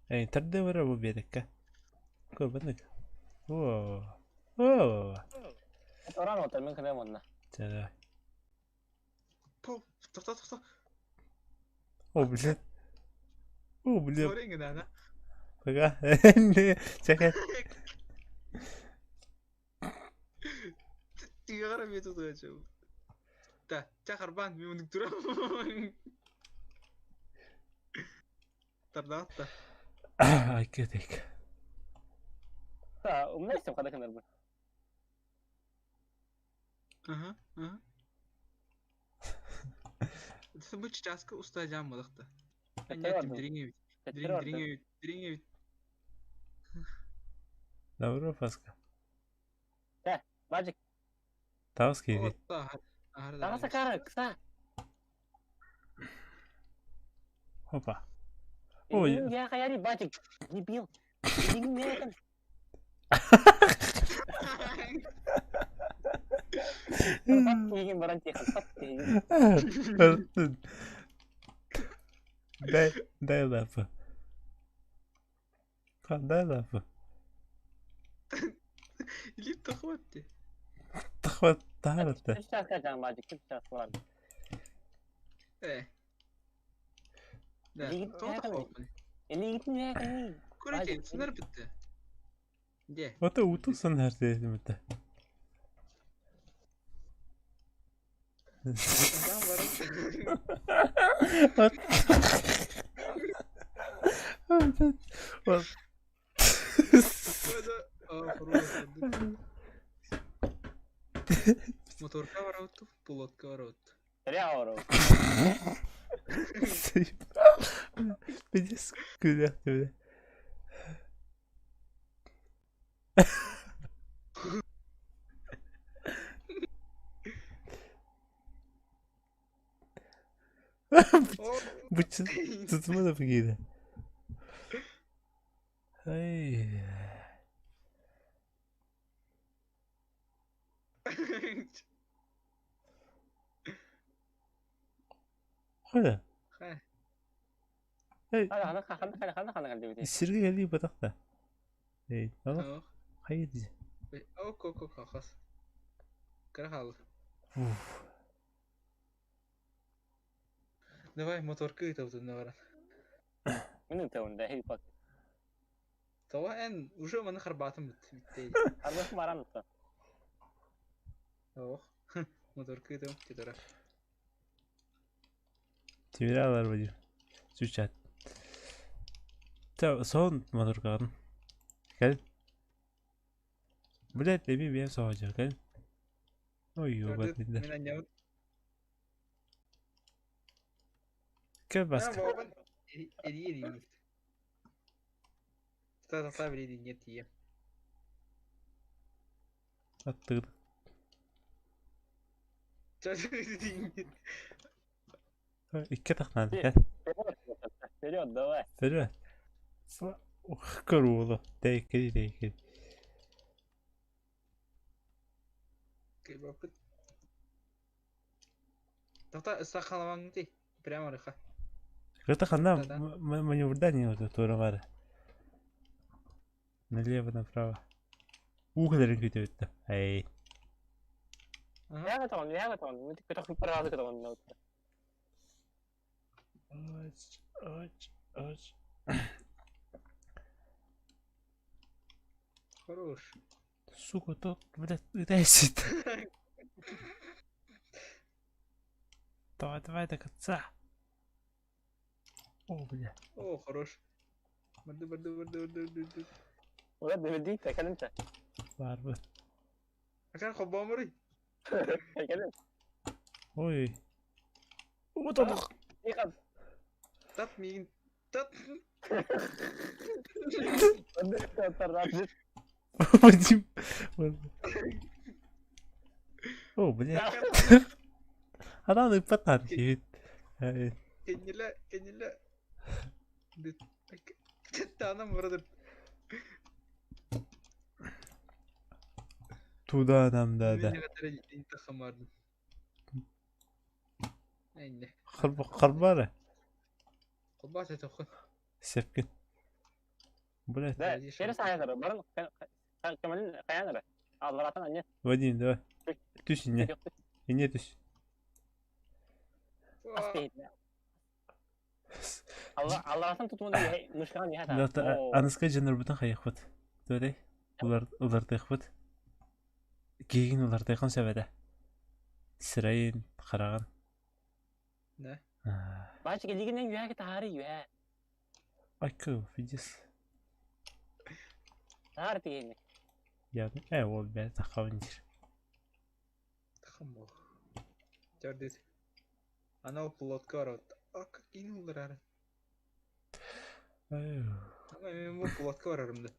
[SPEAKER 3] Эй, тардевара бу берекка. Көрбөтүк. О. О.
[SPEAKER 2] Оран отыр, мен кінем онна.
[SPEAKER 3] Чара.
[SPEAKER 4] По, тохто, тохто.
[SPEAKER 3] О, блин. О, блин.
[SPEAKER 4] Соринг да,
[SPEAKER 3] Пока. Чакай.
[SPEAKER 4] Тигара бе тут ачу. Та, ча харбан, мен мундук турам. Тардаатта.
[SPEAKER 3] Ай, кетек.
[SPEAKER 2] Та, умнайсың қада кінер бұл.
[SPEAKER 4] Ага, ага. Бу часка уста жам балыкта. Анятым дириңе бит. Дириң дириңе бит. Дириңе бит.
[SPEAKER 3] Добро, Паска.
[SPEAKER 2] Бажик.
[SPEAKER 3] Таус кири.
[SPEAKER 2] Тағаса кара, кыса.
[SPEAKER 3] Опа. Ой.
[SPEAKER 2] Я хаяри бажик. Дебил. Дебил. Тиген баран тихан, тиген.
[SPEAKER 3] Дай, дай лапу. Дай лапу.
[SPEAKER 4] Илип тахватты.
[SPEAKER 3] Тахват тахватты.
[SPEAKER 2] Үч часка жан бажик, үч часка бар.
[SPEAKER 4] Э. Да,
[SPEAKER 2] Илигитин
[SPEAKER 4] Көрөте, сынар битти. Де.
[SPEAKER 3] Ото уту сынар дедим битти.
[SPEAKER 4] Моторка бараутту, пулотка бараутту.
[SPEAKER 2] Реал
[SPEAKER 3] Пиздец, куда ты, Бу tutma da giydi. Ay. Хайа?
[SPEAKER 4] Хайа?
[SPEAKER 3] Эй,
[SPEAKER 2] Хана хана хана хана хана кэлдибит.
[SPEAKER 3] сиргэ кэлии батах да. Эй, ала хайа дии.
[SPEAKER 4] Ок, ок, ок, хас. Кыра хаалла.
[SPEAKER 3] Уф.
[SPEAKER 4] Давай моторка ыытабытын баран.
[SPEAKER 2] Мин ыытабын да хей пак.
[SPEAKER 4] Тоҕо эн уже маны харбаатым бит. Бүттей.
[SPEAKER 2] Арбас баран ыта.
[SPEAKER 4] Ох. Моторка ыытабын тетара.
[SPEAKER 3] Тимири алар Вадим. Чучат. Та сон моторкаҕын. Кэл. Блядь, эми бэйэм соһодьор кэл. Ой, ёбат
[SPEAKER 4] Мин анньабын.
[SPEAKER 3] Кэл баска.
[SPEAKER 4] Эрии Та-та-та билии тиийэ.
[SPEAKER 3] Аттыгыт. Икки тахнан кэл.
[SPEAKER 2] Вперед, давай.
[SPEAKER 3] Вперед. Круто. Тейкери, тейкери.
[SPEAKER 4] Кебапыт. Тоқта ыстаққаламаң дей. Прямо арыха.
[SPEAKER 3] Это хана маневрдание вот это бары. Налево, направо. Ух, күтөттө. Эй.
[SPEAKER 2] Яга тоҕон, яга тоҕон. Көтөх параады көтөҕөн.
[SPEAKER 3] Ач, ач, ач.
[SPEAKER 4] Хорош.
[SPEAKER 3] Сука, тот, блядь, пытайся. Давай, давай до конца. О, бля.
[SPEAKER 4] О, хорош. Барды, барды, барды, барды, барды.
[SPEAKER 2] Улар бэбэдии, кэлин та.
[SPEAKER 3] Барбыт.
[SPEAKER 4] Акар хоббомуруй.
[SPEAKER 2] Кэлин.
[SPEAKER 3] Ой. Вот он.
[SPEAKER 2] Тихо.
[SPEAKER 4] Тат миин. Тат.
[SPEAKER 3] Вадим. О, бля. Ананы ыппатаан киһит.
[SPEAKER 4] Кенниле, кенниле. Таанам барадыр.
[SPEAKER 3] Туда нам да да. Харбара.
[SPEAKER 4] Холбаат этохун.
[SPEAKER 3] Сепкин. Блядь.
[SPEAKER 2] Да, через хайанара. Баран кемалин хайанара. Алларатан анне.
[SPEAKER 3] Вадим, давай. Түс инне. Инне түс.
[SPEAKER 2] Алларатан тутмун мышкан яха.
[SPEAKER 3] Аныска жанар бутан хайахпыт. Төдей. Улар улартыахпыт. Киигин улартыахын сөбөдө. Сирайын хараган.
[SPEAKER 4] Да.
[SPEAKER 2] Бачы келигинен юха тахары юха.
[SPEAKER 3] Айкы, видишь.
[SPEAKER 2] Тахары тигени.
[SPEAKER 3] Я, ол бә тахабын дир.
[SPEAKER 4] Тахам бол. Жардит. Анау плотка бар вот. А какие улар. Мен бу плотка барарым да.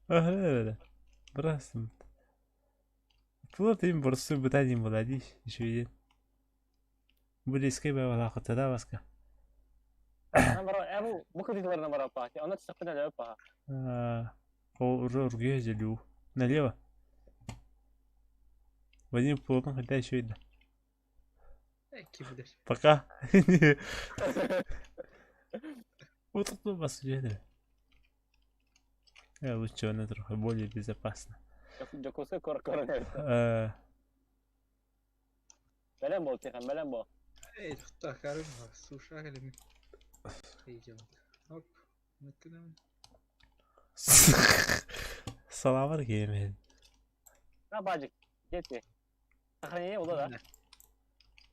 [SPEAKER 3] Ага, Брасым. Плот им борсу бытаним буладиш, еще един. Булискай бавала хотада баска.
[SPEAKER 2] Бара, бу бу кытыларына бара па. Аны түсәккә дә па.
[SPEAKER 3] О, ургия зелю. Налево. Вадим плотно, хотя еще видно. Пока. Вот тут у вас едет. Лучше она трохи более безопасно.
[SPEAKER 2] Жокусы кор кор. Бәләм бул, тихан, бәләм бул.
[SPEAKER 4] Эй, тохта, карым, суша кэлем. Оп. Накынам.
[SPEAKER 3] Саламар геймен.
[SPEAKER 2] На бажик. Дети. Сохранение ула да.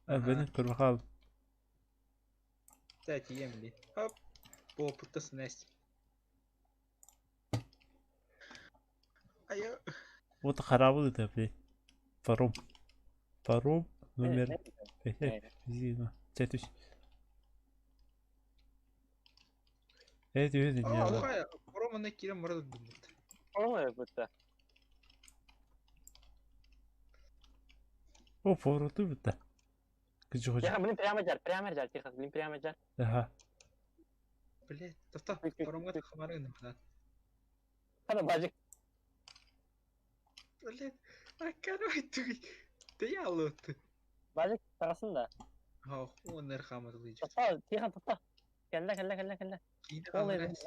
[SPEAKER 3] Бені көрбақал.
[SPEAKER 4] Кстати, емли. Оп. Бо путасы Настя. Айо.
[SPEAKER 3] Вот харабыл это, блядь. Паром. Паром номер. Түс. Э, не
[SPEAKER 4] А, паром кирем барады бит.
[SPEAKER 2] Паром битте.
[SPEAKER 3] О, повороту битте. Кыжы
[SPEAKER 2] ходжа. Тихо, блин, прямо жар, прямо жар, тихо, блин, прямо жар.
[SPEAKER 3] Ага.
[SPEAKER 4] Блядь, тоқта, паромга тахамары да.
[SPEAKER 2] Хана бажик.
[SPEAKER 4] Блин, а короче, ты я лут.
[SPEAKER 2] Бажик таҕасын да.
[SPEAKER 4] Ох, он эрхамат лыжит.
[SPEAKER 2] Тохтоо, Тихон тохтоо. Кэллэ, кэллэ, кэллэ, кэллэ.
[SPEAKER 4] Киинэ
[SPEAKER 2] Ол
[SPEAKER 4] хааллара си.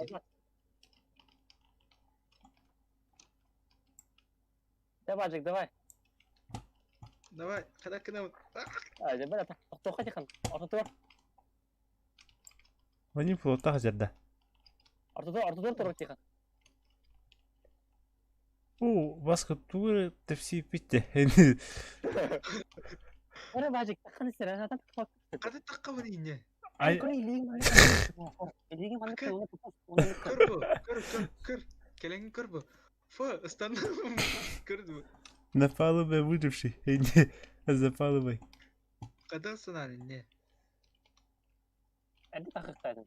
[SPEAKER 2] Дэ Бажик, давай.
[SPEAKER 4] Давай, хада кына.
[SPEAKER 2] А, дьэ, бара, тохтуохха Тихон. Ортотугар,
[SPEAKER 3] Ваним флоттаах дьарда.
[SPEAKER 2] ортотугар, ортотугар турар Тихон.
[SPEAKER 3] Уу, баска тугу эрэ тэпсииппит
[SPEAKER 2] Эрэ Бажик, таххан истэр, атан таххан.
[SPEAKER 4] Хада таққа бар инне.
[SPEAKER 3] Ай,
[SPEAKER 2] Көрө илииҥ маннык илииҥ маннык
[SPEAKER 4] Көр.
[SPEAKER 2] тылына тутас, уонна
[SPEAKER 4] Көр бу, көр, көр, көр. Кэлэҥ көр бу. Фу, ыстан. Көр бу.
[SPEAKER 3] на палубе выживший. За палубой.
[SPEAKER 4] Хада санаан инне.
[SPEAKER 2] эрдэ тахыктаатын.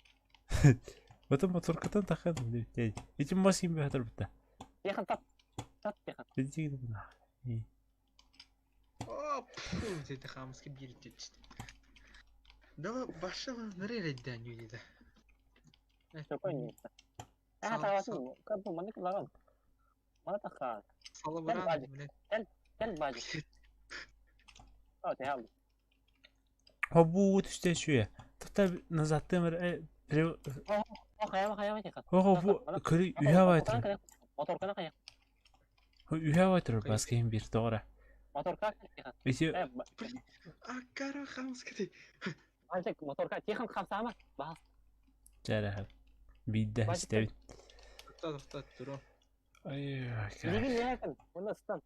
[SPEAKER 3] Потом моторкатан тахан. Этим мас им бәтер битте.
[SPEAKER 2] Тихон тат. Тат Тихон.
[SPEAKER 3] Бензин бына.
[SPEAKER 4] О, пфу, это хамски биртич. Давай, башала ныры да нюни да.
[SPEAKER 2] Чокой не. Аа таҕасын, көр бу маннык ылаҕын. Мана тахха.
[SPEAKER 4] Салабыран,
[SPEAKER 2] Бажик.
[SPEAKER 4] блин.
[SPEAKER 2] Кэл Бажик. О, тэһэл.
[SPEAKER 3] Хобу түстә шуя. Тохта назад темер
[SPEAKER 2] О, хайа, хайа, Тихон.
[SPEAKER 3] Хо бу көрү үһә байтыр.
[SPEAKER 2] Моторканы хайа.
[SPEAKER 3] Үһә байтыр баска им бир тогра.
[SPEAKER 2] Моторка Тихон.
[SPEAKER 3] Эти
[SPEAKER 2] Э,
[SPEAKER 4] А, кара хамски ты.
[SPEAKER 2] Бажик, моторка Тихон хамсаама. Баас.
[SPEAKER 3] жарах. Бидде
[SPEAKER 2] Бажик,
[SPEAKER 3] истебит.
[SPEAKER 4] Тохта, тохта, туро.
[SPEAKER 3] Ай,
[SPEAKER 2] Илиигин нээкэн. Уонна ыстан.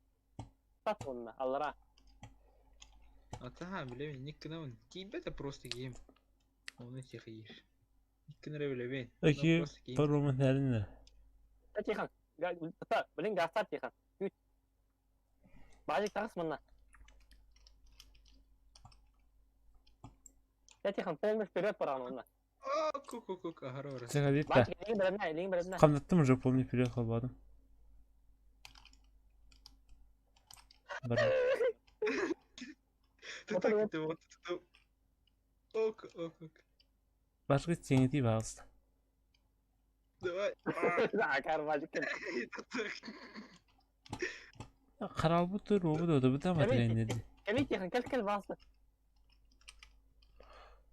[SPEAKER 2] Тат уонна аллара.
[SPEAKER 4] Ата, блин, никкына Кибе это просто гейм. Он этих ешь. Никкына блин.
[SPEAKER 3] Окей, пару нәрне.
[SPEAKER 2] Та Тихон. Та, блин, гастар Тихон. Күт. Бажик таҕыс манна. Та Тихон полный вперед бараҕын уонна.
[SPEAKER 4] О, ку-ку-ку, хорош.
[SPEAKER 3] Сага битте.
[SPEAKER 2] Бажик илиигин бэлэмнээ, илиигин бэлэмнээ.
[SPEAKER 3] Камнаттым уже полный вперед холбадым. Бар.
[SPEAKER 4] Ты так это вот. Ок, ок, ок.
[SPEAKER 3] Башка теңети багыста.
[SPEAKER 4] Давай.
[SPEAKER 2] Акар Бажик кэл.
[SPEAKER 3] Каралбы тур, обу да бу да материал.
[SPEAKER 2] Кэлий Тихон, кэл кэл баасы.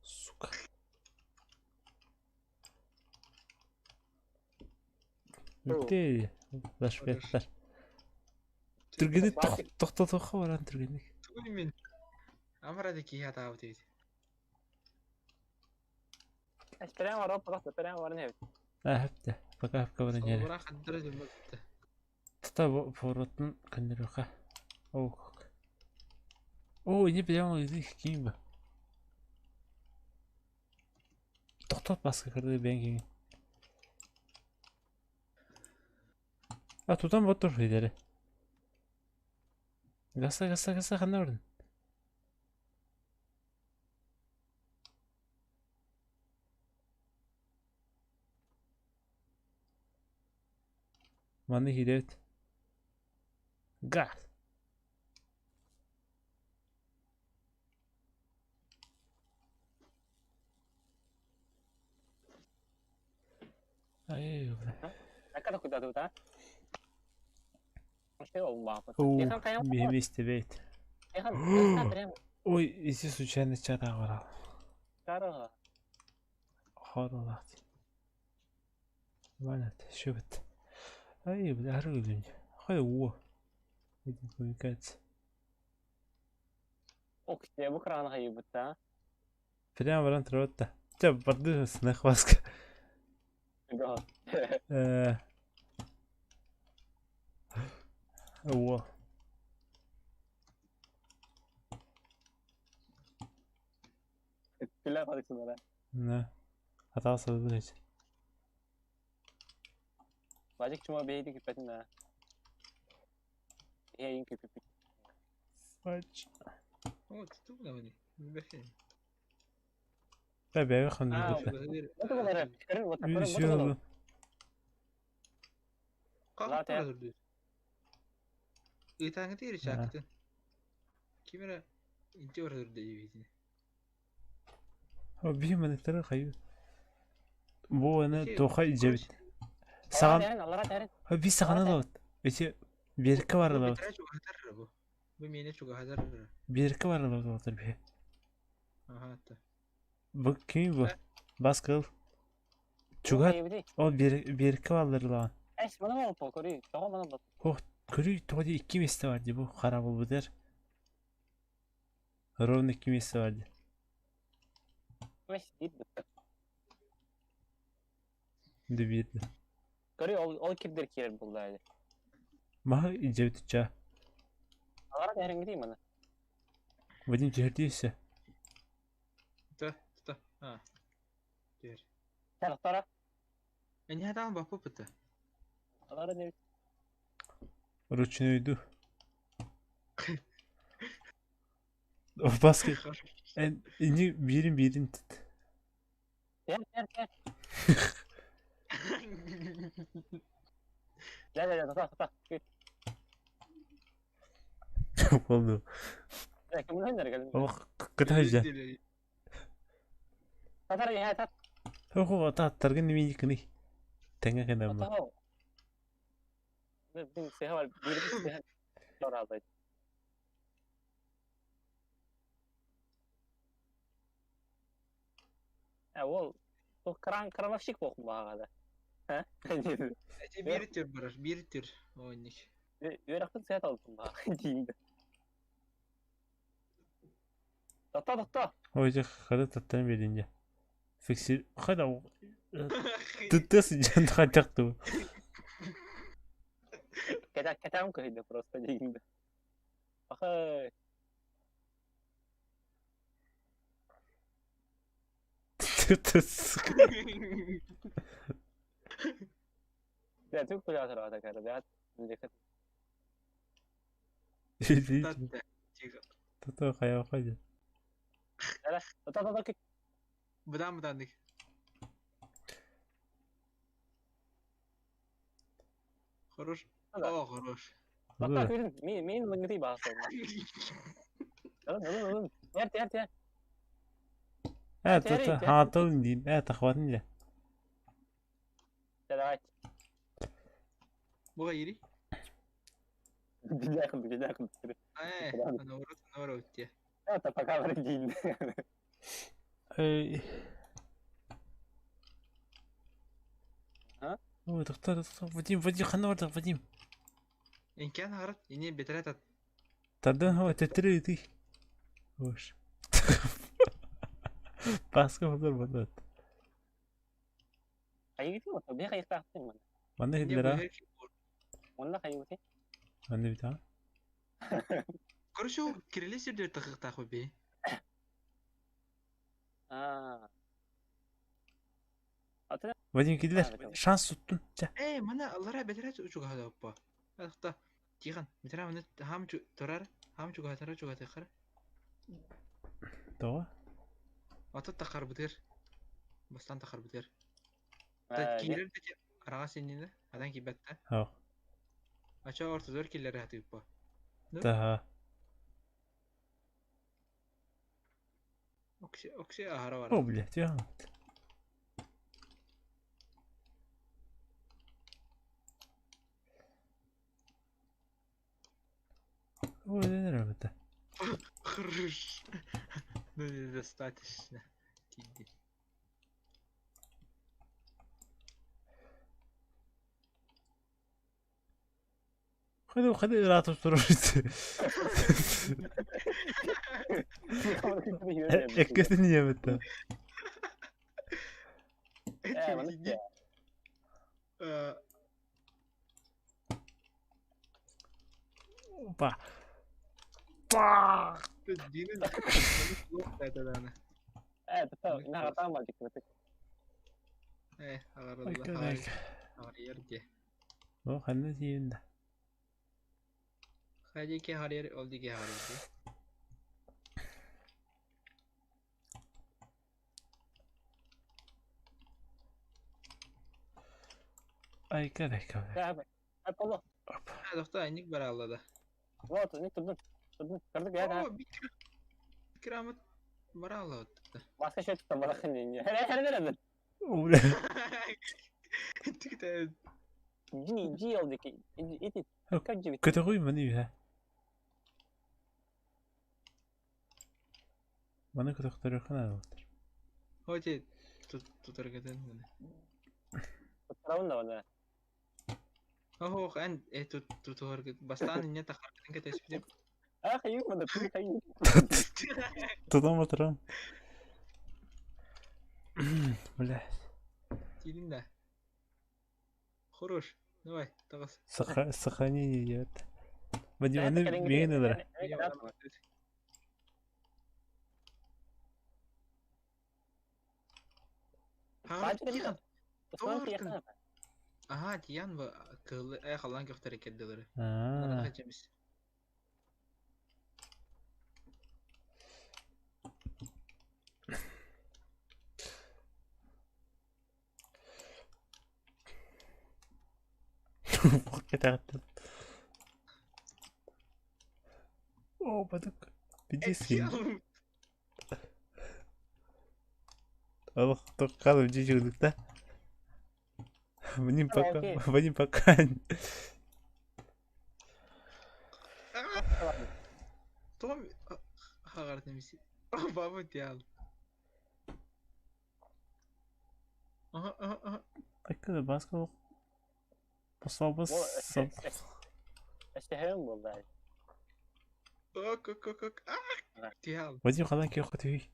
[SPEAKER 3] Сука. Үтте лашпеттер. Түргени токтотуха баран түргени.
[SPEAKER 4] Түгүн мен. Амара да кия таабыт эбит.
[SPEAKER 2] Эсперен вара погас, эсперен вара не.
[SPEAKER 3] Ахапта. Пока хапка баран яре.
[SPEAKER 4] Салабыран хаддара жумбатта.
[SPEAKER 3] Тута форотун кандырыха. О. О, не прямо из их кимба. Токтот баска кырды бен кеңин. А тутан вот тур идере. Гаса гаса гаса ханна бардын. Маны хирет. Газ. Ай, бля.
[SPEAKER 2] Ака да куда тут, а? Что он
[SPEAKER 3] Оу,
[SPEAKER 2] Тихон хайа.
[SPEAKER 3] вместе бейт.
[SPEAKER 2] Тихон, гастар прямо.
[SPEAKER 3] Ой, иси случайно чата барал.
[SPEAKER 2] Кара.
[SPEAKER 3] Хоролат. Ванат, шөбөт. Ай, бля, ары өлүн. Хай уу. Эдин коммуникация.
[SPEAKER 2] Ок, я бу кран хайы бутта.
[SPEAKER 3] Прямо баран туротта. Ча барды сынах баска.
[SPEAKER 2] Да.
[SPEAKER 3] Э. Уу.
[SPEAKER 2] Күлэ кадыксынара.
[SPEAKER 3] На. Атасы билеч.
[SPEAKER 2] Бажик чума бейди күпәтин да. Эйин күпүп.
[SPEAKER 3] Фач.
[SPEAKER 4] О, туту мани. Бэхэ.
[SPEAKER 3] Та бэбэ ханды
[SPEAKER 2] А,
[SPEAKER 3] бутта.
[SPEAKER 2] Вот болар. Көрүн вот көрүн вот
[SPEAKER 3] Үсү.
[SPEAKER 2] болар.
[SPEAKER 4] Кага турду. Итаңы тири чактын. Кимера инте бар турду дебитин.
[SPEAKER 3] О, би манектер хайы. Бу аны тоха ижебит. Саҕан
[SPEAKER 2] Аллара тэрин, аллара тэрин.
[SPEAKER 3] Биир саҕана ылабыт. Ити биэркэ бар
[SPEAKER 4] Бу
[SPEAKER 3] ылабыт.
[SPEAKER 4] бэтэрээ чугаһатар эрэ бу. Бу миэнэ чугаһатар эрэ.
[SPEAKER 3] Биэркэ бар ылабыт уолаттар биһи.
[SPEAKER 4] Аха та.
[SPEAKER 3] Бу ким бу?
[SPEAKER 4] Э,
[SPEAKER 3] Бас кыл.
[SPEAKER 2] Туох
[SPEAKER 3] Чугат.
[SPEAKER 2] хайыбытый?
[SPEAKER 3] Ол биэркэ баллар ылаҕын.
[SPEAKER 2] Эс, маны ол по, көрүй. Тоҕо маны бол.
[SPEAKER 3] Ох, көрүй, тоҕо дии икки миэстэ бар дии бу хара буолбутар. Ровно икки миэстэ бар дии.
[SPEAKER 2] Эс, диир бытта.
[SPEAKER 3] Ды биирдэ.
[SPEAKER 2] Көрүй, ол кирдер киирэр булла edi.
[SPEAKER 3] Маһы илдьэбит чаа.
[SPEAKER 2] Аллара тэриҥҥитий маны.
[SPEAKER 3] Вадим түһэрдии өссө.
[SPEAKER 4] Та, та. А, түһэр.
[SPEAKER 2] Тар, тара.
[SPEAKER 4] Эниһэ таан баппыт.
[SPEAKER 2] Аллара не
[SPEAKER 3] Ручнойду. Баскы. Эн ини биирин биирин тит.
[SPEAKER 2] Тер, тер, тер. Дьэ, дьэ, дьэ, тота, тота.
[SPEAKER 3] Болду.
[SPEAKER 2] Дьэ, кымнан эрэ кэлин.
[SPEAKER 3] Ох, кытайжа.
[SPEAKER 2] Татар иһэ тат.
[SPEAKER 3] Хо тааттаргын немени кыны. Тэҥэ кэнэммэ.
[SPEAKER 2] Отоо. Бин сыһа бар, биир сыһа бараабай. Э, ол ол кран крановщик буолкун бааҕада. Ха?
[SPEAKER 4] Эти биир түр барар, биир түр. Оонник.
[SPEAKER 2] Үөрэхпин сыһа талбытым бааҕа диин. Тотто, тотто.
[SPEAKER 3] Ой, дьэ, хара таттан биэрин дьэ. Фиксир. Хара. Тыттас дьон хачахту.
[SPEAKER 2] Кэтэ кэтэм көһүйдэ просто диин. Ахай.
[SPEAKER 3] Тыттас.
[SPEAKER 2] Дьэ, түк кулятыр ата кэрэ. Бэт. Дикет.
[SPEAKER 4] Татта. Тига.
[SPEAKER 3] Тото хайа хайа.
[SPEAKER 2] Эрэ. Тото, тото кик.
[SPEAKER 4] Быдан быданнык. Хорош. О, хорош.
[SPEAKER 2] Тото күрүн. Мин мин лыҥгытый баасыл. Ылын, ылын, ылын. Тер, тер, тер.
[SPEAKER 3] Э, тото хаатыл диин. Э, тахватын дьэ.
[SPEAKER 2] Давай.
[SPEAKER 4] Буга ири.
[SPEAKER 2] Билэхин, билэхин.
[SPEAKER 4] Э, наоборот, наоборот, те.
[SPEAKER 2] Это пока вредин.
[SPEAKER 3] Эй.
[SPEAKER 2] А?
[SPEAKER 3] Ой, доктор, доктор, Вадим, Вадим, ханна барда, Вадим.
[SPEAKER 4] Инкен харат, ини бетерет ат.
[SPEAKER 3] Тардан хава төттөрү ытый. Ош. Паска болор болот.
[SPEAKER 2] Хайыгытый вот, бе хайыктаахтын мана.
[SPEAKER 3] Манна
[SPEAKER 4] Ини
[SPEAKER 3] хиллера.
[SPEAKER 4] быһыр ки бур.
[SPEAKER 2] Онна хайыгытый.
[SPEAKER 3] Манна битаа.
[SPEAKER 4] Короче, кирилли сирдер тахыктаах би.
[SPEAKER 2] Аа. Атын
[SPEAKER 3] Вадим киллер. Шанс туттун. Ча.
[SPEAKER 4] Э, мана аллара бетерет учуга оппа. Ахта. Тихан, бетере мана хам чу турар, хам чуга тара чуга тахар.
[SPEAKER 3] Тоҕо?
[SPEAKER 4] Ата тахар бутер. Бастан тахар бутер. Та кирер де арага сеннене, адан кибетте.
[SPEAKER 3] Хоо.
[SPEAKER 4] Ача ортодор киллер хатыппа.
[SPEAKER 3] Таха.
[SPEAKER 4] Окси, окси ахара
[SPEAKER 3] О,
[SPEAKER 4] бар.
[SPEAKER 3] блядь, я. Ой, не нравится.
[SPEAKER 4] Хорош. Ну недостаточно. Тиди.
[SPEAKER 3] Хadi хadi rahat oturur. Эккесин yemedi.
[SPEAKER 2] Э, мана.
[SPEAKER 4] Э,
[SPEAKER 3] Опа. Па!
[SPEAKER 4] Динен
[SPEAKER 2] Э, тото, инага там мальчик.
[SPEAKER 4] Э,
[SPEAKER 3] Ой,
[SPEAKER 4] агарылла.
[SPEAKER 3] кадак.
[SPEAKER 4] Харьер де.
[SPEAKER 3] О, ханна тиийинда.
[SPEAKER 4] Хадики харьер ол диге харьер де.
[SPEAKER 3] Ай, кадак.
[SPEAKER 2] Э, э, поло.
[SPEAKER 4] А, доктор, айник баралла да.
[SPEAKER 2] Вот, не турдун. Турдун. Көрдүк я.
[SPEAKER 4] О, бик. Крамат баралла.
[SPEAKER 2] Баска шөт там барахын не. Хере, хере, хере.
[SPEAKER 3] О, бля.
[SPEAKER 4] Тикте.
[SPEAKER 2] G, G ол диэки. Ити көрдүбүт.
[SPEAKER 3] Көтөҕүй маны үһэ. Маны көтөхтөрүөххэ наада.
[SPEAKER 4] Хоти тутаргытын маны.
[SPEAKER 2] Туттарабын да маны.
[SPEAKER 4] Ох, эн тутуһаргыт бастаан инне тахаргытын кэтэспитим.
[SPEAKER 2] Ах, юу маны хайы.
[SPEAKER 3] Тутам отырам. Бля.
[SPEAKER 4] Тиидин да. Хорош. Давай, таҕыс.
[SPEAKER 3] Сохранение идет. Вадим, аны миигин ылара.
[SPEAKER 4] Аха, тиян бу кыылы халлан көхтөр эккердилери.
[SPEAKER 3] Аа. Кэтэҕиттэн. Оо, бадык. Бидиси. Олох токкал дьижигдикта. Вадим пока, Вадим пока.
[SPEAKER 4] Том хаҕартымisi. Бабы тиал. Ага, ага, ага.
[SPEAKER 3] Айкы баска Пособус.
[SPEAKER 2] Эстэһэм буолла.
[SPEAKER 4] Ок, ок, ок, ок. Тиал.
[SPEAKER 3] Вадим хадан киһи хотуй.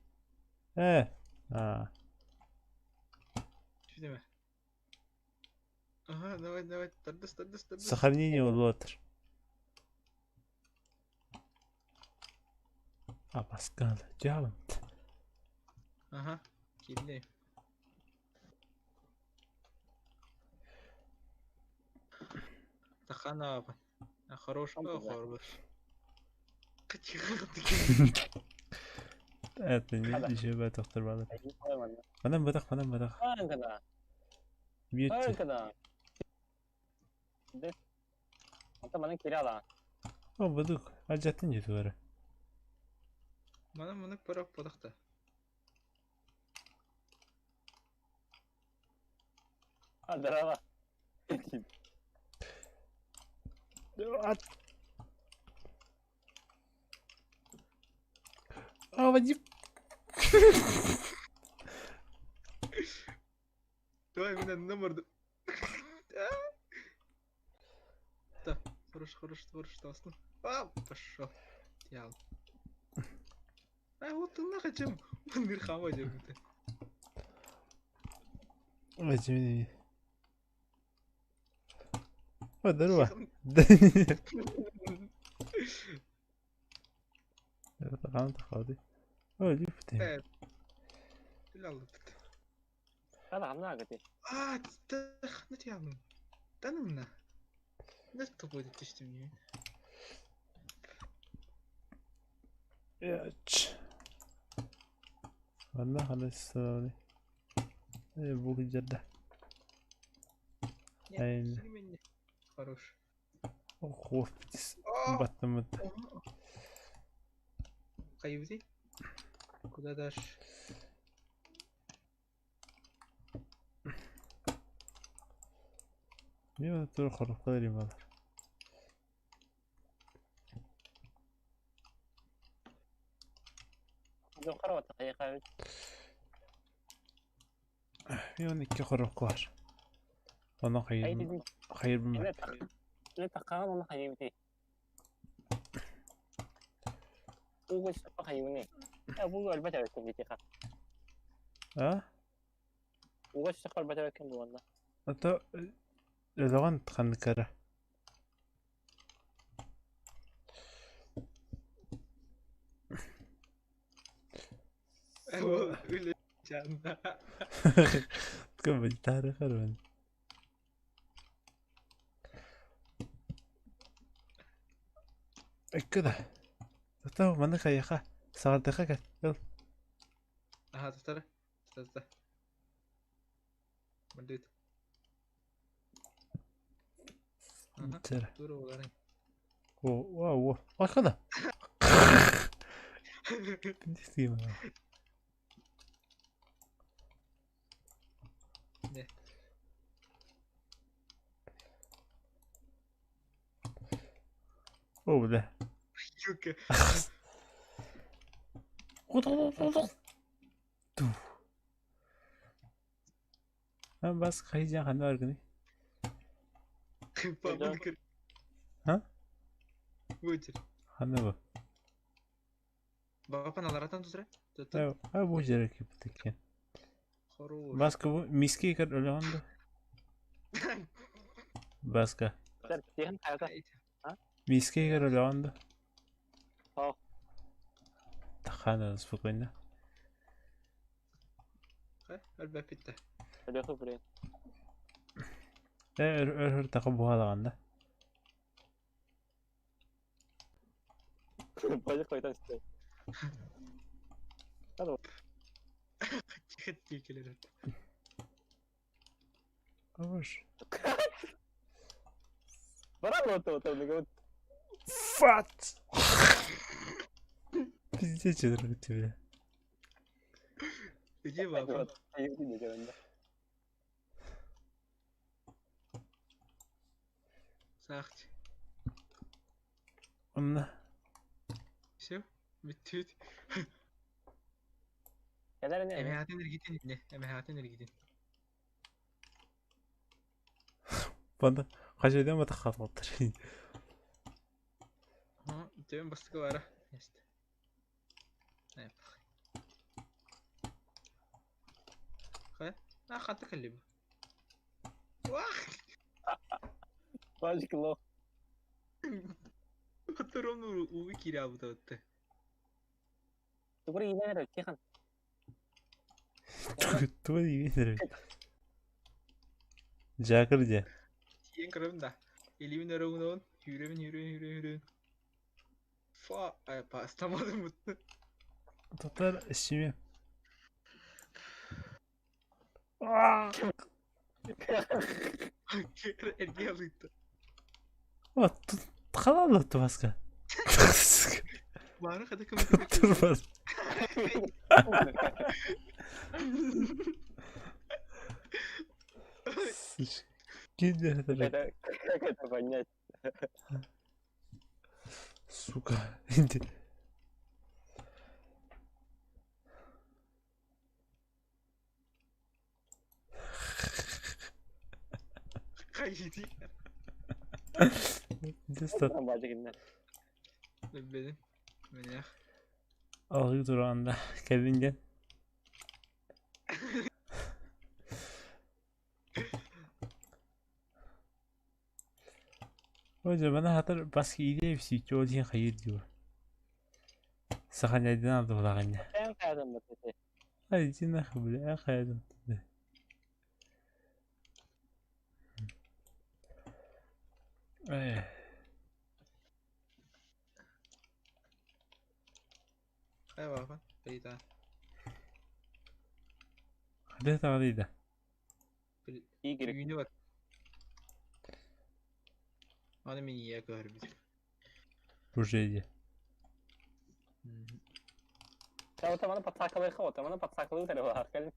[SPEAKER 3] Э. А.
[SPEAKER 4] Түдеме. Ага, давай, давай, тардыс, тардыс, тардыс.
[SPEAKER 3] Сохранение улуотр. А Паскал, дьаалым.
[SPEAKER 4] Ага, киирдим. Таханаабын. Хорош, хорош.
[SPEAKER 3] Это не жебе тохтор балы. Манан бадах, манан бадах. Бьете. О, бадык, ажатын жети бары.
[SPEAKER 4] Манан мынык барап бодахта.
[SPEAKER 2] Здорово.
[SPEAKER 3] А, Вадим.
[SPEAKER 4] Давай, меня на морду. Да, хорош, хорош, хорош, тасны. А, пошел. Ял. А, вот ты нахуй чем? Мир хама жемте.
[SPEAKER 3] Вадим. О, здорово. О, лифт.
[SPEAKER 4] А, Танымна. Не түстүм.
[SPEAKER 3] Анна ханас бу жерде.
[SPEAKER 4] Хорош.
[SPEAKER 3] Ох, баттымыт.
[SPEAKER 4] Каюзи? Куда дашь?
[SPEAKER 3] Не тур хорохтар ималар. Мен икки хорохкалар. Оны хайыр хайыр билбэт. А? Ото өлөҕөн ханныкара. Тكمل تعرف خربان. كده تو ما نخيخه صار دقيقة يلا.
[SPEAKER 4] ها تفتح تفتح مديت.
[SPEAKER 3] ترى. واو واو كذا. О, бля.
[SPEAKER 4] Юка.
[SPEAKER 3] Бас хайдьан ханна баргыный?
[SPEAKER 4] Папа
[SPEAKER 3] А?
[SPEAKER 4] Вытер.
[SPEAKER 3] Ханна бу?
[SPEAKER 4] Бапан аларатан тутра.
[SPEAKER 3] А бу жере кипит
[SPEAKER 4] Хорош.
[SPEAKER 3] Баска бу миски кер өлөҕүн да? Баска. Миски кер өлөҕүн да? Тахана спокойно.
[SPEAKER 4] Өлбөппүттэ.
[SPEAKER 2] Өлөхү блин.
[SPEAKER 3] Э өр өр таха буһалаган да.
[SPEAKER 2] Пойдет қайтан істе.
[SPEAKER 4] Тихо келер.
[SPEAKER 3] Хорош.
[SPEAKER 2] Баран вот вот вот.
[SPEAKER 3] Фат! Пиздец, что тебе.
[SPEAKER 4] Иди бапа. Сахт.
[SPEAKER 3] Онна.
[SPEAKER 4] Все? Бүттүт.
[SPEAKER 2] Кэлэр не?
[SPEAKER 4] Эмэхатын эргитин инне. Эмэхатын эргитин.
[SPEAKER 3] Банда қажайдан ба таққат қалыптыр.
[SPEAKER 4] Төбен бастықы бара. Есть. Хэ? А хаты калиб. Вах!
[SPEAKER 2] Бажик лох.
[SPEAKER 4] Ровно увы кирябы да.
[SPEAKER 2] Тугур иленер тихан.
[SPEAKER 3] Туга дейбен Жакыр же.
[SPEAKER 4] Тиен кырым да. Элибин өрөгүн хүрөбүн хүрөбүн хүрөбүн хүрөбүн. Фа, ай пастамадым бутты.
[SPEAKER 3] Татар ишиме.
[SPEAKER 4] Эрге алыйты.
[SPEAKER 3] Вот, қалалы басқа.
[SPEAKER 4] Бары када кым.
[SPEAKER 3] Тур бар. Киде
[SPEAKER 2] Как это понять?
[SPEAKER 3] Сука.
[SPEAKER 4] Кайди.
[SPEAKER 3] Дестат.
[SPEAKER 4] Бедин. Меня.
[SPEAKER 3] Алгы туранда кэлинген. Hocam bana hatır başka идея все один hayır diyor. Сохраняйдан алды булаганья.
[SPEAKER 2] Sen kayadın mı dedi.
[SPEAKER 3] Ай, иди нахуй, бля, хайдам. Эй.
[SPEAKER 4] Ай баба. Бейда.
[SPEAKER 3] Хадэ тағдыйда.
[SPEAKER 2] İyi gerek.
[SPEAKER 4] Үйүнү бар. Аны мен ия көрбүт.
[SPEAKER 3] Уже
[SPEAKER 2] Sen o tamam patsakalı o tamam patsakalı tarafı var. Gelin.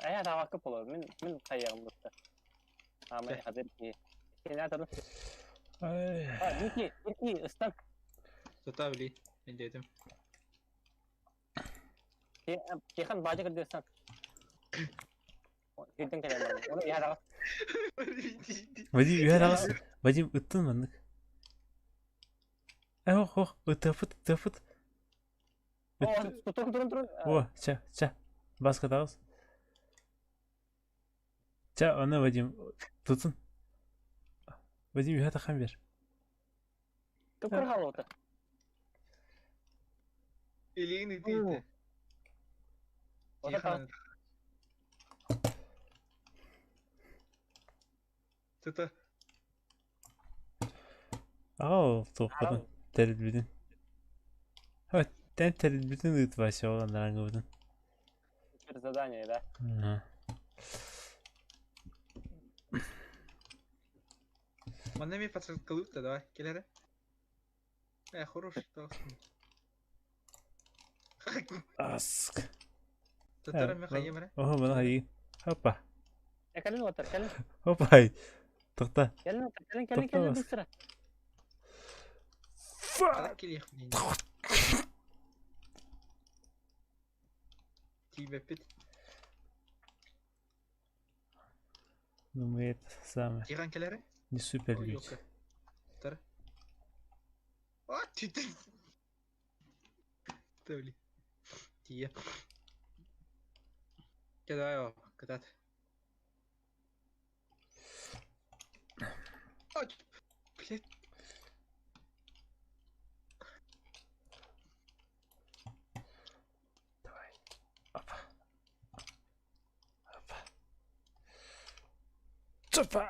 [SPEAKER 2] Ay тавакы болор. Мен мен кайягым бутта. Ама хазыр ки. Сен атыр.
[SPEAKER 3] Ай.
[SPEAKER 2] А, бики, бики, ыстан.
[SPEAKER 4] Тута били. Мен дедим.
[SPEAKER 2] Тихан бажы кырдырсан. Хүрден келем. Оны яра.
[SPEAKER 3] Вадим, үйәр Вадим, ыттын маннык. Эй, ох, ох, ыттыпыт, ыттыпыт.
[SPEAKER 2] О, турун, турун, турун.
[SPEAKER 3] О, ча, ча. Баска тағыз. Ча, аны Вадим, тутун. Вадим, үйәр тахан бер.
[SPEAKER 2] Тукур халота.
[SPEAKER 4] Элигин итите.
[SPEAKER 2] Ота
[SPEAKER 4] Тута.
[SPEAKER 3] Ау, тоқпадын. Тәрілбідін. Хө, тән тәрілбідін ыт Вася оған араңғыбыдын.
[SPEAKER 2] Теперь задание, да?
[SPEAKER 3] Ага.
[SPEAKER 4] Манна ми подсказкалык давай, келере. Э, хорош, тағысын.
[SPEAKER 3] Аск.
[SPEAKER 4] Татара мен хайым ре.
[SPEAKER 3] Охо, мына хайын. Хопа.
[SPEAKER 2] Кэлин отар, кэлин.
[SPEAKER 3] Хопа. Тоқта.
[SPEAKER 2] Кэлин, кэлин, кэлин, кэлин, быстро.
[SPEAKER 4] Fuck. Тиийбэппит.
[SPEAKER 3] Ну мы это самое.
[SPEAKER 4] Тихан кэлэрэ?
[SPEAKER 3] Не супер люди.
[SPEAKER 4] А, ты Ты, Тиийэ. Чэ, давай, кытаат. А, блядь.
[SPEAKER 3] Давай. Опа. Опа. Опа.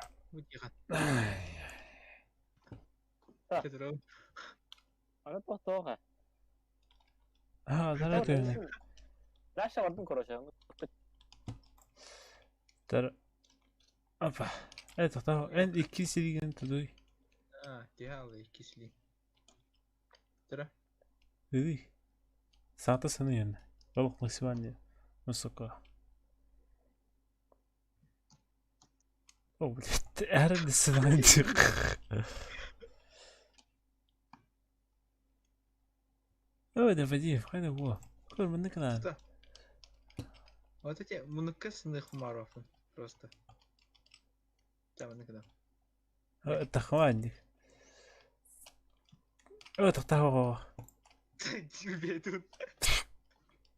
[SPEAKER 2] Аны
[SPEAKER 3] Аа, дараа түһүнэ.
[SPEAKER 2] Дальше бардым, короче.
[SPEAKER 3] Тар. Опа. Э, тоқтоо. Эн икки силигин тудуй.
[SPEAKER 4] Аа, дьаалы икки сили. Тара.
[SPEAKER 3] Ыый. Саата сыныйын. Олох максимально высоко. О, блядь, эрдесинантик. Ой, да Вадим, хайда во. Көр муннук наан.
[SPEAKER 4] Что? Вот эти муннукка сыных марафон просто. Там муннук да.
[SPEAKER 3] Тахванник. Ой, тахтаа.
[SPEAKER 4] Тебе тут.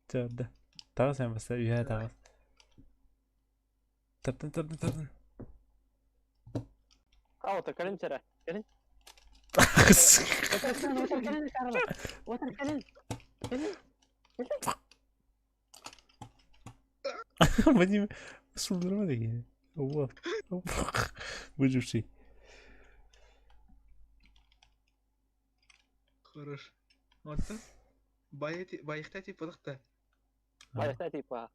[SPEAKER 3] Төрдө. Таҕыс эн баста үһэ таҕыс. Тартын тартын тартын.
[SPEAKER 2] А, вот кэлин сэрэ. Кэлин. Кэлин, кэлин, кэлин. Кэлин.
[SPEAKER 3] Вадим сулдурма деген. Вот. Выживший.
[SPEAKER 4] Хорош. Вот так. Байыхта тип подохта.
[SPEAKER 2] Байыхта типа.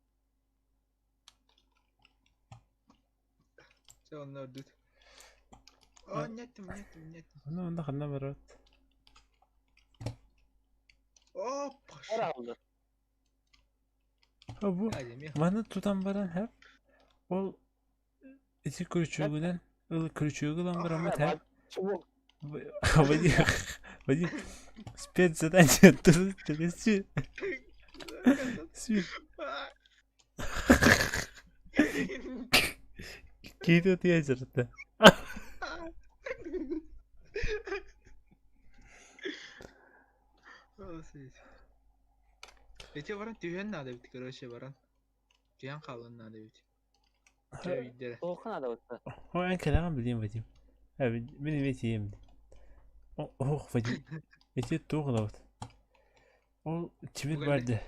[SPEAKER 4] Все, он ордут. О, нет, нет, нет.
[SPEAKER 3] Ну, онда ханна барат.
[SPEAKER 4] О, пошел.
[SPEAKER 3] Бу маны тутан баран хэп. Ол ити күрүчүгүнэн ыл күрүчүгү ылан бараммыт хэп. Вадим, Вадим, спецзадание төлөсү. Сүү. Киһи утуйа сырытта.
[SPEAKER 4] Эти баран түһүөн наада эбит, короче, баран. Түһэн хаалан наада эбит. Дьэ,
[SPEAKER 2] Туохха наада бытта.
[SPEAKER 3] О, эн кэлэҕин билиэм, Вадим. Мин эмиэ тиийэм. Ох, Вадим. Эти туох ылабыт? Ол тимир барды.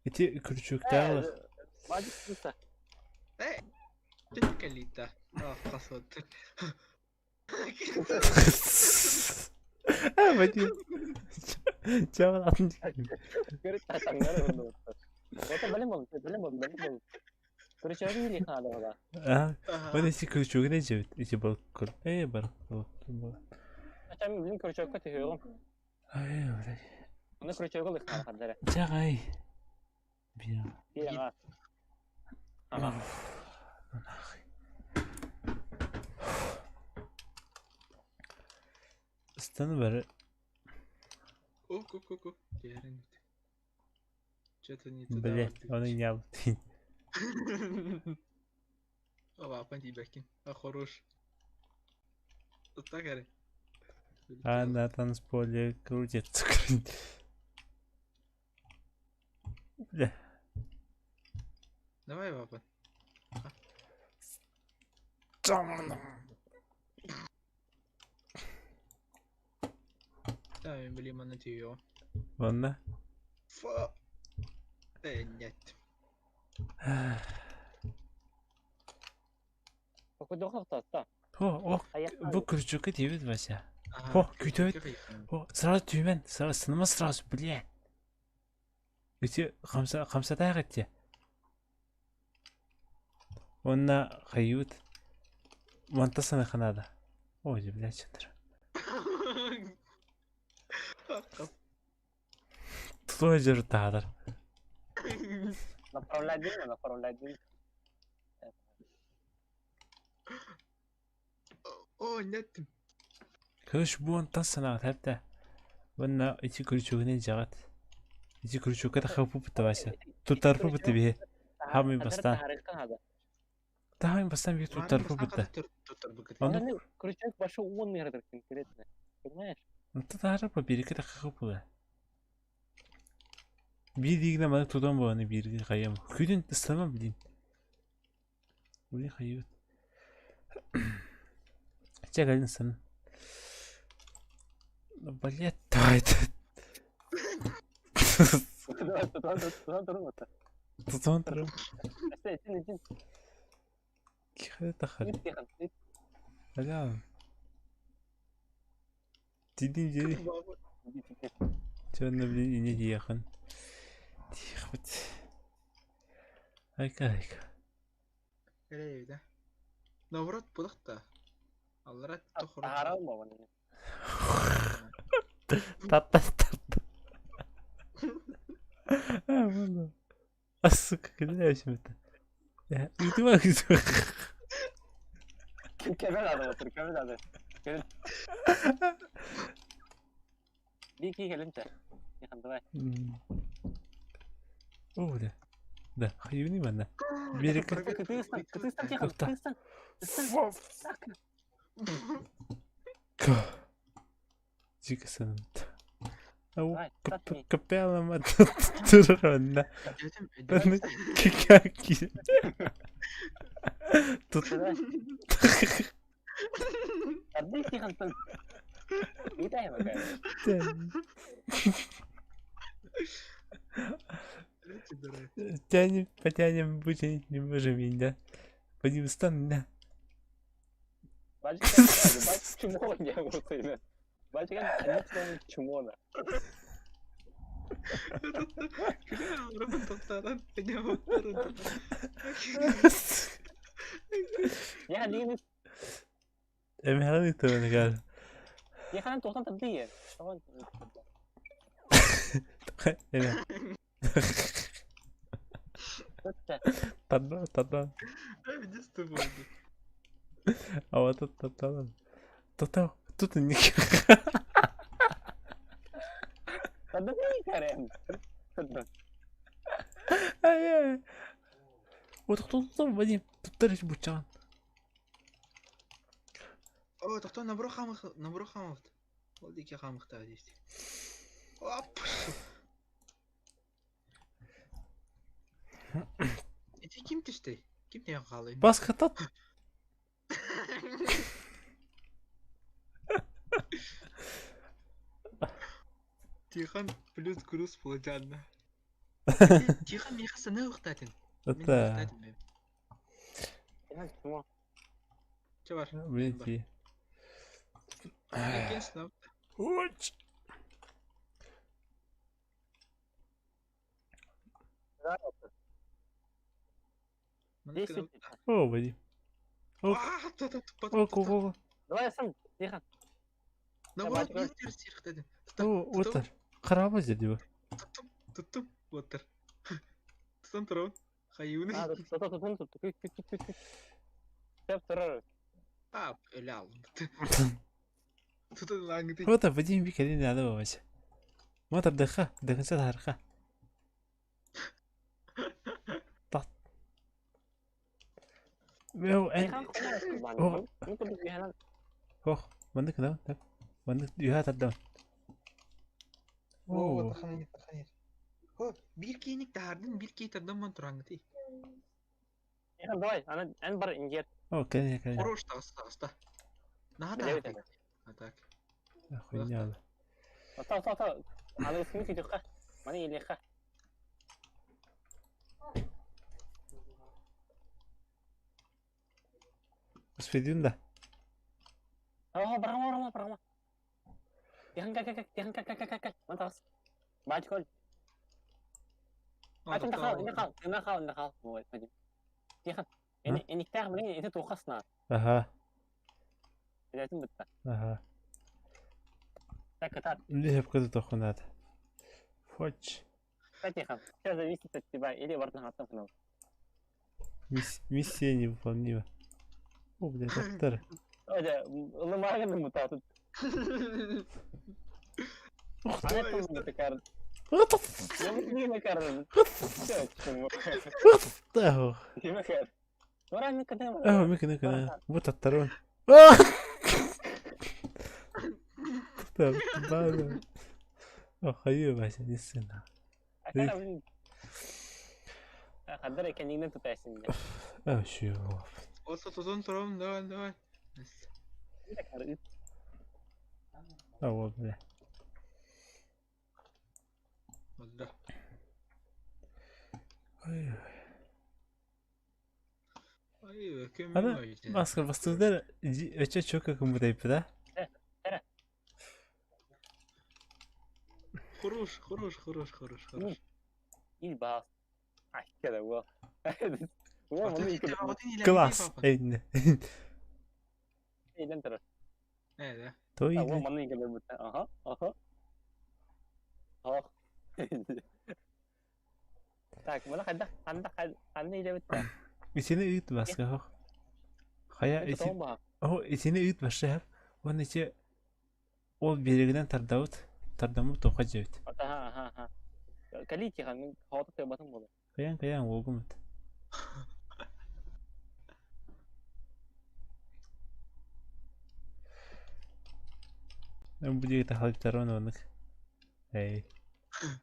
[SPEAKER 3] Ити күрчүктээх
[SPEAKER 2] Вадик тута.
[SPEAKER 4] Э, кэлита. Ах,
[SPEAKER 3] А, Вадим. Чаҕын атын Аа, Оны ити күрчүгүнэ дьэбит. Ити балкыр. Э, бар. Ай, блядь. Чаҕай. Бия. Нахуй. Ыстаны бары.
[SPEAKER 4] Ок, ок, ок, ок. Что-то не туда.
[SPEAKER 3] Блядь, он и не
[SPEAKER 4] Ова, тибекин. А хорош. Вот так, Гарри.
[SPEAKER 3] А на танцполе крутится. Бля.
[SPEAKER 4] Давай, папа. Да, блин, на ее.
[SPEAKER 3] Ванна.
[SPEAKER 4] Фа. Э, нет.
[SPEAKER 3] О, о, бу күрчүккэ тиийбит Вася. О, күтөбүт. О, сразу түмэн, сразу сыныма сразу, бля. Ити хамса хамсатаах этте. Уонна хайыыбыт. Манта саныха наада. Ой, блядь, чатыр. Тулуй дьарытаатар.
[SPEAKER 2] Направлять направлять.
[SPEAKER 4] О, нет.
[SPEAKER 3] Короче, бу онтон санаҕа тэптэ. Уонна ити крючогунан дьаҕат. Ити крючокка тахаппыт Вася. Туттарпыт биһи. Хамый бастаан. Таһамый бастаан биһи туттарпыт да.
[SPEAKER 2] Онно крючок большой он конкретно. Понимаешь?
[SPEAKER 3] Онто таһарапа бииргэ тахаппыт. Биир диигинэ маны тутан буоланы бииргэ хайам. Күнүн ыстама блин. Блин хайыбыт. Чэ кэлин ыстана. Блять, давай. Тутан турун. Кихэ тахар. Аля. Тидин дьири. Чонно блин ине диэхин. Тиэхпит. Айка айка.
[SPEAKER 4] Эрэй да. Наоборот, булах та. Аллара тохор.
[SPEAKER 3] Татта татта. А, вон. А сука, когда я это? Ыытыма ыытыма.
[SPEAKER 2] Кемел ады отыр, кемел ады. Бики келинче. Давай.
[SPEAKER 3] О, бля. Да, хайуни манна. Берег.
[SPEAKER 2] Кытыстан, кытыстан, тихо, кытыстан.
[SPEAKER 3] Дико санат. Ау, капелла ма турарна. Каки. Тут. Тянем, потянем, вытянуть не можем, да? Вадим, стан, да.
[SPEAKER 2] Бачка, бачка, чмо,
[SPEAKER 3] Эмиһэҕин ыытабын
[SPEAKER 2] Яхан тоқтан табдые.
[SPEAKER 3] Тадда, тадда. А вот тут тадда. Тут тут не.
[SPEAKER 2] Тадда не карен.
[SPEAKER 3] Ай-ай. Вот тут тут Вадим, тут тарыш бучан.
[SPEAKER 4] О, тохтоо набро хамах, набро хамах. Ол диэки хаамыхтаа диэбит. Оп! Ити ким түстэй? Ким тэйэн хаалый?
[SPEAKER 3] Баскатат.
[SPEAKER 4] Тихон плюс груз плодянна. Тихон миэхэ санаа уктаатын.
[SPEAKER 3] Это.
[SPEAKER 4] Че бар?
[SPEAKER 3] Блин, ти. Уч. О, Вадим. О, о, о,
[SPEAKER 2] Давай я сам, тихо.
[SPEAKER 4] Наоборот, биир сирхтедин.
[SPEAKER 3] О, отыр. Хараба жерде бар.
[SPEAKER 4] Туттум, туттум, отыр. Тутан турабын. Хайуны.
[SPEAKER 2] Тутун, тутун, Деп турар.
[SPEAKER 4] А, өлө алдым. Тутун лаңгыты.
[SPEAKER 3] Вот, Вадим бик кэлин надо бабача. Мотор дыха, дыхынса тарха. Тат. О. Ох, маннык да, так. Маннык юха тарда.
[SPEAKER 4] О, тарханыр, тарханыр. О, бир кейник таһардын, бир кей тардан тураңгыты.
[SPEAKER 2] Давай, ана эн бар ингер.
[SPEAKER 3] О, кэлин, кэлин.
[SPEAKER 4] Хорош таҕыста, таҕыста. Наһаа таһар. А так.
[SPEAKER 3] Охуйняла.
[SPEAKER 2] Та та та. Аны смыти дыха. Маны илеха.
[SPEAKER 3] Успедин да.
[SPEAKER 2] О, барама, барама, барама. Тихан ка ка ка, тихан ка ка ка ка. Ман тас. Бачкол. А тахал, нахал, нахал, нахал. Ой, пойди. Тихан. Эниктär блин, это тухасна.
[SPEAKER 3] Ага.
[SPEAKER 2] Билетин битта.
[SPEAKER 3] Ага.
[SPEAKER 2] Так, так.
[SPEAKER 3] Лиһеп кызы тохунат. Фоч.
[SPEAKER 2] Тихан. Все зависит от тебя или вартна хаттан.
[SPEAKER 3] Миссия невыполнима. О, блядь, доктор.
[SPEAKER 2] Оля, ылымааҕын мутаатын.
[SPEAKER 3] Оо, микини кына. Бу таттарон. Хайыы Вася, не сына.
[SPEAKER 2] Хаддар кэннигинэн тутайсың.
[SPEAKER 3] А, чего?
[SPEAKER 4] Осы тутун турам, давай, давай.
[SPEAKER 3] А вот, бля.
[SPEAKER 4] Да.
[SPEAKER 3] Ой.
[SPEAKER 4] Ай,
[SPEAKER 3] Ана, Баска бастыгдар өчө чөкө кымбытайпы да?
[SPEAKER 4] Хорош, хорош, хорош, хорош, хорош.
[SPEAKER 2] Ил бас. Ай, кеде го.
[SPEAKER 3] Класс. Эйне.
[SPEAKER 2] Эйден турар.
[SPEAKER 4] Э, да.
[SPEAKER 3] Той.
[SPEAKER 2] Манны кэлэр бутта. Аха, аха. Ох. Так, мына хайда, ханда, ханда иле битте.
[SPEAKER 3] Итини ыыт баска хох. Хая ити О, итини ыыт башы хап. Уонна ити ол биэригинэн тардабыт. Тардаммыт тоха дьэбит.
[SPEAKER 2] Аха, аха, аха. Кали тихан, мин хоото тыабатын болу.
[SPEAKER 3] Каян каян уолгумут. Бу диэки тахалыктаран оннук. Эй.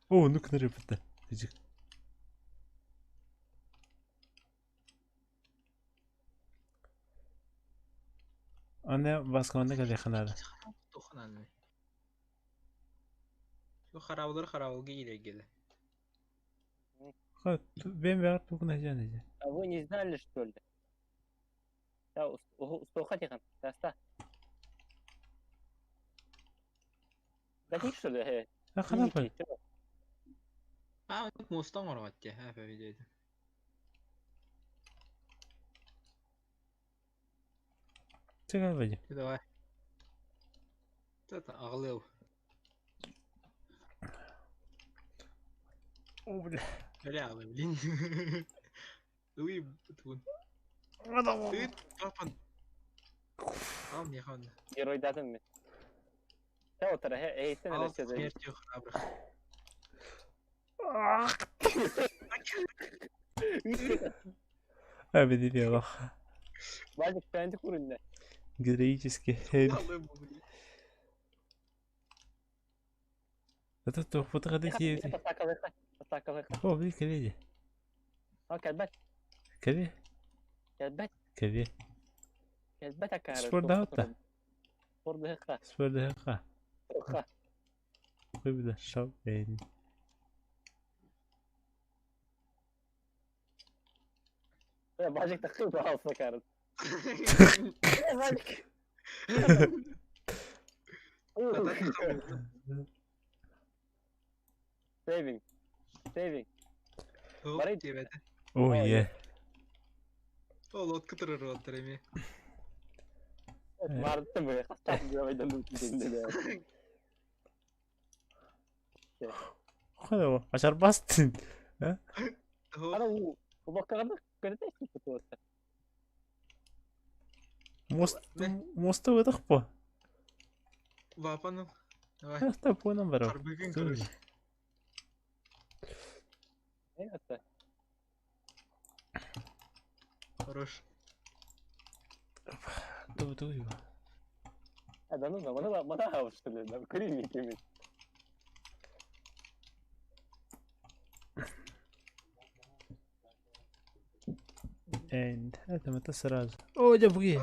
[SPEAKER 3] О, оннук кынар эппитэ. Кыжык. Аны баскаманда кэлиэххэ наада.
[SPEAKER 4] Тухананы. Şu хараулар хараулга иирэргеле.
[SPEAKER 3] Бэйэм бэҕэр тугун сылдьан сылдьа.
[SPEAKER 2] А вы не знали, что ли? Да, устуоха тихан. Таста. Да что ли?
[SPEAKER 3] А хана бай.
[SPEAKER 4] А, мостан оҥорбат дии, аа, видео.
[SPEAKER 3] Чыгал бадьа.
[SPEAKER 4] Давай. Это аҕылыау.
[SPEAKER 3] О, бля.
[SPEAKER 4] Бля, блин. Уй, тугун. Ыт, папан. Ал не хан.
[SPEAKER 2] Геройдатын мен. Та отара, эйтен
[SPEAKER 4] Ал
[SPEAKER 2] эрэ сөзө.
[SPEAKER 4] смертью храбрых.
[SPEAKER 3] А, били олох.
[SPEAKER 2] Базик пенти курунна.
[SPEAKER 3] Героический.
[SPEAKER 4] Алым, блин.
[SPEAKER 3] Это туохпут хады тиэбит.
[SPEAKER 2] Атакалыха. Атакалыха.
[SPEAKER 3] О, били кэлиэ.
[SPEAKER 2] А, кэлбэт.
[SPEAKER 3] Кэлиэ.
[SPEAKER 2] Кэлбэт.
[SPEAKER 3] Кэлиэ.
[SPEAKER 2] Кэлбэт акаары.
[SPEAKER 3] Спордаһытта.
[SPEAKER 2] Спордаһыха.
[SPEAKER 3] Спордаһыха.
[SPEAKER 2] Тоха.
[SPEAKER 3] Хуй шау бэйн.
[SPEAKER 2] Базик тахы баалса карын. Базик. Saving. Saving.
[SPEAKER 4] Барай диэбэтэ.
[SPEAKER 3] О, е.
[SPEAKER 4] Ол лодка турар уолаттар эмиэ.
[SPEAKER 2] Бардым бу. Хастап диэбэйден дуу.
[SPEAKER 3] Хода, ачарбастын.
[SPEAKER 2] Ана у баккагада көрөтөйсүң туотта.
[SPEAKER 3] Мост моста өтөх по.
[SPEAKER 4] Вапану. Давай.
[SPEAKER 3] Хаста понам барав.
[SPEAKER 4] Харбыгын короче.
[SPEAKER 2] Это.
[SPEAKER 4] Хорош.
[SPEAKER 3] Ту ту его.
[SPEAKER 2] А да ну да, мана мана что ли, да, курими кими.
[SPEAKER 3] And это мы сразу. О, я буги.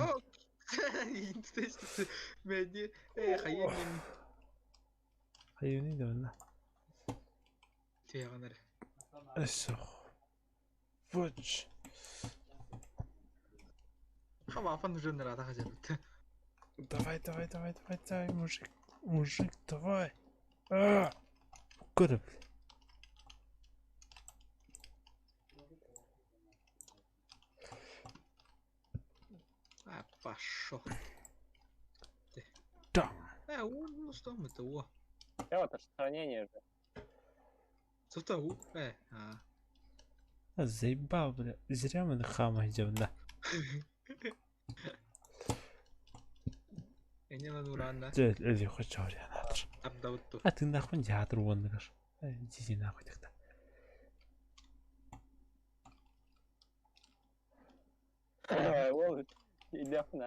[SPEAKER 4] Мэдди, э, хайын.
[SPEAKER 3] Хайыны да онна.
[SPEAKER 4] Тиэҕинэр.
[SPEAKER 3] Эсо. Воч.
[SPEAKER 4] Ха вафан уже нарада хажабыт.
[SPEAKER 3] Давай, давай, давай, давай, давай, мужик. Мужик, давай. А! Куда, бля?
[SPEAKER 4] А, пошел.
[SPEAKER 3] Да.
[SPEAKER 4] Э, ну что мы-то, о.
[SPEAKER 2] Я вот сохранение же.
[SPEAKER 4] Что-то, у, э, а.
[SPEAKER 3] А, заебал, бля. Зря мы на хама идем, да.
[SPEAKER 4] Эне нуранна.
[SPEAKER 3] Дьэ, өлүөххэ чоорьянаатыр.
[SPEAKER 4] Ардабыт ту.
[SPEAKER 3] А тыыннаахпын театр уонныгар. Дизинаах хотикта.
[SPEAKER 2] Ол илиэхпин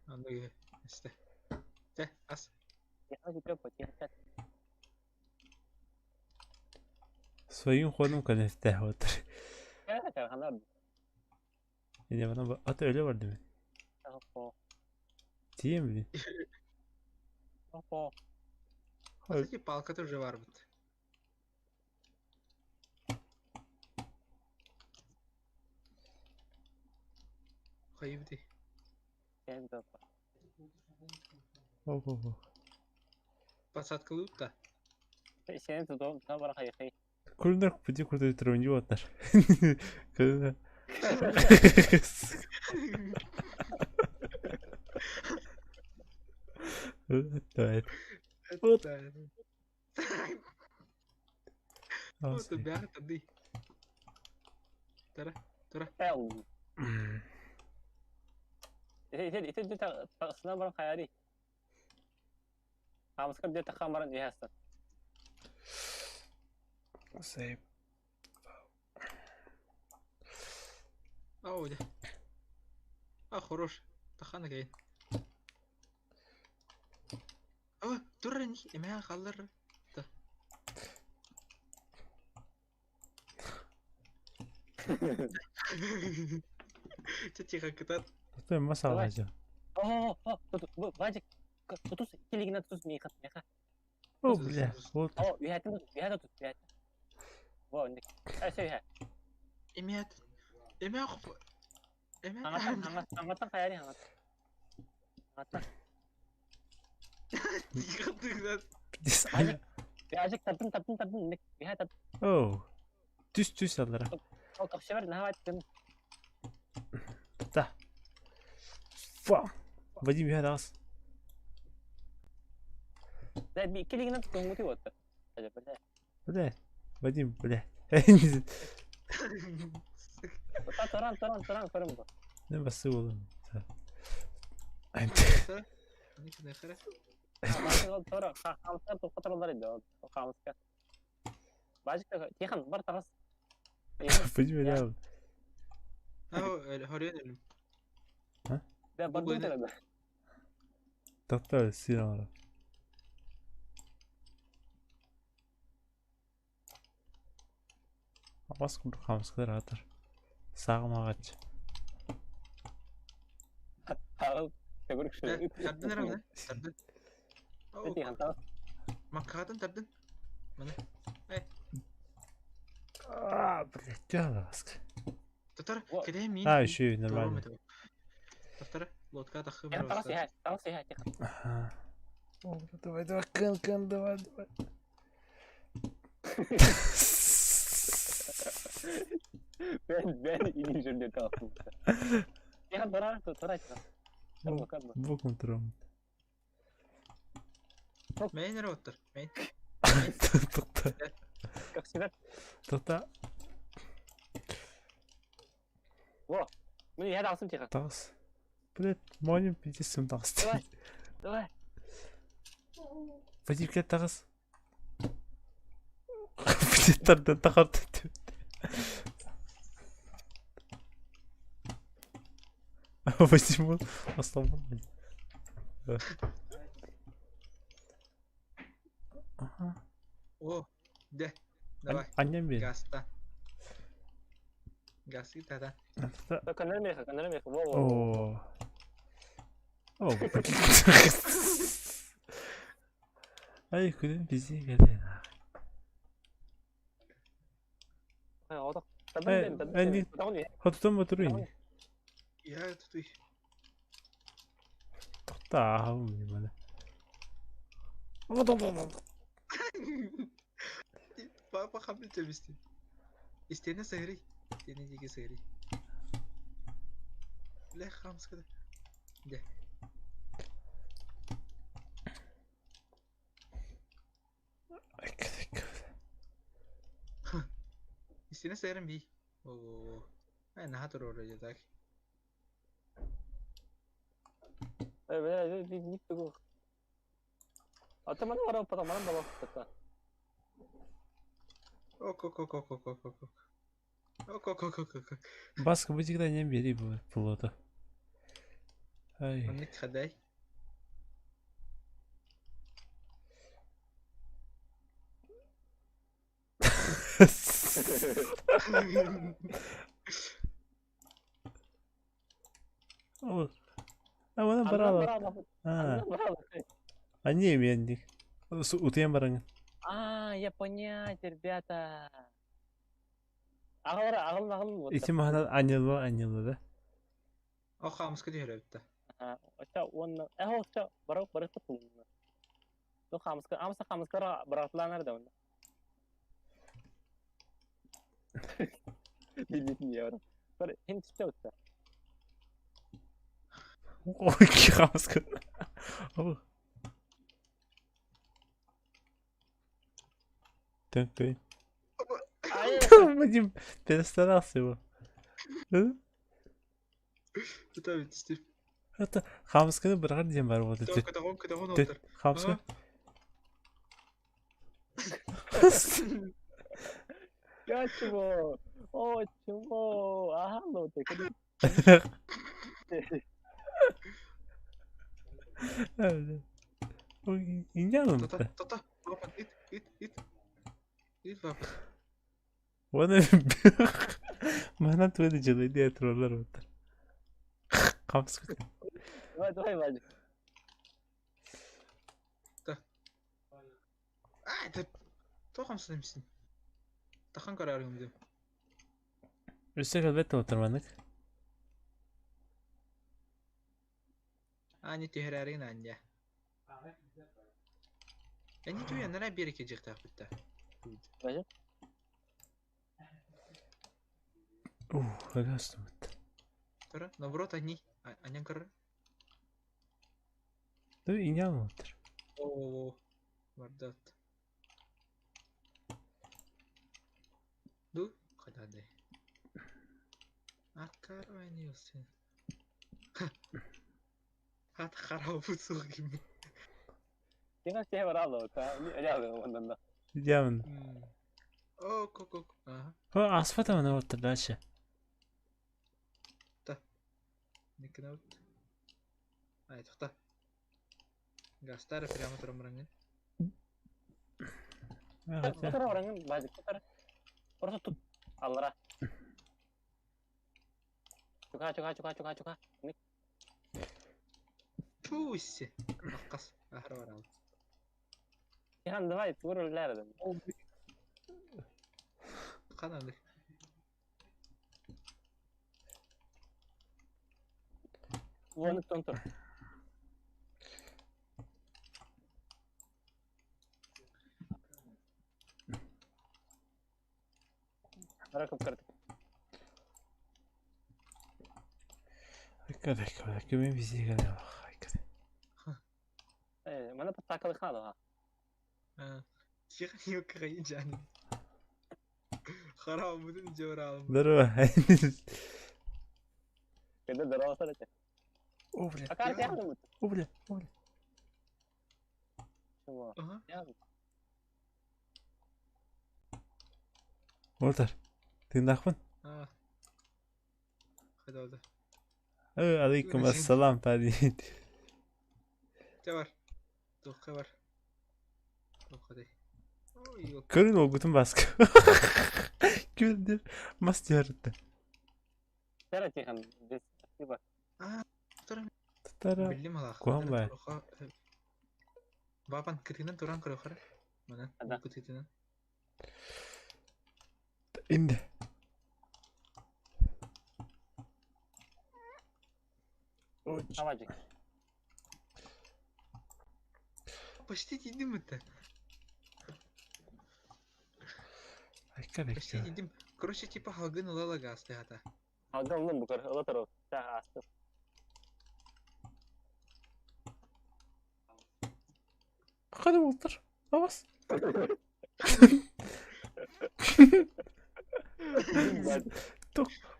[SPEAKER 4] Аны истэ. Те ас.
[SPEAKER 3] Своим ходом көнөстөөх отыр. Ине бана аты өлө барды мен. Тием били.
[SPEAKER 4] Кстати, палка тоже бар бит. Хайыбды.
[SPEAKER 3] О-о-о.
[SPEAKER 4] Посадка лута.
[SPEAKER 3] Күлүнэр пути курдук турунju оттар. Күлүнэр. Давай. Вот.
[SPEAKER 4] Вот бяха тады. Тара, тара.
[SPEAKER 3] Сейп.
[SPEAKER 4] Ау, А, хорош. Тахана гейн. А, турра ни, эмэ халлар. Та. Че тихо кытат.
[SPEAKER 3] Ты масала же. О, бля. Вот.
[SPEAKER 4] Эмэ эмэ эмэ Тихо тыгнат.
[SPEAKER 3] О. Түс түс аллара. Да. Фа. Вадим я раз. Бля. Вадим, бля. Не басы болым. Вадим я.
[SPEAKER 4] Ау, хорен өлүм.
[SPEAKER 3] Таптар сыйраңара. Абас курдук хамскалар атар. Сагымагач.
[SPEAKER 4] Тардын рамны. Тардын. Маккатын тардын. Мана. Эй.
[SPEAKER 3] А, блядь, тяла баска.
[SPEAKER 4] Татар, кеде мин.
[SPEAKER 3] А, еще нормально.
[SPEAKER 4] Татар, лодка тахым.
[SPEAKER 3] Ага. О, давай, давай, кын, кын, давай, давай. Боком турам.
[SPEAKER 4] Мен роттер. Мен.
[SPEAKER 3] Токта. Токта. Тагыс. Блядь, моним пиздец тагыс.
[SPEAKER 2] Давай.
[SPEAKER 3] Вадим, кел тагыс. Блядь, тардан тахар. Вадим, ослабан. Ага.
[SPEAKER 4] О, де. Давай.
[SPEAKER 3] Аннем бер.
[SPEAKER 4] Гаста. Гасы тада.
[SPEAKER 3] О. О, блядь. Ай, күнүм бизи келди. Хототон ботуруйн.
[SPEAKER 4] Я тут.
[SPEAKER 3] Токта, ахым мана.
[SPEAKER 4] Папа хамды чебисти. Истене сыгры. Истене диге сыгры. Бля, хамскада. Де. Истене сыгрым би. О, Ай, наха турор так.
[SPEAKER 2] А ты маны барап потом манан балах
[SPEAKER 4] Ок, ок, ок, ок, ок, ок, ок. Ок, ок, ок, ок, ок.
[SPEAKER 3] Баска бу всегда не бери плота. Ай.
[SPEAKER 4] Оннук хадай.
[SPEAKER 3] Ол. А вона брала. А. А не мендик. Утуйан бараҥын.
[SPEAKER 2] А, я понять, ребята. Аҕалара, аҕалын, аҕалын.
[SPEAKER 3] Ити маһынан анньылла анньылла да.
[SPEAKER 4] О хаамыска түһэрэ эбит.
[SPEAKER 2] Оча уонна э оча бары бары тутулунна. Ну хаамыска, амса хаамыскара быраҕытылаанар да онно. Билбитин Бар хин түстэ утта.
[SPEAKER 3] Ой, хаамыска. Такой. Вадим перестарался его.
[SPEAKER 4] Это ведь Стив.
[SPEAKER 3] Это хамсканы быраҕар диэн бар вот эти.
[SPEAKER 4] Көтөҕөн көтөҕөн олтар.
[SPEAKER 3] Хамска.
[SPEAKER 2] Я чего? О, чего? Ага, ну ты.
[SPEAKER 3] Иньян
[SPEAKER 4] Тота, тота, папа, ит, ит, ит. Ит, папа.
[SPEAKER 3] Уонна манан тугу да дьылайдыы тураллар уоттар. Хамска.
[SPEAKER 2] Давай, давай, Вадик.
[SPEAKER 4] А, это тоох хамсана эмсин. Тахан көрөөрүм дии.
[SPEAKER 3] Өссө кэлбэт уоттар маннык.
[SPEAKER 4] Аня түһэрээрин Аня. Эни туя нара биэрике дьиэхтээхпит да.
[SPEAKER 2] Вадик.
[SPEAKER 3] Ух, ыгастымыт.
[SPEAKER 4] Тура, наоборот, они. Анян көрөр.
[SPEAKER 3] Ду иньян уоттар.
[SPEAKER 4] О, бардат. Ду, хайдады. Аккар ойнуйсын. Хат харабы суох ким.
[SPEAKER 2] Тиҥас тиһэ бараалла, оннанда.
[SPEAKER 3] Дьямын.
[SPEAKER 4] О, ок, ок. Ага.
[SPEAKER 3] О, аспата мана уоттар дальше.
[SPEAKER 4] Никнут. Ай, тохта. Гастары прямо туран бараҥын.
[SPEAKER 2] Тура бараҥын, Вадик, тура. Просто тут. Аллара. Чука, чука, чука, чука, чука.
[SPEAKER 4] Пусть. Аккас. Ахара барал.
[SPEAKER 2] Ихан, давай, тура үллээр.
[SPEAKER 4] Канады.
[SPEAKER 2] Уону тонтор. Ракып кырдык.
[SPEAKER 3] Айка, айка, айка, мен везде галях. Айка.
[SPEAKER 2] Э, мана подтакалы хаалыга.
[SPEAKER 4] Тихо, не украинчанин. Харабытын жоралым.
[SPEAKER 3] Здорово.
[SPEAKER 2] Когда здорово, смотрите.
[SPEAKER 3] О, бля.
[SPEAKER 2] А как я думаю?
[SPEAKER 3] О, бля, о, бля.
[SPEAKER 2] Чего?
[SPEAKER 4] Ага.
[SPEAKER 3] Уолтар. Тыыннаахпын.
[SPEAKER 4] А. Хайда
[SPEAKER 3] Алейкум ассалам, парень.
[SPEAKER 4] Чэ бар. Туохха бар. Туохха дэй. Ой,
[SPEAKER 3] Көрүн олгутун баска. Көрдүр. Мас түһэрдэ.
[SPEAKER 2] Тера тихан, здесь спасибо.
[SPEAKER 4] А, туран
[SPEAKER 3] Татара.
[SPEAKER 4] биллим алаах.
[SPEAKER 3] Куһаҕан бай.
[SPEAKER 4] Бапан кытыынан туран көрөхөр. Манан
[SPEAKER 2] Ада.
[SPEAKER 4] кытыытынан.
[SPEAKER 3] Инде.
[SPEAKER 2] А, Вадик.
[SPEAKER 4] Почти тиийдим это.
[SPEAKER 3] Айка
[SPEAKER 4] Почти
[SPEAKER 3] бекке.
[SPEAKER 4] тиийдим. Короче, типа халгын ылала гасты хата.
[SPEAKER 2] Алган лун букар, ылатар. Та асты.
[SPEAKER 3] Хады Уолтер. Абас.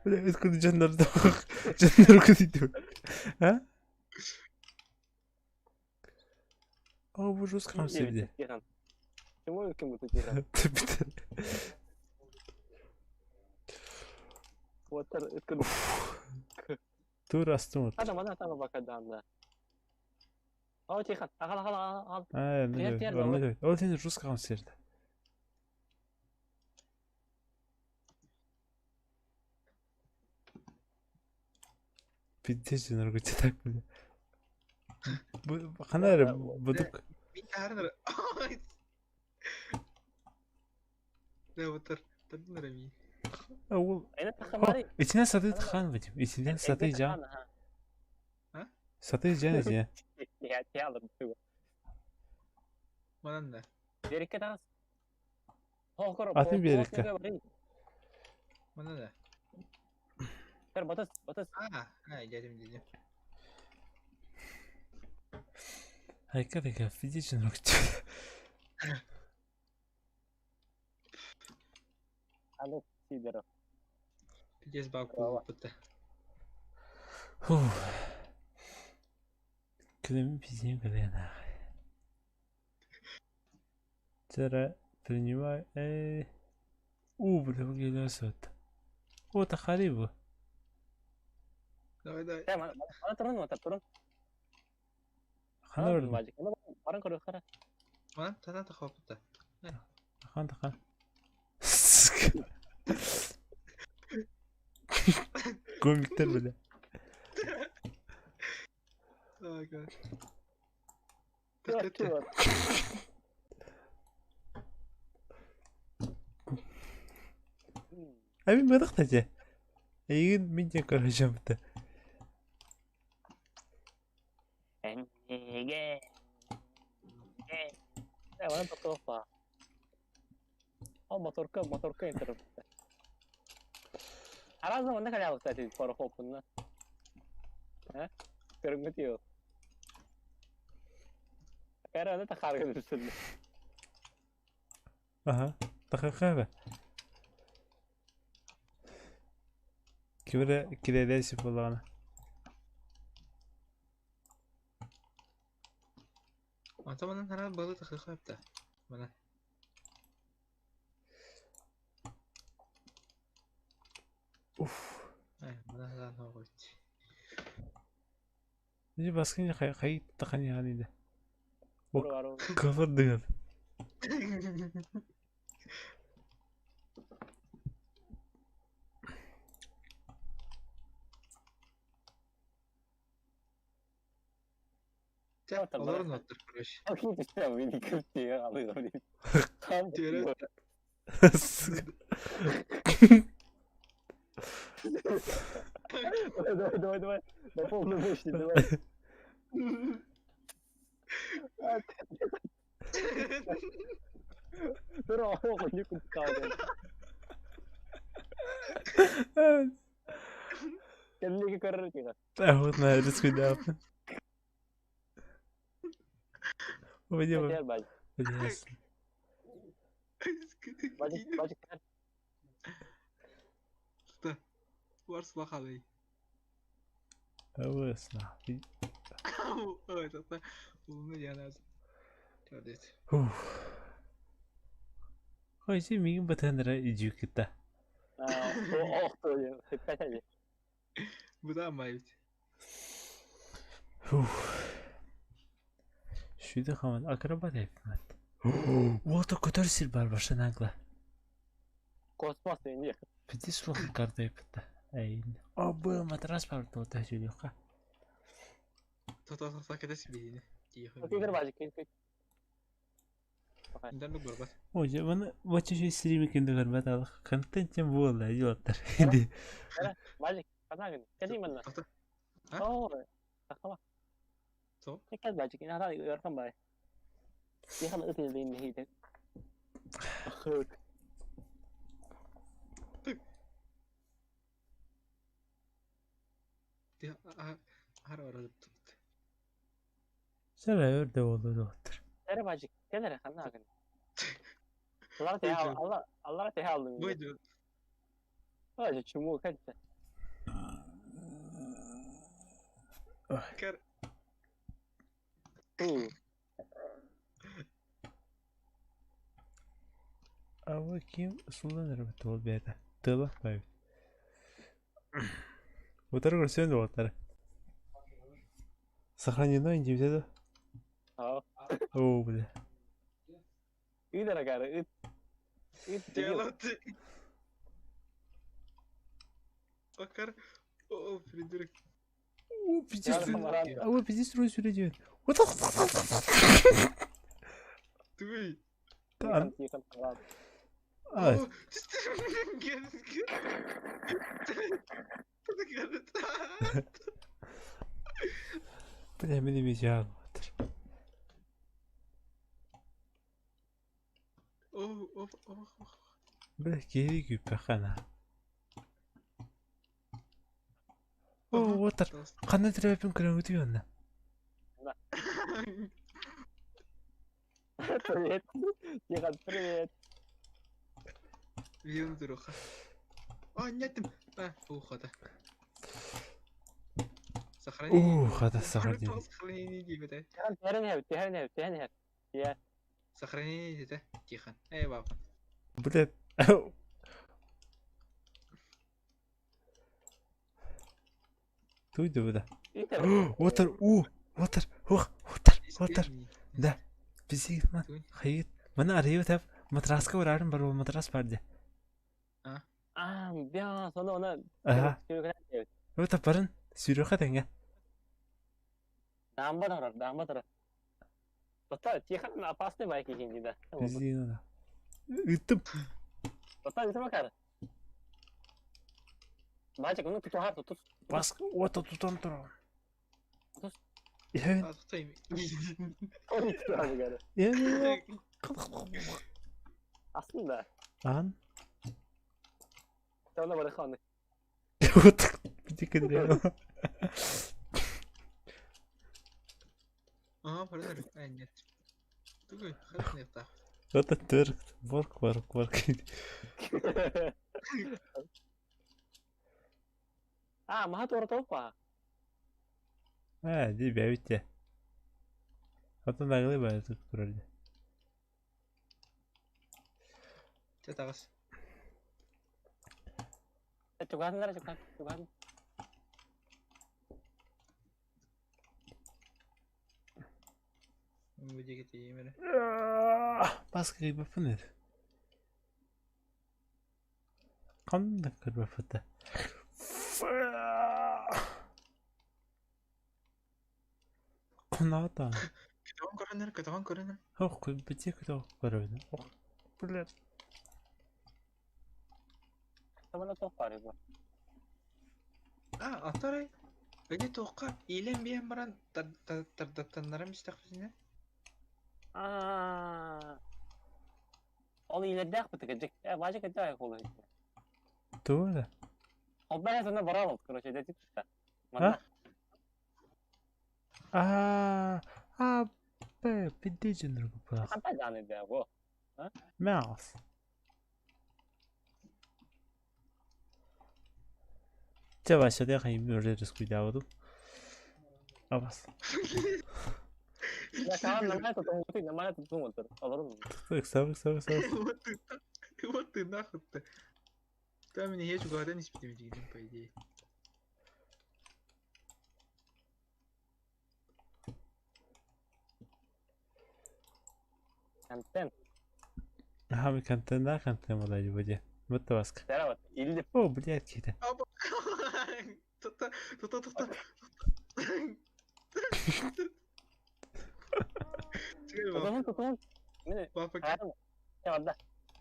[SPEAKER 3] Бля, откуда дьоннор дьоннор кытыйдым. А? О, бу жестко хамсырды.
[SPEAKER 2] Тихан. Чему ким бу Тихан? Уоттар ыткын.
[SPEAKER 3] Тур астым от.
[SPEAKER 2] Адам ана тама бакадан. О, Тихан, агал агал агал.
[SPEAKER 3] А,
[SPEAKER 2] Тиэр, тиэр,
[SPEAKER 3] ну, ну, ол сен жестко хамсырды. Пиздец, норгуча так, бля. Хана эрэ будук.
[SPEAKER 4] Мин таарнар. Да вот тардынар ми.
[SPEAKER 3] Ол
[SPEAKER 2] Айна тахамари.
[SPEAKER 3] Итинен саты хан вадим. Итинен саты жан. Саты жан итинен.
[SPEAKER 2] Я тиалым тугу.
[SPEAKER 4] Манан да.
[SPEAKER 2] Берикке тагыс. Хокор.
[SPEAKER 3] Атын берикке.
[SPEAKER 4] Манан да.
[SPEAKER 2] Тер батыс, батыс.
[SPEAKER 4] А, а, дядям дядям.
[SPEAKER 3] Айка дека физично норгуча.
[SPEAKER 2] Аны сидер.
[SPEAKER 4] Пиздец баку бутта.
[SPEAKER 3] Фух. Кілемі пиздем кілена. Тера принимай. Эй. У, бля, келесет. О, тахарибу.
[SPEAKER 4] Давай, давай.
[SPEAKER 2] Тер мана турун, мана турун.
[SPEAKER 3] Хана ордun.
[SPEAKER 2] Бажик. Баран көрө хара.
[SPEAKER 4] Манан тана тахап бутта.
[SPEAKER 3] Хан тахан. Комиктер бля.
[SPEAKER 4] Ой, гад.
[SPEAKER 2] Тур, тур.
[SPEAKER 3] Ами бадах тажа. Эйгин мин жа көрөжөм бта.
[SPEAKER 2] Эге. Э, мана токтоопа. О, моторка, моторка интер. Аразы мында калялык та парохопунна. Э? Көрүнгү тио. Кара аны тахарга дүрсүн.
[SPEAKER 3] Аха. Тахахаба. Кимре килелеси болана.
[SPEAKER 4] Ата манан хара балы тахап та. Манан.
[SPEAKER 3] Уф.
[SPEAKER 4] Ай, манан хара ногот.
[SPEAKER 3] Нiji баскын хай хай тахани ханида.
[SPEAKER 2] Бару бару.
[SPEAKER 3] Кафыр дыган.
[SPEAKER 4] Олар оттор, короче.
[SPEAKER 2] Окей, түштө, мен кирти алып.
[SPEAKER 4] Тиэрэ.
[SPEAKER 2] Давай, давай, давай, давай. На полную мощь, давай. Тура, оҕонньу куттаабын. Кэнниги көрөр тига.
[SPEAKER 3] Ахутна рискуйдаап. Увидим.
[SPEAKER 2] Тер баж. Бажик, бажик.
[SPEAKER 4] Та. Варс лахалый.
[SPEAKER 3] Авысна.
[SPEAKER 4] Ой, та. Улны яназ. Төрдөт.
[SPEAKER 3] Уф. Ой, си мигин батандра ижүкта.
[SPEAKER 2] Аа, охто, хеппәтәли.
[SPEAKER 4] Буда майт.
[SPEAKER 3] Уф. Шүйді хаман акробат эпмат. Уота көтөр сир бар башын англа.
[SPEAKER 2] Космос инде.
[SPEAKER 3] Пиздец слух карта эпта. Ай. О, матрас бар тута шүйді.
[SPEAKER 4] Та та та кетес бейне. Тихо.
[SPEAKER 2] Кигер бажик, кигер.
[SPEAKER 4] Индан горбат.
[SPEAKER 3] Ой, маны вачы шүй стримик инде көрбәт алдық. Контенттен болды, идиоттар. Иди.
[SPEAKER 2] Бажик, канагын. Кәли манна.
[SPEAKER 4] Та.
[SPEAKER 2] О, тахама.
[SPEAKER 4] Со?
[SPEAKER 2] Кәл бажик, ина ярхан бай. Яхан ытын бейн хейдек.
[SPEAKER 4] Ти хар оралып.
[SPEAKER 3] Сәлә өрді болды доктор.
[SPEAKER 2] Тер бажик, кәлер канагын. Аллар те алла, аллар те алдым.
[SPEAKER 4] Выйду.
[SPEAKER 2] Ой, чему кәлте.
[SPEAKER 4] Кар.
[SPEAKER 2] Ту.
[SPEAKER 3] А вы ким сулан эрэ ол бэйэтэ тыла бэйэбит. Утары көрсөн уолаттары. Сохранено индивидуа да?
[SPEAKER 2] Аа.
[SPEAKER 3] О, бля.
[SPEAKER 2] Ыт арагары ыт. Ыт дебил.
[SPEAKER 4] Делать. Макар. О, придурок.
[SPEAKER 3] О, пиздец,
[SPEAKER 2] Я
[SPEAKER 3] а вы пиздец трое сюда делают. Вот
[SPEAKER 4] Ты.
[SPEAKER 3] так.
[SPEAKER 2] Тихон, Тихон, ладно.
[SPEAKER 3] А,
[SPEAKER 4] О,
[SPEAKER 3] бля, мин эмиэ
[SPEAKER 4] О, о, о, о.
[SPEAKER 3] Бля, киһи күүппэххэ О, уотар, ханна төрөөпүн көрөҥүтүй онно?
[SPEAKER 2] Привет. Тихон, привет.
[SPEAKER 4] Вилм дуруха. О, нет, а, ухода. Сохранение.
[SPEAKER 3] Уу, хата сохранение.
[SPEAKER 4] Сохранение диэбитэ.
[SPEAKER 2] Тихон, түһэрин иһэбит, түһэрин иһэбит, түһэн иһэбит. Иә.
[SPEAKER 4] Сохранение диэтэ. Тихон. Эй, папа.
[SPEAKER 3] Бля, Туй да. Уотар, уу, уотар, уох, уотар, уотар. Да. Бизиг ма, хайыт. Мана арыйы тап, матраска урарын бар, ол матрас бар де.
[SPEAKER 2] А, бя, соны оны.
[SPEAKER 3] Ага. Уота барын, сүйрөха теңге.
[SPEAKER 2] Дамба тұрар, дамба тұрар. Тота, Тихон опасный байк екен дейді.
[SPEAKER 3] Бизиг ана. Үттім.
[SPEAKER 2] Тота, десе макар. Бачик, ну тутуһар, тутус.
[SPEAKER 3] Баска, уота тутан тұрған.
[SPEAKER 2] Тутус.
[SPEAKER 3] Эвен,
[SPEAKER 2] Ой, тұрады.
[SPEAKER 3] эвен.
[SPEAKER 2] Aslında.
[SPEAKER 3] Ан.
[SPEAKER 2] Sen ona bırak onu.
[SPEAKER 3] Уотар, битикин
[SPEAKER 4] А, пардон. А, нет. Тугой, хат нет, да.
[SPEAKER 3] Уота төрк, борк, борк, борк.
[SPEAKER 2] А, маха туора толпа.
[SPEAKER 3] А, ди бәбите. Атын агылы бәбит турар.
[SPEAKER 4] Чэ, тагыс.
[SPEAKER 2] Чугасындар, чугас, чугасын.
[SPEAKER 4] Выдегет емері.
[SPEAKER 3] Баска кыйбаппын edi. Қандай кырбаппыта? Қонада.
[SPEAKER 4] Көтөҕөн көрөнөр, көтөҕөн көрөнөр.
[SPEAKER 3] Ох, бите көтө көрөбүн. Ох, блядь.
[SPEAKER 2] Tamam толпа арыйы.
[SPEAKER 4] А, атарай. Өге тоққа илен биэн баран тардаттаннарам истэхпитинэ.
[SPEAKER 2] А. Ол илерде бітігі жек. Э, бажик эте аяк олы.
[SPEAKER 3] Тура.
[SPEAKER 2] Ол бәрі сонда бара алды, короче, деді тұтта.
[SPEAKER 3] А? А, а, б, бидежин руку.
[SPEAKER 2] Қандай даны бә, го.
[SPEAKER 3] Mouse. Чэ баша де хайм өрдөрс куйдабыду. Абас.
[SPEAKER 2] Я саған нормально тұтым, нормально тұтым отыр. Олар
[SPEAKER 3] Так, сам, сам, сам.
[SPEAKER 4] Вот ты, вот ты нахуй-то. Там меня ечу говоря не спит, по идее.
[SPEAKER 2] Контент.
[SPEAKER 3] Ага, контент, да, контент молодец, буде. Вот баска.
[SPEAKER 2] Здорово. Или
[SPEAKER 3] О, блядь, кита.
[SPEAKER 4] Тута, тута, тута.
[SPEAKER 2] Тутун, тутун. Міне,
[SPEAKER 4] Папа,
[SPEAKER 2] қарадым. Сен орда.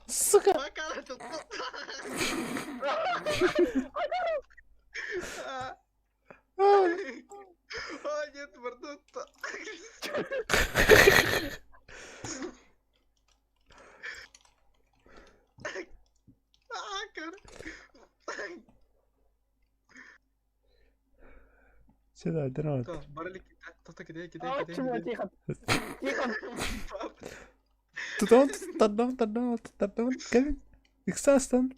[SPEAKER 3] Сука!
[SPEAKER 4] пока, тута. О, нет, пардон. А, кар.
[SPEAKER 3] Сюда, дрон.
[SPEAKER 4] Барали, тута, кидай, кидай,
[SPEAKER 2] А,
[SPEAKER 4] кидай.
[SPEAKER 2] чего, тихо. Тихо.
[SPEAKER 3] Тутон, тадам, тадам, тадам, кем? Иксастан.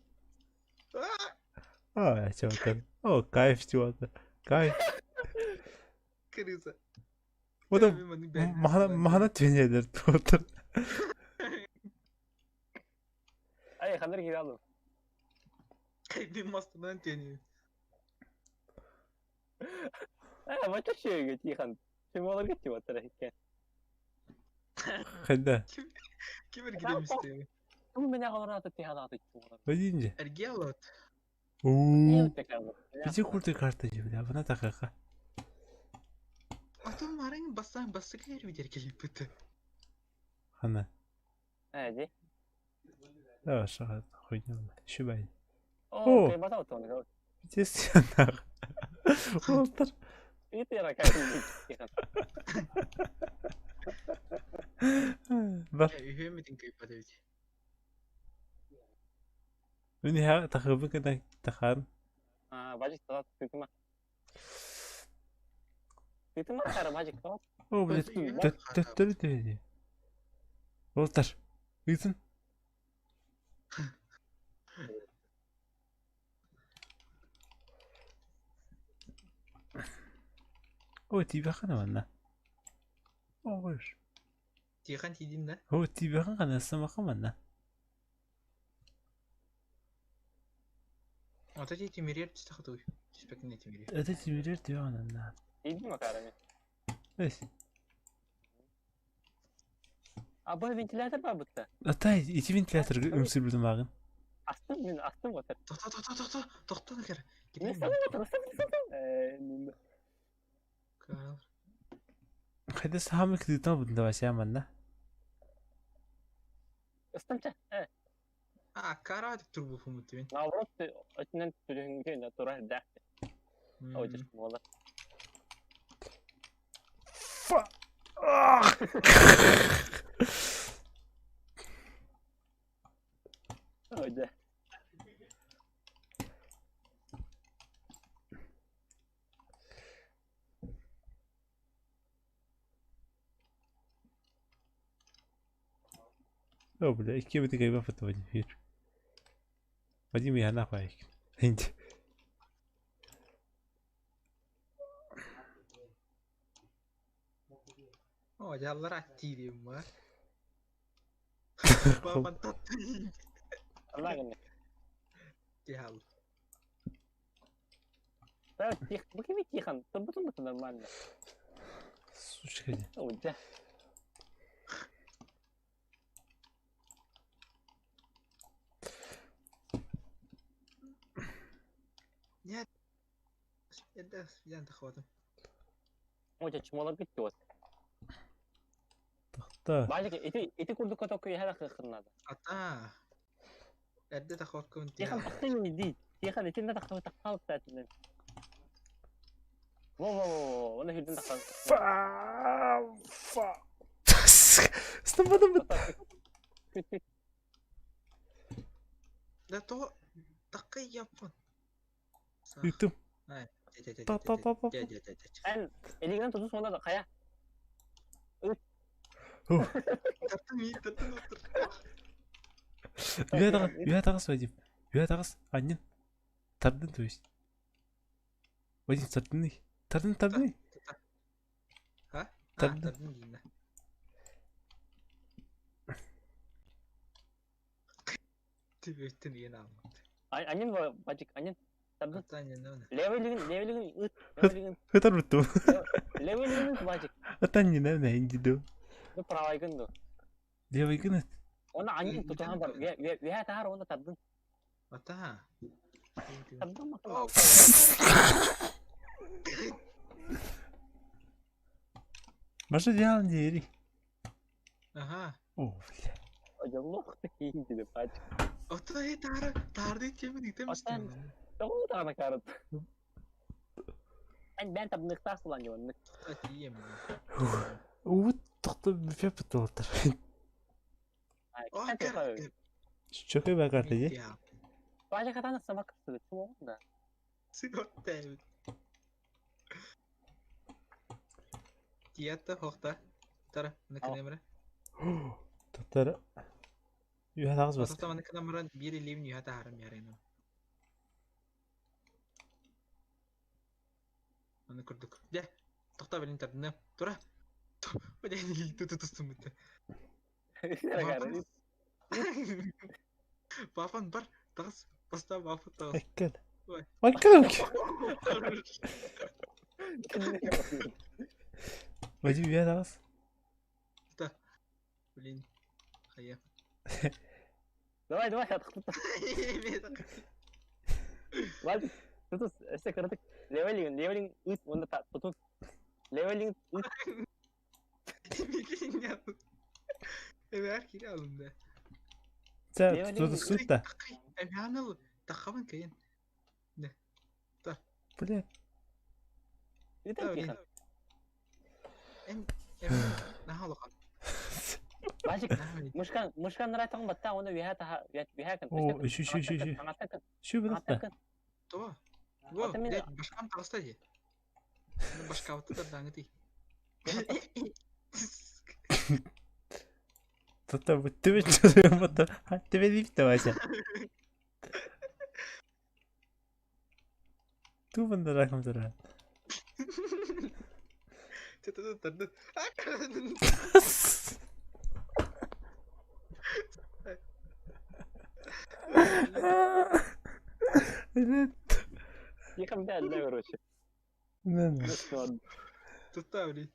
[SPEAKER 3] А, чего там? О, кайф, чего-то. Кайф.
[SPEAKER 4] Крыса.
[SPEAKER 3] Вот махана, махана твенедер, тут.
[SPEAKER 2] Тихоныр киирэ
[SPEAKER 4] Мин мастынан тиэнии.
[SPEAKER 2] Э, бачча үчүгэйгэ Тихон. Чумолорго тиботтара иккен.
[SPEAKER 3] Хайда?
[SPEAKER 4] Ким эргидэм истиэми?
[SPEAKER 2] Тум меня олорон Тихон аты чумолор.
[SPEAKER 3] Вадим же.
[SPEAKER 4] Эргиэ алат.
[SPEAKER 3] Уу. Бити курдук карта же, бля, бына такака.
[SPEAKER 4] Атын марың бастан бастык эрбидер келиппит.
[SPEAKER 3] Хана.
[SPEAKER 2] Э, ди.
[SPEAKER 3] Да, шага хуйня. Шубай.
[SPEAKER 2] О, кай бата отон.
[SPEAKER 3] Бити сянах. Олтар.
[SPEAKER 2] Ити ра кай Тихон.
[SPEAKER 3] Бар.
[SPEAKER 4] Үһүөмүтүн кыйпат эбит.
[SPEAKER 3] Мин ха тахыбы кына тахан.
[SPEAKER 2] А, бажик тат тытыма. Тытыма кара бажик тат.
[SPEAKER 3] О, блядь, төттөрү төһү. Олтар. Ыытын. О, тибэхэн манна. О, қойш.
[SPEAKER 4] Тихан тиидин да?
[SPEAKER 3] О, тибэхэн гана самахан манна.
[SPEAKER 4] Ата ти тимирер түстэ хатуй. Түспэкин тимирер.
[SPEAKER 3] Это тимирер тибэхэн анна.
[SPEAKER 2] Иди макарами.
[SPEAKER 3] Эс.
[SPEAKER 2] А бу вентилятор бар бутта.
[SPEAKER 3] Ата, ити вентилятор өмсүр билдим агын.
[SPEAKER 2] Астым мин астым отыр.
[SPEAKER 4] Тохто тохто тохто тохто накер.
[SPEAKER 2] Мен астым отыр, астым астым. Э, мин
[SPEAKER 3] Хайда саамы кыдытан бутун давай манна.
[SPEAKER 2] Астымча. Э,
[SPEAKER 4] А, кара деп тур бу фумут мен.
[SPEAKER 2] наоборот, өтүнөн түлүнгө на тура да. Ой, бола.
[SPEAKER 3] Фа.
[SPEAKER 2] Ой, да.
[SPEAKER 3] О, бля, икки бити кайба фото Вадим. Вадим я нахуй. Инди.
[SPEAKER 4] О, жаллар аттиирим ма. Бабан татты.
[SPEAKER 2] Алла гына.
[SPEAKER 4] Дьял.
[SPEAKER 2] Да, тих, бу кими Тихон? Турбутун бутун нормально.
[SPEAKER 3] Сучка.
[SPEAKER 2] Ой, да.
[SPEAKER 4] Нет. Это я тахватым.
[SPEAKER 2] Ой, чумолор битти вот.
[SPEAKER 3] Тохто.
[SPEAKER 2] Бажик, ити ити курдук коток яһара кырнады.
[SPEAKER 4] Ата. Эрдэ тахваккын
[SPEAKER 2] Тихон
[SPEAKER 4] дьял.
[SPEAKER 2] тахты мин ди. Тихон итинне тахты тахтал тәтинен. Во во во, оны хүрден тахтал.
[SPEAKER 3] Фа. Фа. Стамбадам бит.
[SPEAKER 4] Да то такай япон.
[SPEAKER 3] Үтүм. Та та та та.
[SPEAKER 2] Эн элигин тутус онда да кая.
[SPEAKER 4] Тартын ми тартын отыр.
[SPEAKER 3] Үйә тагыс, үйә тагыс, Вадим. Үйә тагыс, аннен. Тардын, то есть. Вадим, тардыны. Тардын, тардыны.
[SPEAKER 4] А?
[SPEAKER 3] Тардын.
[SPEAKER 4] Тардын дейін. Түбөттен деген алмады.
[SPEAKER 2] Аннен во бажик, аннен. Тардын.
[SPEAKER 4] Ата не оны.
[SPEAKER 2] Левый лигин, левый лигин, ыт, левый лигин,
[SPEAKER 3] Хытар буту.
[SPEAKER 2] левый лигин бажик.
[SPEAKER 3] Ата не на инди ду.
[SPEAKER 2] Бу правый гын ду.
[SPEAKER 3] Левый гын.
[SPEAKER 2] Оны аннен тутухан бар. Үйә тахар оны тардын.
[SPEAKER 4] Ата.
[SPEAKER 2] Тардын макал.
[SPEAKER 3] Маша делал не ери.
[SPEAKER 4] Ага.
[SPEAKER 3] О, бля.
[SPEAKER 2] Ой, лох ты инди бажик.
[SPEAKER 4] Ата э тары тарды темин итемистин.
[SPEAKER 2] Тоғу тағана карыт. Эн бен табныктар сулан жон.
[SPEAKER 4] Ата тием.
[SPEAKER 3] Уут тохто бифе буту отыр.
[SPEAKER 4] О, кар.
[SPEAKER 3] Чөкө багарды же.
[SPEAKER 2] Бажик атана самак кысты. Чумон да.
[SPEAKER 4] Сиготте. Тиятта хохта. Тара, мына камера.
[SPEAKER 3] Токтор. Үйә тагыс бас.
[SPEAKER 4] Хохта мына камера бир илим юхата харам ярайны. Аны көрдүк. Де. Тохта билин тардына. Тура. Бля, ту ту ту ту. Папан бар, таҕыс, бастаан папа таҕыс.
[SPEAKER 3] Эккел.
[SPEAKER 4] Ой.
[SPEAKER 3] Эккел. Вадим үйэ таҕыс.
[SPEAKER 4] Да. Блин. Хайа.
[SPEAKER 2] Давай, давай, атахпыт. Вадик, тутус, өссө кыратык. Левелинг, левелинг ыт, уонна тутун. Левелинг ыт.
[SPEAKER 4] Эбээр кире алынды.
[SPEAKER 3] Чэ, тутуспут да.
[SPEAKER 4] Эбээн таххабын кэйин.
[SPEAKER 3] Блин.
[SPEAKER 2] Ыытан тихан.
[SPEAKER 4] Эн наһаа улахан.
[SPEAKER 2] Вадик, мышкан, мышкан нырайтаҕын баттаа, уонна үөһээ таһа, үөһээ кын.
[SPEAKER 3] О, үчү, үчү, үчү, үчү.
[SPEAKER 2] Хаҥаттан кын,
[SPEAKER 3] Şu
[SPEAKER 2] хаҥаттан
[SPEAKER 3] быдахта.
[SPEAKER 2] кын.
[SPEAKER 4] Тоа. Во,
[SPEAKER 2] Ата мен-
[SPEAKER 4] блядь, башкам таҕыста дии. Башкабытты тардаҥы тий.
[SPEAKER 3] Тута бүттүбүт чуруйбут. Хаттыбелип да Вася. Ту бында ракам тура.
[SPEAKER 4] Чэ, тарды.
[SPEAKER 2] Тихон бля, короче.
[SPEAKER 3] Мен.
[SPEAKER 4] Тутта, блин.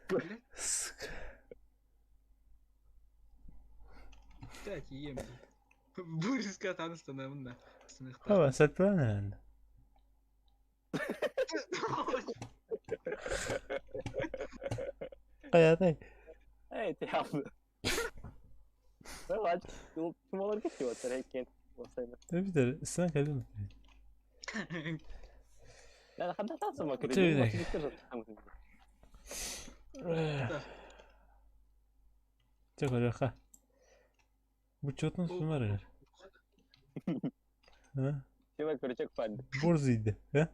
[SPEAKER 4] Блядь,
[SPEAKER 3] Сука.
[SPEAKER 4] так, ем. Буриска таныстанамын да.
[SPEAKER 3] Хава, сатпанан. Каятай.
[SPEAKER 2] Эй, ты явно. Вадик, ким олар кетти вот экен.
[SPEAKER 3] Битер, сен калын.
[SPEAKER 2] Да, ханда тасыма
[SPEAKER 3] Чү,
[SPEAKER 2] кирет.
[SPEAKER 3] Чэ көрөха. Бу чотун сумар. Ха?
[SPEAKER 2] Чего крючок падает.
[SPEAKER 3] Борзыйды, ха?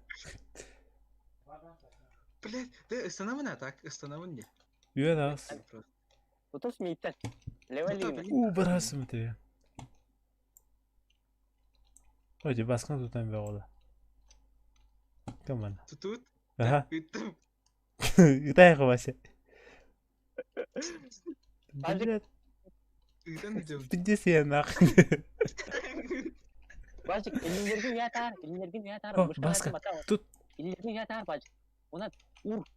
[SPEAKER 4] Блядь, да останови а так, останови не.
[SPEAKER 3] Үйә тагыс.
[SPEAKER 2] Тутус мииттен. Левелин.
[SPEAKER 3] У, барасым тебе. Ой, баскан тутан бе ола. Come on.
[SPEAKER 4] Тут?
[SPEAKER 3] Аха.
[SPEAKER 4] Ыттым.
[SPEAKER 3] Ытай Вася.
[SPEAKER 2] Вадик.
[SPEAKER 3] Блядь,
[SPEAKER 4] Ыйтан идем.
[SPEAKER 3] пиздец я нахуй.
[SPEAKER 2] Бажик, илинерген я таар, илинерген я таар.
[SPEAKER 3] О, баска. Тут.
[SPEAKER 2] Илинерген я таар, бажик. Она ур.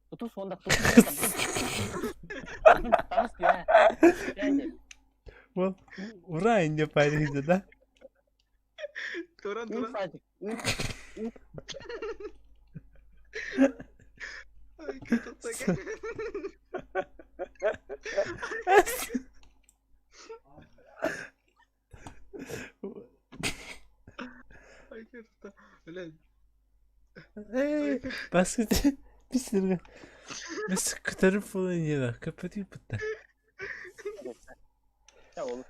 [SPEAKER 2] Тутус онда тутус. Тагыс я.
[SPEAKER 3] Well, ура, инде пайдыйды да?
[SPEAKER 4] Туран,
[SPEAKER 2] Ур,
[SPEAKER 4] туран.
[SPEAKER 2] бажик. Ур.
[SPEAKER 4] Ай, как так. Ай, как так. Блядь.
[SPEAKER 3] Эй, баска бисерге. Бис көтөрүп болон ела, көпөтү бутта.
[SPEAKER 2] Я ол.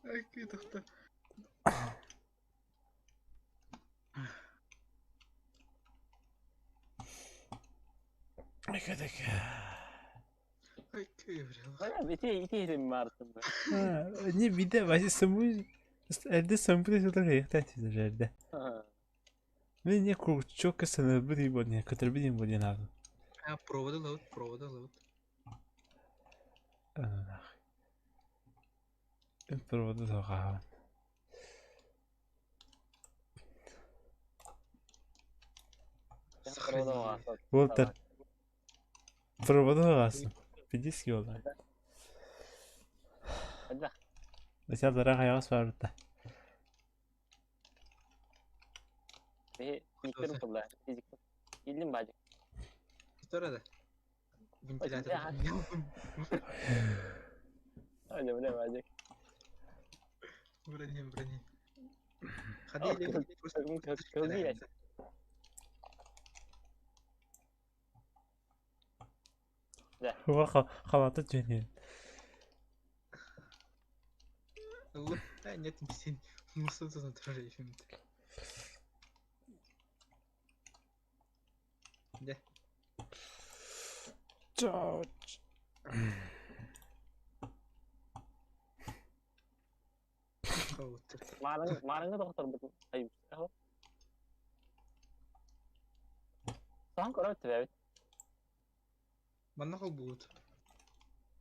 [SPEAKER 4] Ай, как так.
[SPEAKER 3] Ай, кадак.
[SPEAKER 4] Ай, как, блядь.
[SPEAKER 2] Бая, ити ити хим мартын.
[SPEAKER 3] Не биде, Вася сымы Эрде сымбы сылар яхта тизерде. Мен не курчок саны бри бодне, көтөр бри бодне нагы.
[SPEAKER 4] А, провода ловит, провода ловит.
[SPEAKER 3] Ана нах. Провода сага. Волтер. Провода сагасын. Пиздец болду.
[SPEAKER 2] Да.
[SPEAKER 3] Mesela дара аягас бар да.
[SPEAKER 2] Бе, булла. Илдим бажик.
[SPEAKER 4] Тура да. Вентилятор.
[SPEAKER 2] Öyle бля, бажик.
[SPEAKER 4] Брони, брони. Ходили, просто.
[SPEAKER 3] Хуа халаты жөнен.
[SPEAKER 4] А, нет, сен мусордан турар ешім. Да.
[SPEAKER 3] Чао.
[SPEAKER 2] Марың, марыңы доктор бу. Ай, Сан көрөт бе.
[SPEAKER 4] Манна хол буут.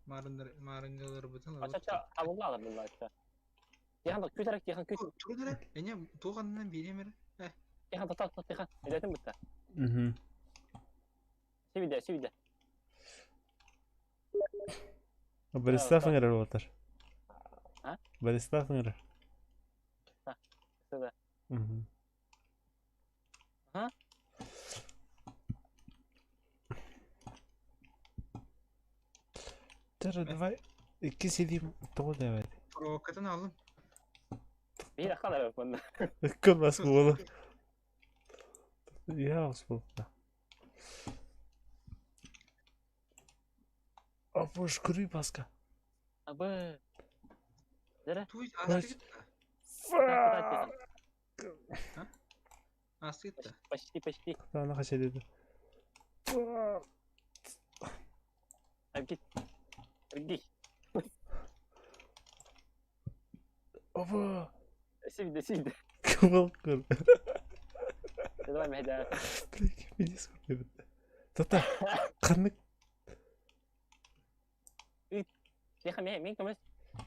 [SPEAKER 4] Маарынгаларбытын
[SPEAKER 2] Ача абылла алар булла. Тихан да күт эрэ, Тихан күт.
[SPEAKER 4] Тугун эрэ, эне туох аннынан биэриэм эрэ.
[SPEAKER 2] Тихан тота тота Тихан. Эдэтин бытта.
[SPEAKER 3] Угу.
[SPEAKER 2] Сибидэ, сибидэ.
[SPEAKER 3] Борислав ыҥырар уолаттар.
[SPEAKER 2] А?
[SPEAKER 3] Борислав ыҥырар.
[SPEAKER 2] Сыда.
[SPEAKER 3] Угу.
[SPEAKER 2] Ага.
[SPEAKER 3] Тара, давай. Икки силиим тоҕо диэбэт.
[SPEAKER 4] Провокатын алым.
[SPEAKER 2] Биир аккалар манна.
[SPEAKER 3] Ыкка бас буола. Я буолла. Апуш күрүй баска.
[SPEAKER 2] Абы. Дere.
[SPEAKER 4] Туй асты гитта. Асты гитта.
[SPEAKER 2] Почти, почти.
[SPEAKER 3] Ана хача деди.
[SPEAKER 2] Абгит. Абгит.
[SPEAKER 3] Опа.
[SPEAKER 2] Сибидэ, сибидэ.
[SPEAKER 3] Кыбыл көр.
[SPEAKER 2] Давай мehde.
[SPEAKER 3] Пиздец көрбөт. Тата. Ханнык.
[SPEAKER 2] Тихан мен мен көмөс.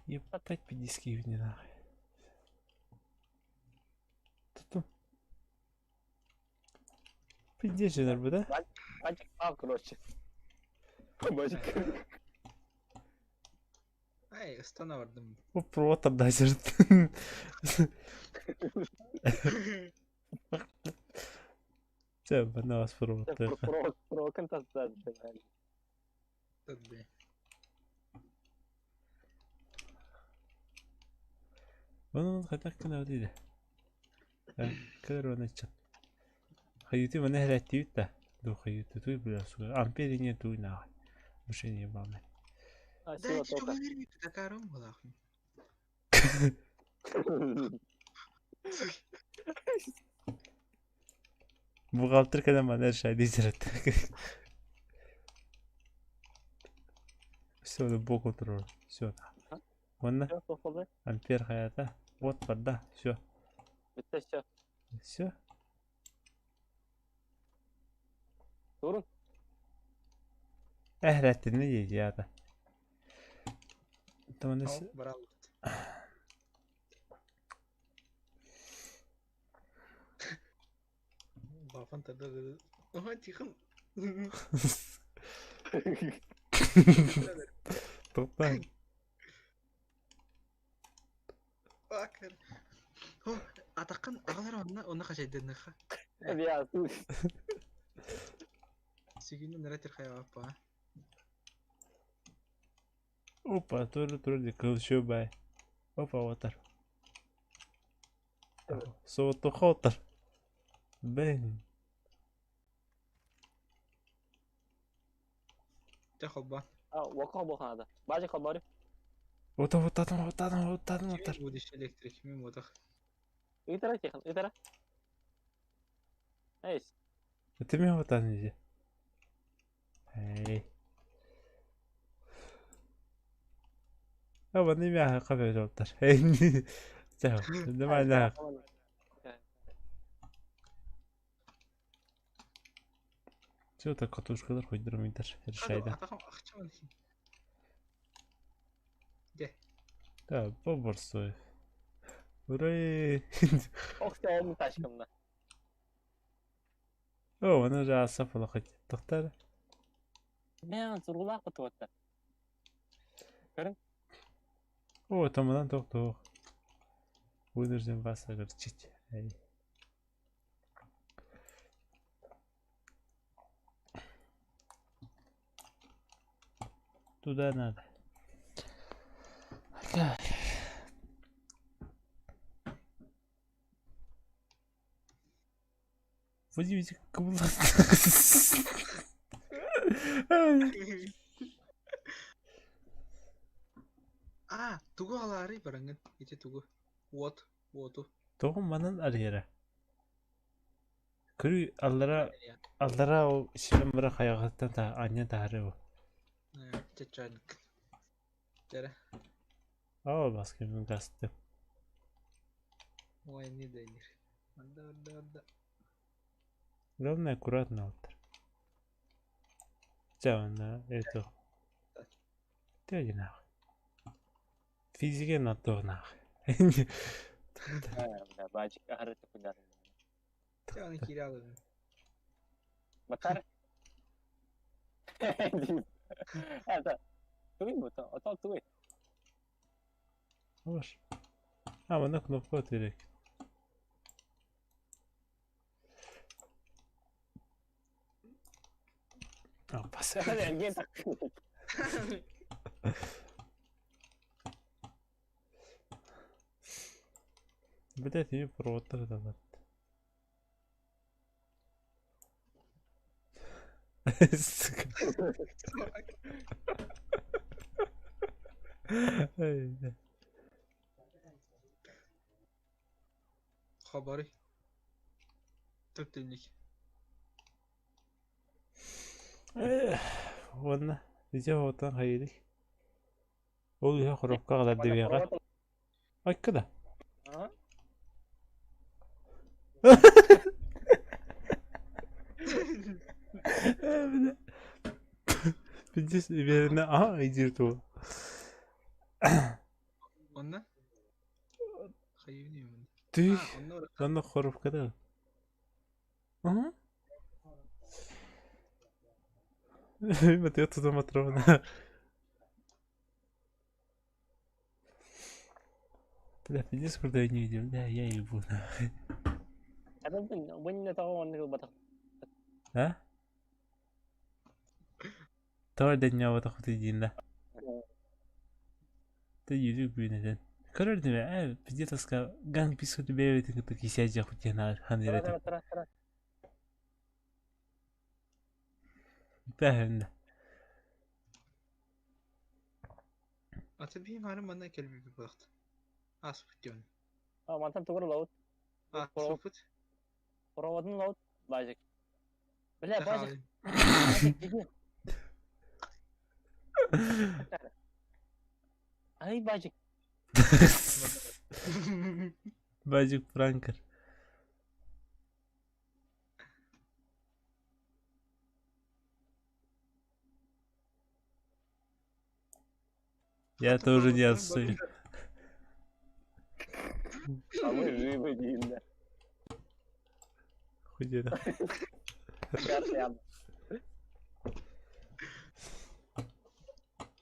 [SPEAKER 3] Ебать пиздец киһини нахуй. Тутум. Пиздец же бу да?
[SPEAKER 2] Мальчик пал, короче. Мальчик.
[SPEAKER 4] Ай, ыстана бардым.
[SPEAKER 3] Бу провод дайсырт. Чэ, бана вас провод.
[SPEAKER 2] Провод, провокын тастады.
[SPEAKER 4] Тадды.
[SPEAKER 3] Оны хайдах гына диде. Көр оны чат. Хайыты маны хәрәттибит да. Ду хайыты туй була суга. Ампер не туй на. Мышение бамы.
[SPEAKER 2] А,
[SPEAKER 4] Да,
[SPEAKER 2] сила
[SPEAKER 4] эти
[SPEAKER 2] тока.
[SPEAKER 4] тугун эрэ такарым булахым.
[SPEAKER 3] Бухгалтер кэлэн маны шайды зират. Все, бок отырор. Все. Онна
[SPEAKER 2] Все, тоқылды.
[SPEAKER 3] ампер хаята. Вот барда. Все.
[SPEAKER 2] Бітті, все.
[SPEAKER 3] Все.
[SPEAKER 2] Турун.
[SPEAKER 3] Әһрәттини диэти Томаны
[SPEAKER 4] Ал, барал. Бафан тогда. Ага, тихо.
[SPEAKER 3] Тоқтан.
[SPEAKER 4] Акыр. О, атаққан ағалар онна онна қашайдыныха.
[SPEAKER 2] Я, ту.
[SPEAKER 4] Сүйгүнү нара тирхай апа.
[SPEAKER 3] Опа, туру туру ди кылшы бай. Опа, отар. Сооту хотар. Бэн.
[SPEAKER 4] Те холба.
[SPEAKER 2] А, уака болханада. Бажы қалбары.
[SPEAKER 3] Ота отадан отадан отадан отар.
[SPEAKER 4] Будущий электрик мен бодах.
[SPEAKER 2] Ыйтара, Тихан, ыйтара. Эйс.
[SPEAKER 3] Тиме отан иди. Эй. Аба неме кафе жоптар. Эй. Чао. Давай на. Все так катушкалар койдурмайдар. Решайда.
[SPEAKER 4] Атақам ақчаман хин.
[SPEAKER 3] Да, поборсой. Ура!
[SPEAKER 2] Ох, сен оның тачкамда.
[SPEAKER 3] О, она же асапала хоть. Тоқтар.
[SPEAKER 2] Мен зургулақ құтып отты.
[SPEAKER 3] О, тамадан тоқ-тоқ. Вынужден вас огорчить. Эй. Туда надо. Так. Вадим,
[SPEAKER 4] А, тугу алары барангын. Ити тугу. Вот, воту.
[SPEAKER 3] Тоғым манан арьера. Көрүй аллара аллара ол шилен бара хаягаттан та аня тахары бу.
[SPEAKER 4] Чачаник. Жара.
[SPEAKER 3] Aa баскемин гасты.
[SPEAKER 4] Ой, не дайнер. Анда, анда, анда.
[SPEAKER 3] Главное аккуратно алтыр. Ча, на это. Ты одинаковый. Физика на то нахуй.
[SPEAKER 2] Бля, бачик аһары тупудар.
[SPEAKER 4] Чэ, аны киирэ алабын.
[SPEAKER 2] Батар. Это тугуй бу, ото тугуй.
[SPEAKER 3] Hoş. А, манна кнопка керек. А, бас.
[SPEAKER 2] Эргиэн
[SPEAKER 3] Блять, ее проводтар да бар. Сука. Ай, бля.
[SPEAKER 4] Хабары. Төп-тэнник.
[SPEAKER 3] Эх, Уонна ити оҕотон хайыырый? Ол үһэ коробка аҕалар Айка да. Пиздец, уверенно, а, иди ту.
[SPEAKER 4] Онно? Хайыыбын юм.
[SPEAKER 3] Ты,
[SPEAKER 4] А, онно
[SPEAKER 3] онно коробкада. Ага. Матвей туда Матрона. Бля, пиздец, куда я не видел. Бля, я ебу. А? Тоҕо дэнньээбэтэх диин да. Ты юрик бүнэтэн. Көрөр дime, э, пиздец аска ганг писку бэйбэтин кытта кисээдьэх диэн ханыыр этим. Бэһэннэ.
[SPEAKER 4] Аты биһи маары манна кэлбиппит буолахт. Ааспыт диэн.
[SPEAKER 2] Мантан тугур лаут.
[SPEAKER 4] Ааспыппыт.
[SPEAKER 2] Проводын лаут. Бажик. Бля, бажик. Ай, бажик.
[SPEAKER 3] Бажик пранкер. Я тоже не отстаю.
[SPEAKER 2] А мы живы, Дина.
[SPEAKER 3] Хуй это.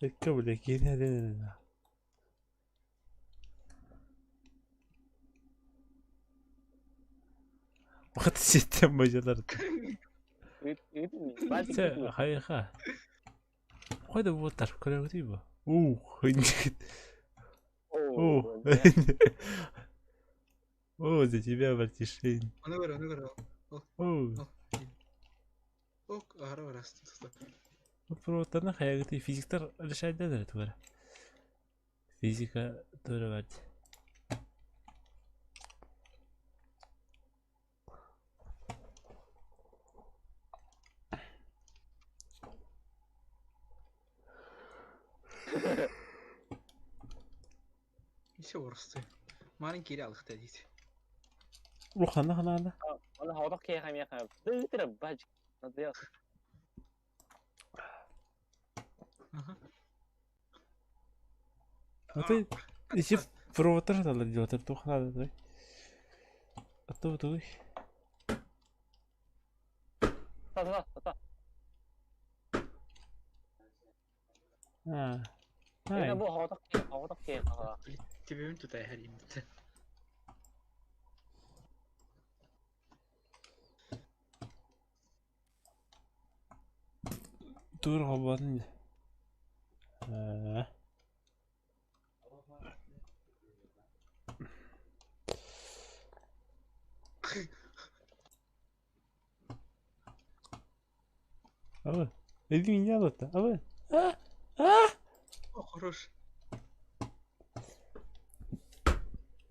[SPEAKER 3] Экка бля, киинэ Вакыт ситтен бажалар. Чэ, хайха. Қойда буолтар, көрөҕүтүй бу? Уу, О, О, за тебя, братишень.
[SPEAKER 4] Ону көр, ону көр.
[SPEAKER 3] О,
[SPEAKER 4] Ок, аһара барастын.
[SPEAKER 3] Проводтарна хайагыты физиктар решайдадыр тугара. Физика тура бар.
[SPEAKER 4] Ise орысты. Марын кире алыхта дейт.
[SPEAKER 3] Рухана ханана.
[SPEAKER 2] Оны хаудақ кей хамия. Дытыры бажик. Надо
[SPEAKER 4] Ага.
[SPEAKER 3] Аты иши проводтар талар диотар тухана да. Аты туй.
[SPEAKER 2] Та та та.
[SPEAKER 3] А.
[SPEAKER 2] Энэ
[SPEAKER 3] Ай.
[SPEAKER 2] бу хаудақ кей, хаудақ кей хаға.
[SPEAKER 4] Тебебин тутай харим.
[SPEAKER 3] Тур хобатын. А. Ава. Иди меня вот. Ава. А. А.
[SPEAKER 4] О, хорош.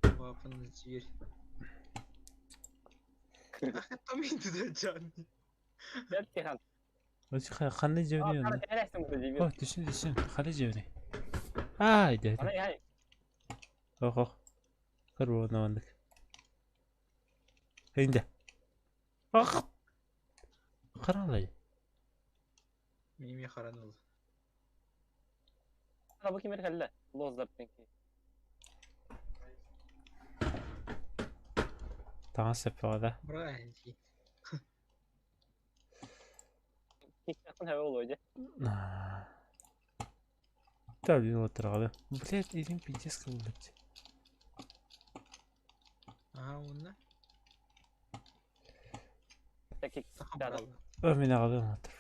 [SPEAKER 4] Вапан зверь. Ах, там туда жан.
[SPEAKER 2] Дәл
[SPEAKER 3] Очи ханны жебни онда.
[SPEAKER 2] Әләстің бұл
[SPEAKER 3] О,
[SPEAKER 2] дейбі.
[SPEAKER 3] түсін түсін. Ханы жебни. А, иди.
[SPEAKER 2] Ана яй.
[SPEAKER 3] Ох, ох. Кыр болна бандык. Инде. Ах. Каралай.
[SPEAKER 4] Мими харан ол.
[SPEAKER 2] Хабы кимер кэллэ? Лоздартан ки.
[SPEAKER 3] Таҥас сөппөҕө да.
[SPEAKER 4] Браанти.
[SPEAKER 2] Киккахын хэвэ олуо дьэ.
[SPEAKER 3] Да, блин, вот трогали. Блять, илин пиздец как блядь.
[SPEAKER 4] Аха уонна
[SPEAKER 2] Такик.
[SPEAKER 4] саха
[SPEAKER 2] Да, да.
[SPEAKER 4] брала.
[SPEAKER 3] О, меня голова отыр.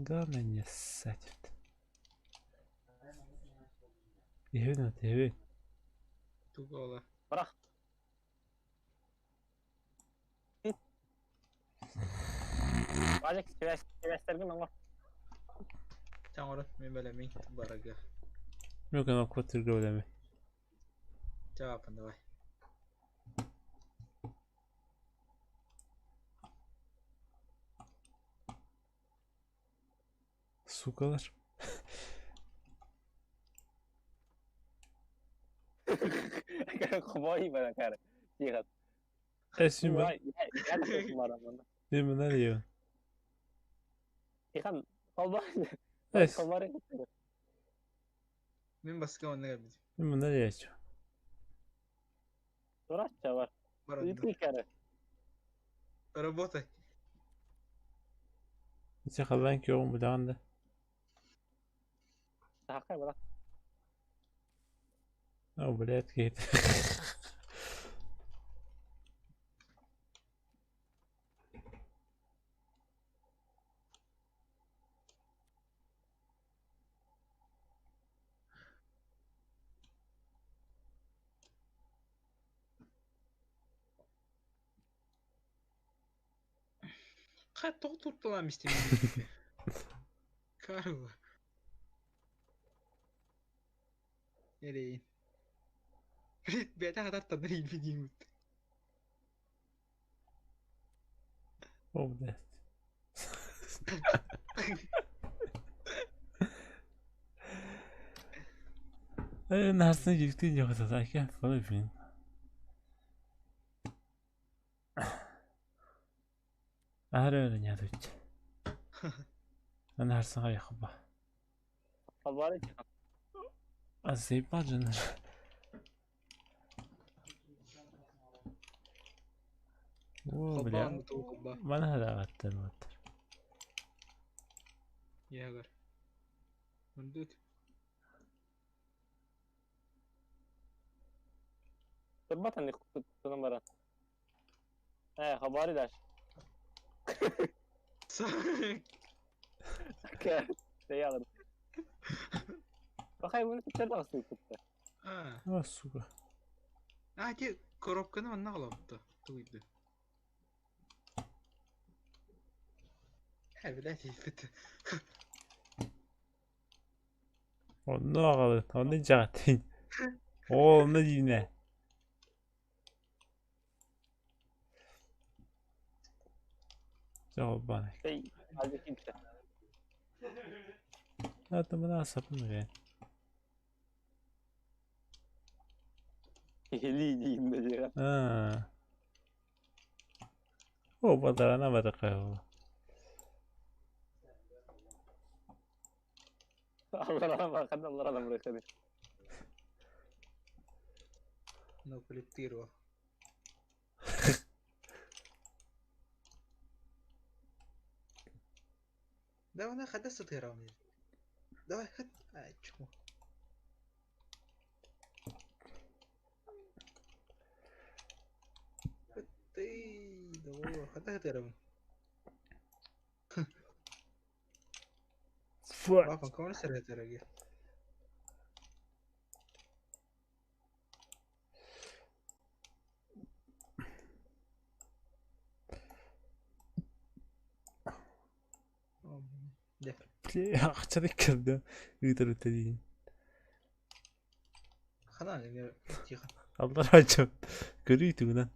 [SPEAKER 3] Главное не ссать. Иһин от иһин.
[SPEAKER 4] Туга ола.
[SPEAKER 2] Бырах. Бажак сибээстэргин оҥор.
[SPEAKER 4] Таҥара мен бэлэмин барага.
[SPEAKER 3] Мен кнопка түргө билэми.
[SPEAKER 4] Чаапын давай.
[SPEAKER 3] Сукалар.
[SPEAKER 2] Хобой баракар. Тихо.
[SPEAKER 3] Эсим
[SPEAKER 2] Я я
[SPEAKER 3] Мен мына диyor.
[SPEAKER 2] Тихан холбар.
[SPEAKER 3] Эс.
[SPEAKER 2] Холбар.
[SPEAKER 4] Мен баска онна кэлбит.
[SPEAKER 3] Мен мына диячу.
[SPEAKER 2] Турачча бар.
[SPEAKER 4] Баранна.
[SPEAKER 2] Ыты кары.
[SPEAKER 4] Работай.
[SPEAKER 3] Ити халан киоҕун билэҕин да.
[SPEAKER 2] Сахай бырах.
[SPEAKER 3] О, блядь, киһит.
[SPEAKER 4] Хай тоҕо турталаам истим. Карла. Эрейин. Блин, бэйэтэ хатар танар иинбит.
[SPEAKER 3] О, блядь. Э, нарсын жигтин жоготот. I can't believe it. Ары өлө нядуч. Аны харсан хаях ба.
[SPEAKER 2] Холбар тихан.
[SPEAKER 3] А заебал же. О, бля.
[SPEAKER 4] Холбаан туу холбаа.
[SPEAKER 3] Мана харааттан вот.
[SPEAKER 4] Ягар. Мындыт.
[SPEAKER 2] Турбатан тунан баран. Э, хабары даш. Ялыр. Бахай буну түттер дагы кутта.
[SPEAKER 4] А,
[SPEAKER 3] О, сука.
[SPEAKER 4] а те коробканы манна алапты. Туйды. Э, блядь, бит.
[SPEAKER 3] Онно аҕалы, онно дьаҕатын. О, онно диинэ. Жоо бана.
[SPEAKER 2] Эй, алды кимсе.
[SPEAKER 3] Это мына сапын бе.
[SPEAKER 2] Хели диин да.
[SPEAKER 3] А. О, бадарана бадакай.
[SPEAKER 2] Алларана бакан алларана быракады.
[SPEAKER 4] Ну, коллектировал. Давай на хода сытыровни. Давай, хат. А, чмо. Ты, давай, хода сытыровни.
[SPEAKER 3] Fuck.
[SPEAKER 4] Папа, кому сытыровни?
[SPEAKER 3] Бля, ахчаны кырды. Ыытар үтэлиин.
[SPEAKER 4] Хана, тихо.
[SPEAKER 3] Аллар ачым. Көрүй түгүнэн.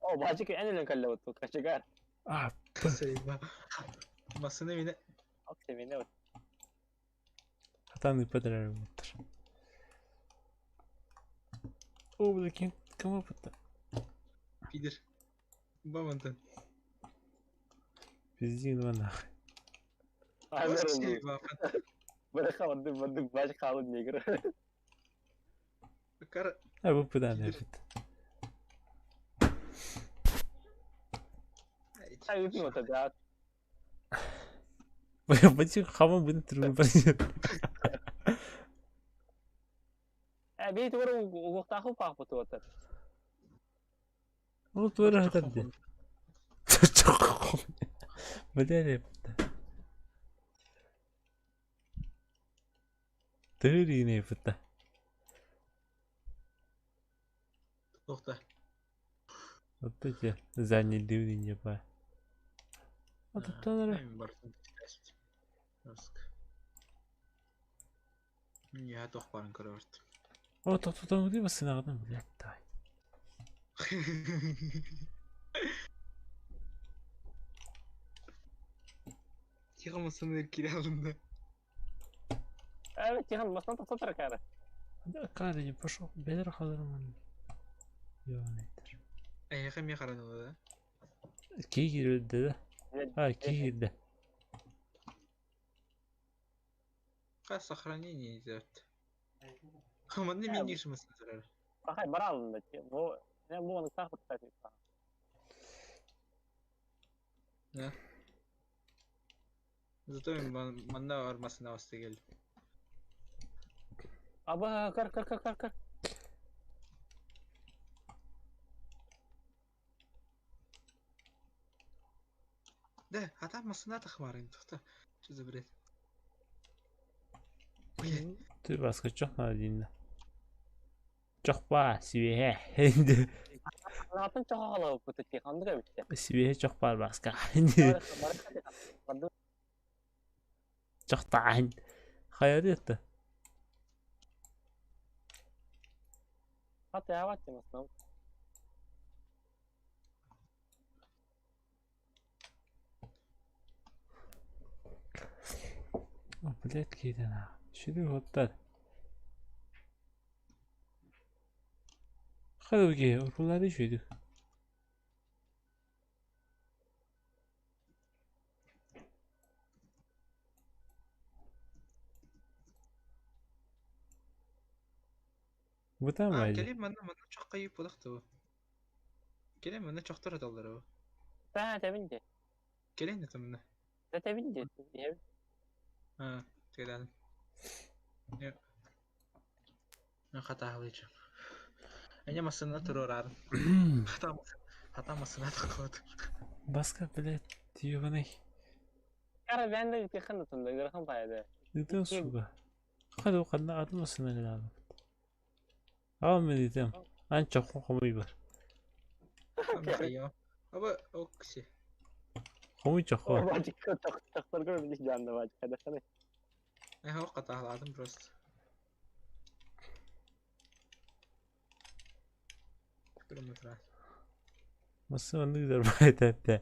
[SPEAKER 2] О, бажык энелен каллы вот качыгар.
[SPEAKER 3] А,
[SPEAKER 4] Сейба. Масына мине.
[SPEAKER 2] Ок, семине вот.
[SPEAKER 3] хатан ыппатар буттар. О, бля, ким ким ыппыта?
[SPEAKER 4] Пидер. Бамантан.
[SPEAKER 3] Пиздин нахуй.
[SPEAKER 2] Бач хаалын негр.
[SPEAKER 3] А бу пыдан эбит. Бачы хаман бын түрүн бар.
[SPEAKER 2] Бей тугар угуктаахы паахпыт уотар.
[SPEAKER 3] Ол туора хатар ди. Бля Тыырыыны пытта.
[SPEAKER 4] Тоқта.
[SPEAKER 3] Вот эти заняли не па. Вот это
[SPEAKER 4] Я тох барын көрөрт.
[SPEAKER 3] О, тоқтотон куди басынағыдан, блядь, давай.
[SPEAKER 4] Тихо масыны кире алынды.
[SPEAKER 2] Evet, Тихан масынан тахса кара.
[SPEAKER 3] Да, кара не пошел. Бедер хазырман. Ёнайтер.
[SPEAKER 4] Эйхэ ми қаранылы да?
[SPEAKER 3] Ки кирді да? А, ки кирді.
[SPEAKER 4] Ка сохранение идет. Хаманны мен нише масыны тұрар.
[SPEAKER 2] Пахай бара алынды. Бу не бу оны сах бутта.
[SPEAKER 4] Да. Зато мен манна армасына басты келді.
[SPEAKER 2] Аба, кар кар кар кар кар.
[SPEAKER 4] Да, а там масына тахмарын тухта. Что за бред? Блядь.
[SPEAKER 3] Ты басқа жоқ надо дейін. Жоқ па, сибе.
[SPEAKER 2] Атын чоҕоҕолоо буту Тиханды битте.
[SPEAKER 3] Сибе жоқ бар басқа. Жоқ тағын. Хайыр етті.
[SPEAKER 2] Хат яват масынан.
[SPEAKER 3] О, блядь, кейден. Шүді хоттар. Хайыр урулары шүйді. Бутан
[SPEAKER 4] А,
[SPEAKER 3] бар.
[SPEAKER 4] келе манна манна чоқ қайып болақты бу. Келе манна чоқтар адалары бу.
[SPEAKER 2] Та табинде.
[SPEAKER 4] Келе не тамна.
[SPEAKER 2] Та табинде.
[SPEAKER 4] А, келе. Я. Мен хата алыйчым. Әне масына тұрар арын. Хата хата масына тақылады.
[SPEAKER 3] Басқа, блядь, ебаный.
[SPEAKER 2] Кара бенде Тихан тунда гырхан пайда.
[SPEAKER 3] Ниден суга. Хайда қанда атын масына келеді. Ал мен дедім. Ан чоққа қомай бар.
[SPEAKER 4] Аба, окси.
[SPEAKER 3] Қомай чоққа.
[SPEAKER 2] Бачык тохтор көрө билиш жанды бачык кадашаны.
[SPEAKER 4] Мен хоқ қата просто. Километр.
[SPEAKER 3] Масы нигдер бар тәпті.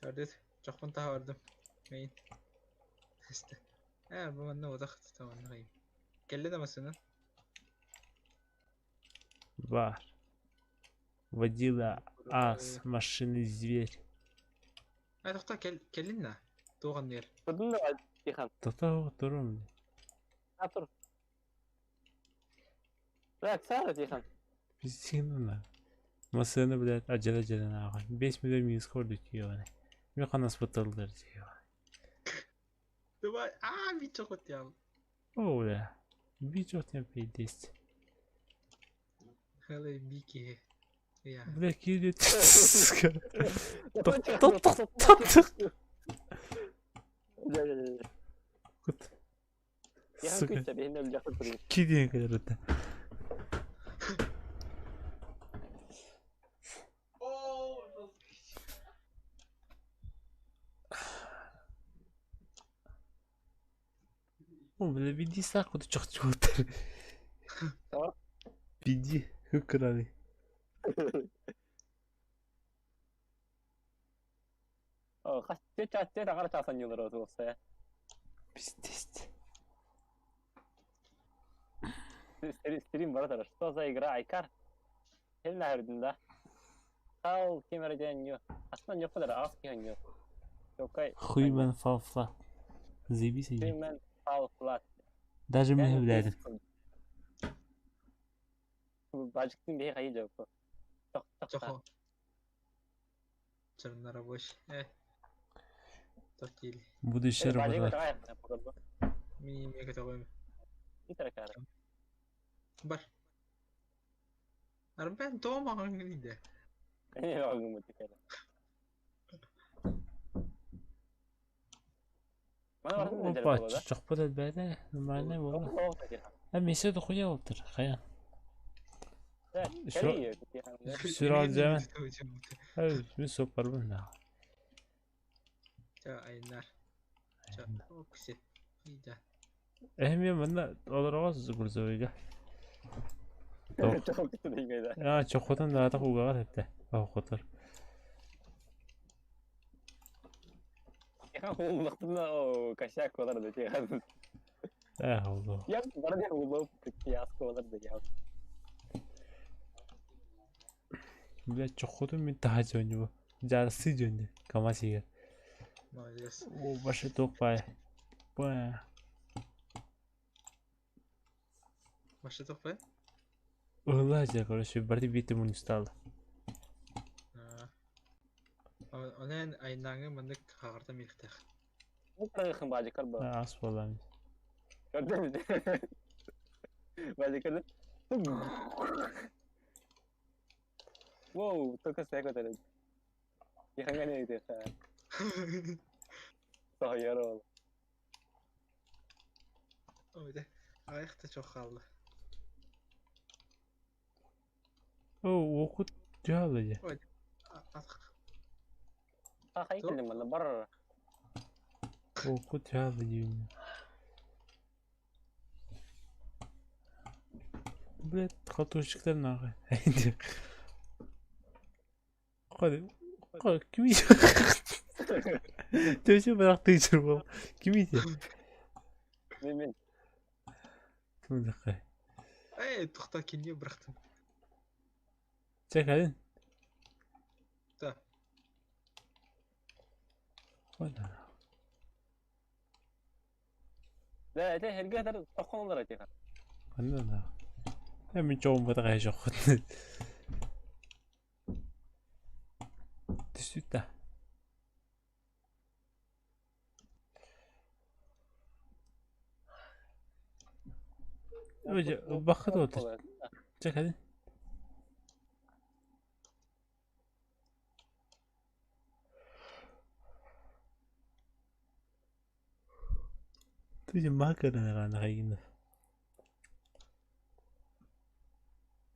[SPEAKER 4] Чардет, чоқпын таға бардым. Мен. Хесте. Ә, бу манна одақ таманна қайым. Келді да масына?
[SPEAKER 3] Бар. Водила ас, машины зверь.
[SPEAKER 4] Ә, тоқта, келін на? Туған ер.
[SPEAKER 2] Турдун да Тихан.
[SPEAKER 3] Тоқта тұрым.
[SPEAKER 2] А тур. Так, сара Тихан.
[SPEAKER 3] Пиздец, на. Масыны, блядь, ажала жалан аған. 5 миллион минус көрдік ебаный. Мен қанас бұтылдыр ебаный.
[SPEAKER 4] Давай, а, бит жоқ өте ал.
[SPEAKER 3] О, бля. Би жоқ тем пиздец.
[SPEAKER 4] Хеле бики. Я.
[SPEAKER 3] Бля, кире. Тоқ, тоқ, тоқ, тоқ. Кут.
[SPEAKER 2] Тихан
[SPEAKER 3] Сука.
[SPEAKER 2] күтсе бейін өлі жақсы тұрды.
[SPEAKER 3] Киден келеді. О, бля, биди сақ куды чоқ чоқтыр. Биди, хүкраны.
[SPEAKER 2] О, хас те чат те тагар часан юлар отуқса.
[SPEAKER 3] Пиздец.
[SPEAKER 2] Стрим бар тара. Что за игра Айкар? Хел нахырдын да. Хал кемерден ю. Асман yok kadar az ki yok. Чокай.
[SPEAKER 3] Human fall flat. Заебись иди.
[SPEAKER 2] Human fall flat.
[SPEAKER 3] Даже мен хөбләдим.
[SPEAKER 2] Бажыктын бии хайы жок. Ток ток.
[SPEAKER 4] Чохо. Чернорабочий. Тотили.
[SPEAKER 3] Будущий роботлар.
[SPEAKER 4] Ми мега такой. Бар. Арбен дома гиде.
[SPEAKER 3] Опа, чохпут элбээтэ. Нормальный буолла. А миссия дохуя болтур. Хаян. Сүрал дьэмэн. Мин суоппарбын да.
[SPEAKER 4] Ча айнар. Ча окси. Ида.
[SPEAKER 3] Эми манна олорогос грузовыйга. Аа, чохотон даата куугаҕар эттэ. Оһохотор. Ээ, олло. Блядь, чохотун мин таһа дьонньу. Жарсы дьонньу. КамАЗ игер.
[SPEAKER 4] Молодец.
[SPEAKER 3] О, башы туох баай. Ба.
[SPEAKER 4] Башы тохпай?
[SPEAKER 3] Ыла дьэ, короче, барды биитэ мунньустаала.
[SPEAKER 4] Онон айнааҥы маннык хаҕарта миэхтээх.
[SPEAKER 3] Ас буолан.
[SPEAKER 2] Воу, только секо Тоһуйар
[SPEAKER 4] Ой, айхта чох хаалла.
[SPEAKER 3] О, уокут дьаала дьэ.
[SPEAKER 4] Атах.
[SPEAKER 2] Хай кэллим манна бар.
[SPEAKER 3] Уокут дьаала диибин. Блядь, халтурщиктар нахуй. Ходи, ходи, кими? Төсө бырах тыычыр бол. Кими те?
[SPEAKER 2] Мен мен.
[SPEAKER 3] Тумдакай.
[SPEAKER 4] Эй, тухта кине бырахтым.
[SPEAKER 3] Чэ кэлин.
[SPEAKER 4] Да.
[SPEAKER 3] Ой,
[SPEAKER 2] Да, это херге тоххонолор этиха.
[SPEAKER 3] Ханна да. Э, мин чоҕум батаҕай жоххут. Түстүт да. Ой, бахыт отыр. Чэ кэлин. Түйде макарына ғана қайгында.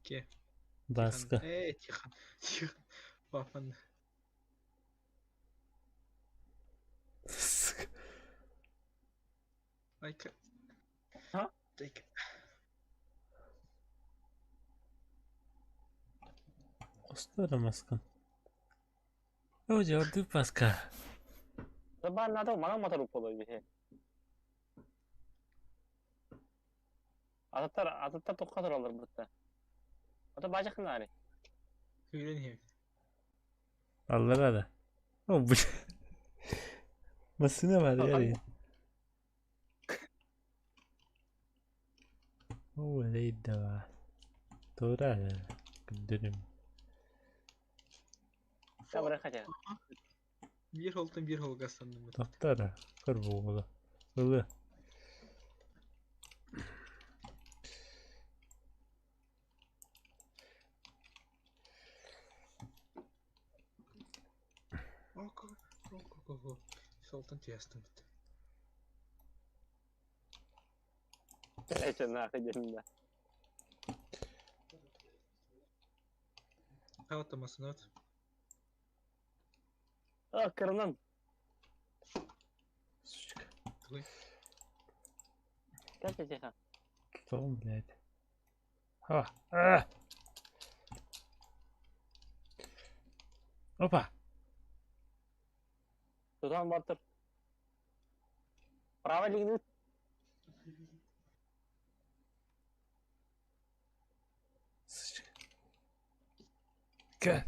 [SPEAKER 4] Ке.
[SPEAKER 3] Баска.
[SPEAKER 4] Эй, тихо. Тихо. Папан. Айка.
[SPEAKER 2] А?
[SPEAKER 4] Тайка.
[SPEAKER 3] Остара маскан. Ой, ордук баска.
[SPEAKER 2] Забан надо манан мотор болор биһи. Ататтар ататтар тохха тураллар бутта. Ата бажахнари.
[SPEAKER 4] Хүрен хем.
[SPEAKER 3] Аллара да. О, бля. Массына бар яри. О, лейда. Тора. Күндүрүм.
[SPEAKER 2] Табара хотя.
[SPEAKER 4] Бир холтон бир холга санным.
[SPEAKER 3] Тоқтара. Көр буолу. Ылы.
[SPEAKER 4] Око. Око. Око. Солтон түйәстім бит.
[SPEAKER 2] Это нахуй дедим.
[SPEAKER 4] Хавата масынат.
[SPEAKER 2] А, кырынан.
[SPEAKER 3] Сучка.
[SPEAKER 4] Тугай.
[SPEAKER 2] Как тихо.
[SPEAKER 3] Туталым, блядь. А! А! Опа!
[SPEAKER 2] Тутан бартыр. Право лигнут.
[SPEAKER 3] Сучка. Кэ!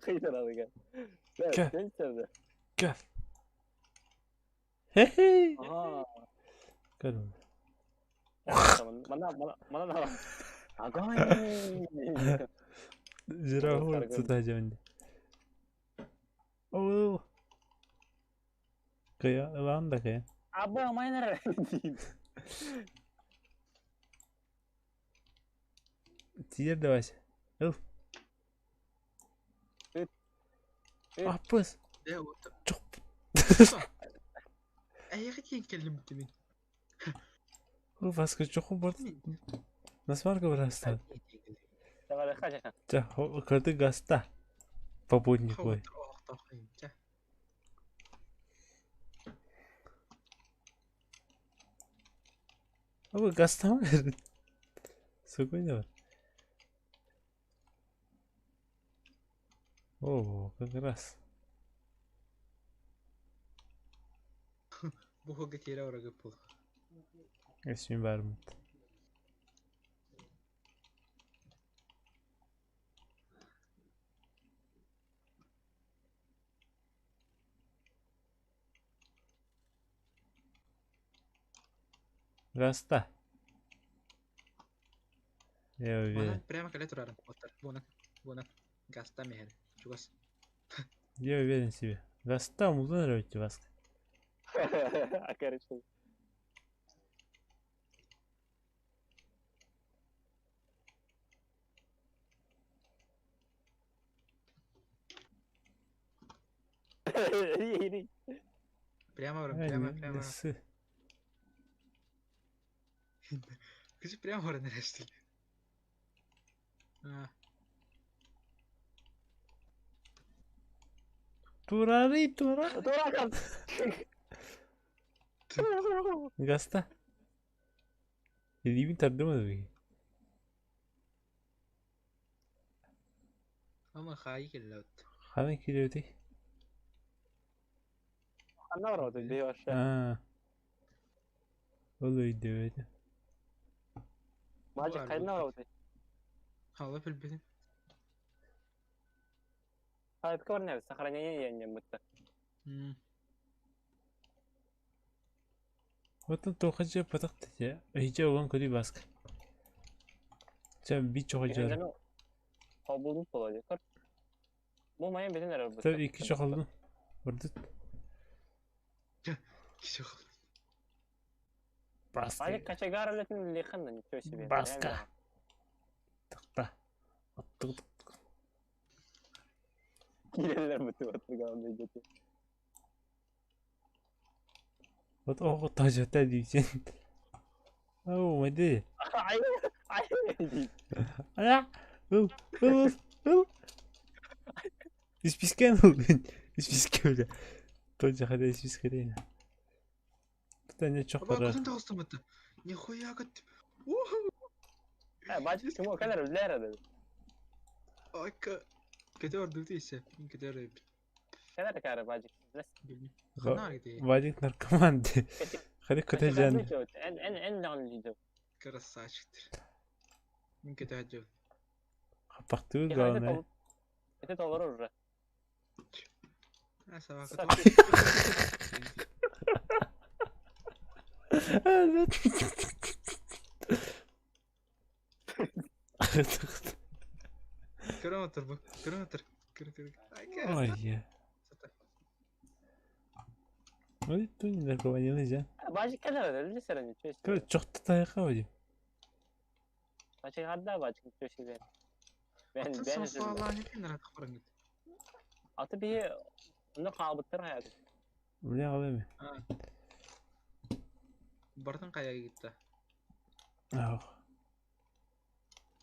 [SPEAKER 2] Хейтер алыга.
[SPEAKER 3] Кэ.
[SPEAKER 2] Да,
[SPEAKER 3] Кэ! Көр. Хе-хе.
[SPEAKER 2] Ага.
[SPEAKER 3] Көр.
[SPEAKER 2] Мана мана мана Огонь!
[SPEAKER 3] Жирафа сюда дьон. Оо. Кыя ылан да кыя.
[SPEAKER 2] Аба майнер.
[SPEAKER 3] Тиер давайся. Ыл. Аппыс.
[SPEAKER 4] Э, вот.
[SPEAKER 3] Чоп.
[SPEAKER 4] Эйиэхэ тиийэн кэллим мин.
[SPEAKER 3] Васка чоху бар. Насмарка барастан.
[SPEAKER 2] Давай, хажа.
[SPEAKER 3] Ча, кырды гаста. Попутник ой. Абы гастан бердин. Спокойно бар. О, как раз.
[SPEAKER 4] Бу хогэ тиэрэ орагы пул.
[SPEAKER 3] Эсмин бармыт. Гаста. Я уверен.
[SPEAKER 4] Прямо кэлэ турарын. Оттар. Буонан. Буонан. Гаста мehen. Чугас.
[SPEAKER 3] Я уверен в себе. Гаста музон нравится вас.
[SPEAKER 2] А короче.
[SPEAKER 4] Прямо баран, прямо, прямо. Кыжы прямо баран эрэштил.
[SPEAKER 3] Турары, тура.
[SPEAKER 2] Тура
[SPEAKER 3] Гаста. Илиибин тардыма дуу.
[SPEAKER 4] Ама хаайы кэллэбит.
[SPEAKER 3] Ханан киирэбитий?
[SPEAKER 2] Ханна барабыт бии вообще.
[SPEAKER 3] Аа. Ол өйдөбөтүм.
[SPEAKER 2] Мажик хайна барабыт.
[SPEAKER 4] Хаала билбитим.
[SPEAKER 2] Хайпка барна сохранение не бутта.
[SPEAKER 3] Оттон туохха дьэ батах дии. Эһиджэ уган көрүй баска. Чэ биир чохолдьор.
[SPEAKER 2] Холбулун боло көр. Бу майын битин эрэр
[SPEAKER 3] Тэ икки чохолдун. Бардыт.
[SPEAKER 4] Кичи хол.
[SPEAKER 3] Баска.
[SPEAKER 2] Мажик кочегар үлэтин лиханна ничего себе.
[SPEAKER 3] Баска. Тыкта. Оттук.
[SPEAKER 2] Киреллер буту оттуга идете.
[SPEAKER 3] Вот оҕо тажата диисен. Оо, мэди.
[SPEAKER 2] Ай, ай.
[SPEAKER 3] Ая. Ыл, ыл, ыл. Испискен ыл. Исписке бля. Тоже хада исписке дейна. Тут не чох
[SPEAKER 4] Аба
[SPEAKER 3] барар.
[SPEAKER 4] кутун тоҕустум это. Нихуя кот.
[SPEAKER 2] Мажик ким калар билер эди.
[SPEAKER 4] Айка. Кете бар дийсе. Мин кете бар
[SPEAKER 2] Калар кара мажик.
[SPEAKER 4] билмейм. Ханна где?
[SPEAKER 3] Вадик наркоман ди. Хады көтөжөн.
[SPEAKER 2] Эн эн эн лан лидер.
[SPEAKER 4] Красавчик. Мин кете хаджы.
[SPEAKER 3] Хаппахтыы главное.
[SPEAKER 2] Это доллар уже.
[SPEAKER 4] А собака. Көрөн отыр бу. Көрөн отыр. Көрө көрө. Айка.
[SPEAKER 3] Ой. Ой, ту не наркоман нельзя.
[SPEAKER 2] Мажик калар эди сен ничего
[SPEAKER 3] Көр
[SPEAKER 2] себе.
[SPEAKER 3] чохто тайка Вадим.
[SPEAKER 2] Мажик хадда мажик ничего себе. Мен
[SPEAKER 4] Атын
[SPEAKER 2] мен
[SPEAKER 4] сослаалаан экен рак баран.
[SPEAKER 2] Аты би уну каалбыттар хаят.
[SPEAKER 3] Бля алами.
[SPEAKER 4] Бартын кая гитте.
[SPEAKER 3] Ах.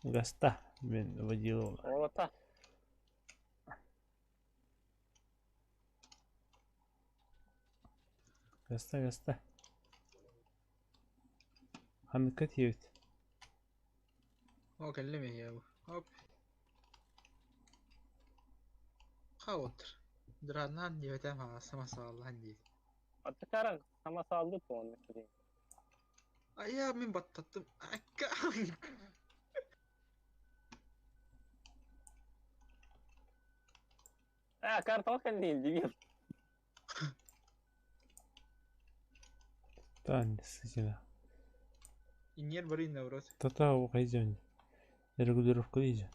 [SPEAKER 3] Гаста. Мен водила.
[SPEAKER 2] Ота.
[SPEAKER 3] Гаста, гаста. Ханыкка тиэбит.
[SPEAKER 4] О кэллеме я бу. Оп. Хаотыр. Дранан диэтем ха самасаалаан ди.
[SPEAKER 2] Аты кара самасалды туон.
[SPEAKER 4] Ая мин баттаттым. Айка.
[SPEAKER 2] А, картофель дебил.
[SPEAKER 3] Да, действительно.
[SPEAKER 4] Иннер бары наоборот.
[SPEAKER 3] Тата хайден. Регулировка изи.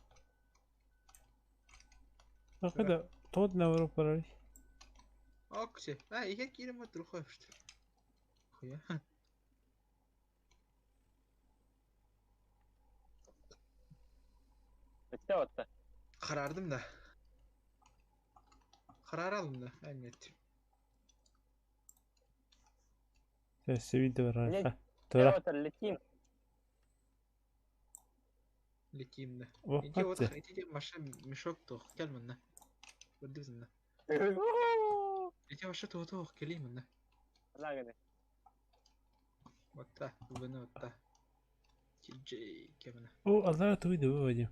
[SPEAKER 3] А когда тот наоборот парали.
[SPEAKER 4] Окси. А, я кирим от рухой что. Хуя.
[SPEAKER 2] Bitti otta.
[SPEAKER 4] Karardım da. Karar aldım da. Evet.
[SPEAKER 3] Севиде
[SPEAKER 2] Не,
[SPEAKER 3] бар. Тура.
[SPEAKER 2] Оттар летим.
[SPEAKER 4] Летим да. Иди вот,
[SPEAKER 3] Вакытты.
[SPEAKER 4] иди машина мешок тох. Gel منه. Gördünüz mü? Иди вообще то то келейм мына.
[SPEAKER 2] Лагере.
[SPEAKER 4] Вот та, bunu вот та. Джей кемна.
[SPEAKER 3] О, Аллах туйды выводим.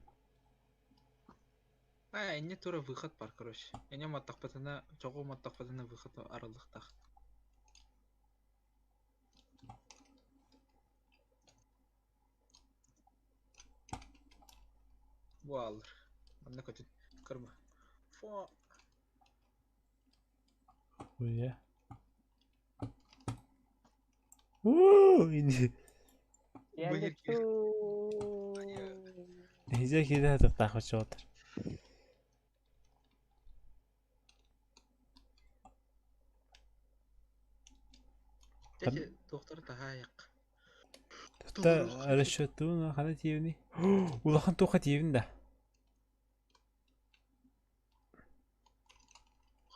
[SPEAKER 4] А, не тура выход бар, короче. Эне маттақпатына, чоғу маттақпатына выход аралықтақ. Бу алыр. Анна көтүт. Кырма. Фо.
[SPEAKER 3] Хуя. Уу, инди.
[SPEAKER 2] Я лечу.
[SPEAKER 3] Хизэ хизэ татах очоотор.
[SPEAKER 4] Тети доктор тахаяқ.
[SPEAKER 3] Та расчетуна хана тиевни. Улахан туха тиевин да.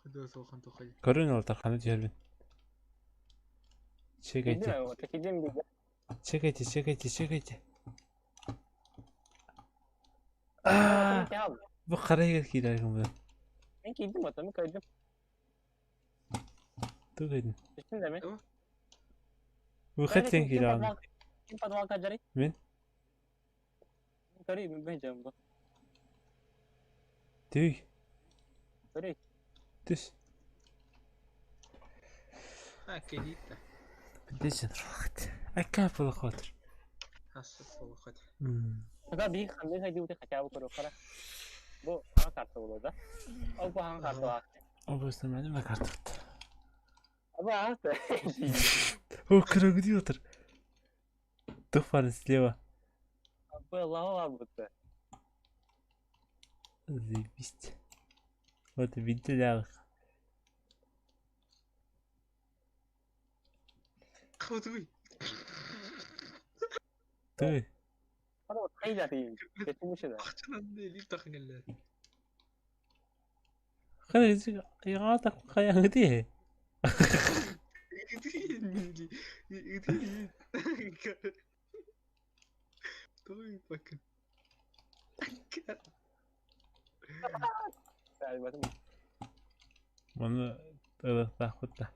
[SPEAKER 4] Хыды солхан тохай.
[SPEAKER 3] Көрөн олтар хана тиевин. Чекайте.
[SPEAKER 2] Кидим, вот кидим бега.
[SPEAKER 3] Чекайте, чекайте, чекайте. Аа, бу карайгар киирэр бу.
[SPEAKER 2] Мен кидим вот, мен кидим.
[SPEAKER 3] Тугайдын.
[SPEAKER 2] Түстүм да мен.
[SPEAKER 3] Выход сен киирэн.
[SPEAKER 2] Ким подвал каджари?
[SPEAKER 3] Мен.
[SPEAKER 2] Көрүй, мен бен бу.
[SPEAKER 3] Түй,
[SPEAKER 2] Көрүй.
[SPEAKER 3] түс.
[SPEAKER 4] А, келейт та.
[SPEAKER 3] Бидэж рахт. Ака болохотор.
[SPEAKER 4] Хасып болхот.
[SPEAKER 2] Тогда би ханды хайди ути хотя бы көрө кара. Бу хана карта болот да. Ол бу хана карта бар.
[SPEAKER 3] Обосно мене картот.
[SPEAKER 2] Абы аста.
[SPEAKER 3] О, крокодил отыр. Туфан слева.
[SPEAKER 2] Абы лава бутта.
[SPEAKER 3] Заебись. Вот видели.
[SPEAKER 4] Қауды
[SPEAKER 3] Ты.
[SPEAKER 2] Ана вот хайда ти. Кетмүшү да.
[SPEAKER 4] Ақшанан элит тахын келді.
[SPEAKER 3] Хана яга каяңы ди.
[SPEAKER 4] Той bakın.
[SPEAKER 2] Албатым.
[SPEAKER 3] Маны ылыктаах кутта.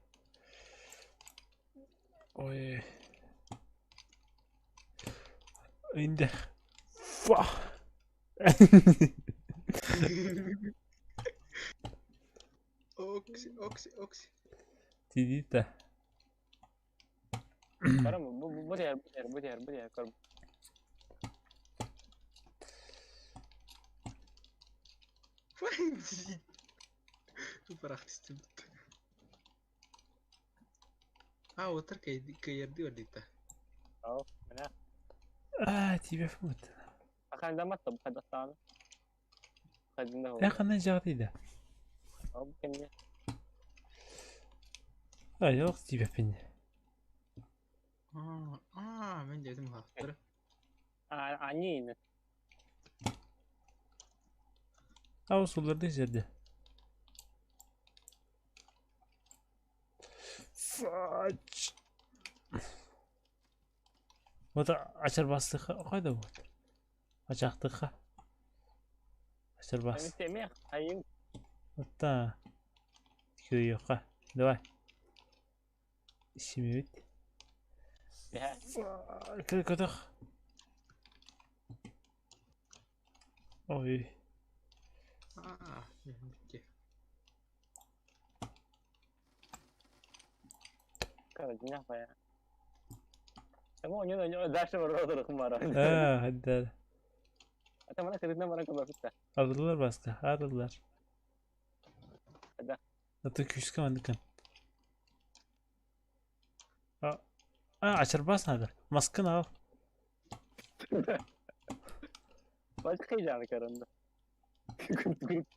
[SPEAKER 3] Ой. Инде. Фа.
[SPEAKER 4] Окси, окси, окси.
[SPEAKER 3] Тидита.
[SPEAKER 2] Барам бу бу дер бу дер бу дер бу дер көр.
[SPEAKER 4] Bırak istedim. А, отыр кайерди ордита.
[SPEAKER 2] Ау, мына.
[SPEAKER 3] А, тебе фут.
[SPEAKER 2] Аканда матта бу кадастаны. Кадында
[SPEAKER 3] Я кана жагдыйда.
[SPEAKER 2] Ау, бу кемне?
[SPEAKER 3] А, yok тебе пин.
[SPEAKER 4] А, а, мен дедим хаттыр.
[SPEAKER 2] А, они.
[SPEAKER 3] А, суларды жерде. Фач. Вот ачар бастыха кайда вот? Ачактыха. Ачар бас.
[SPEAKER 2] Мен хайым.
[SPEAKER 3] Вот та. Күйөкка. Давай. Ишимебит. Көтөх. Ой.
[SPEAKER 4] А, битти.
[SPEAKER 2] Короче, бая. Эмо не не дальше барып бар.
[SPEAKER 3] А, хадда.
[SPEAKER 2] Ата мана кредитне бара кылып
[SPEAKER 3] Арылар баска, арылар.
[SPEAKER 2] Хадда.
[SPEAKER 3] Ата күскә мандыкан. А. А, ачарбаас надо. Маскын ал.
[SPEAKER 2] Бачка жаны каранда.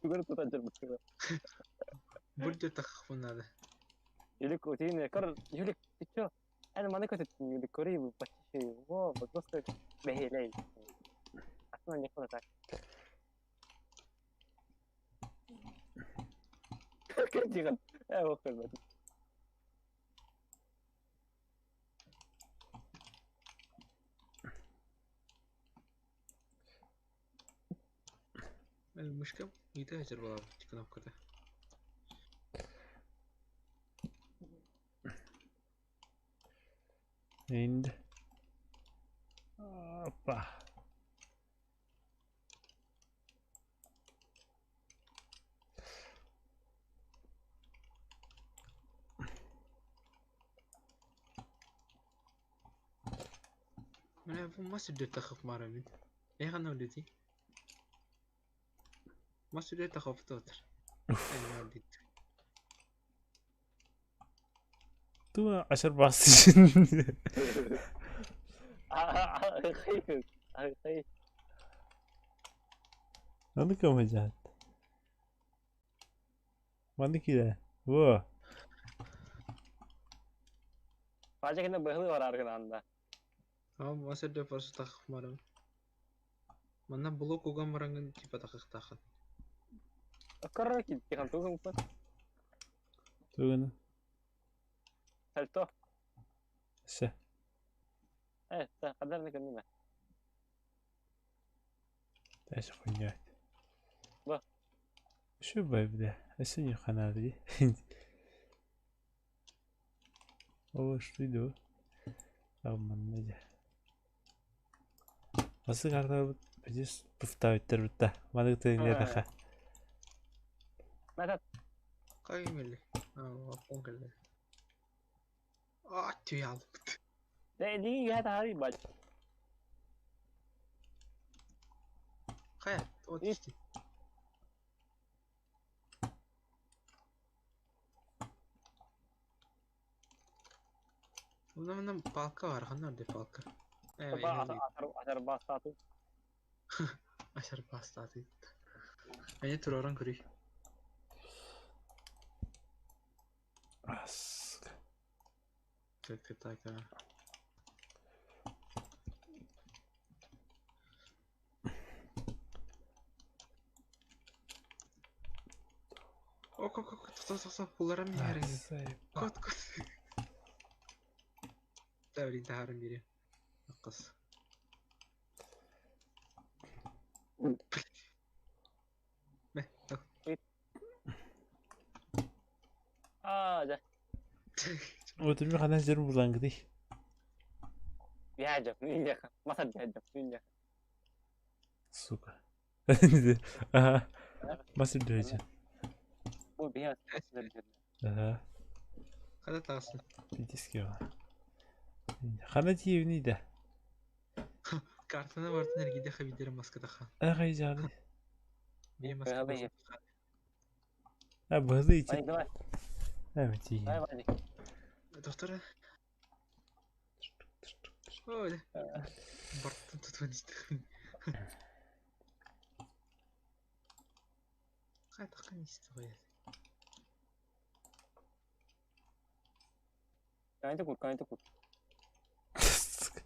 [SPEAKER 2] Тугар тутан чарбыттыга.
[SPEAKER 4] Бурдер таххын надо.
[SPEAKER 2] Юлик, утин, кор, Юлик, ты чё? Эн маны көтөттүн, Юлик, көрүй, почти, во, просто бэһиэлэй. Атын не так. Кырдьыгын, ээ, ох көрбөтүм.
[SPEAKER 4] Мышка ыйта сылдьар буолаабыт кнопката.
[SPEAKER 3] Инде. Опа.
[SPEAKER 4] Менә бу мас үрдүк тахып барабын. Э ханна үлэти? Мас үрдүк тахып тотор. Э
[SPEAKER 3] Ту ашар басты.
[SPEAKER 2] Хей.
[SPEAKER 3] Аны кем хажат? Маны кире. Во.
[SPEAKER 2] Бажа кene быһылы барар гына анда.
[SPEAKER 4] А мас үрдүк просто тахып барабын. Манна блок уган барангын типа тахыктахын.
[SPEAKER 2] Корро китти тугун уппат.
[SPEAKER 3] Туганы.
[SPEAKER 2] Сальто.
[SPEAKER 3] Се.
[SPEAKER 2] Э, та кадарны көннүмэ.
[SPEAKER 3] Тәш хуйня.
[SPEAKER 2] Ба.
[SPEAKER 3] Şu бля. Эсене ханады. О, что иду? Аман не. Осы карта здесь поставить тербитта. Маны тыгын таха.
[SPEAKER 2] Мәтат.
[SPEAKER 4] Кай милли? А, апон келди. А, түй алып.
[SPEAKER 2] Де диги я та хари бач.
[SPEAKER 4] Кая? Вот исти. Мына палка бар, ханна орде палка. Э,
[SPEAKER 2] Ашар бастаты.
[SPEAKER 4] Ашар бастаты. Әне тураран көрей.
[SPEAKER 3] Ас.
[SPEAKER 4] Так, так, так. Ок, ок, ок, тоқта, тоқта, бұларым не әріңді. Кот, кот. Тәбрин тахарым бири. Қыз. Мә,
[SPEAKER 2] А, да.
[SPEAKER 3] Вот ми хана жер булангды.
[SPEAKER 2] Бяжап, нинья. Масад бяжап, нинья.
[SPEAKER 3] Сука. Ага. Басып дөйче.
[SPEAKER 2] Бу бия.
[SPEAKER 3] Ага.
[SPEAKER 4] Қада тағысын.
[SPEAKER 3] Пиздец ва. Хана тиевни да.
[SPEAKER 4] Картаны бартын әргеде хабидері маскадаха.
[SPEAKER 3] Ага жады.
[SPEAKER 4] Бе маска.
[SPEAKER 3] А бызы ичи.
[SPEAKER 2] Давай,
[SPEAKER 3] Эми ти.
[SPEAKER 2] давай, давай.
[SPEAKER 4] Доктор. Ой. Бартын tutun истихин. Қай таққан исті ғой.
[SPEAKER 2] Канайты кут, канайты кут.
[SPEAKER 3] Сука.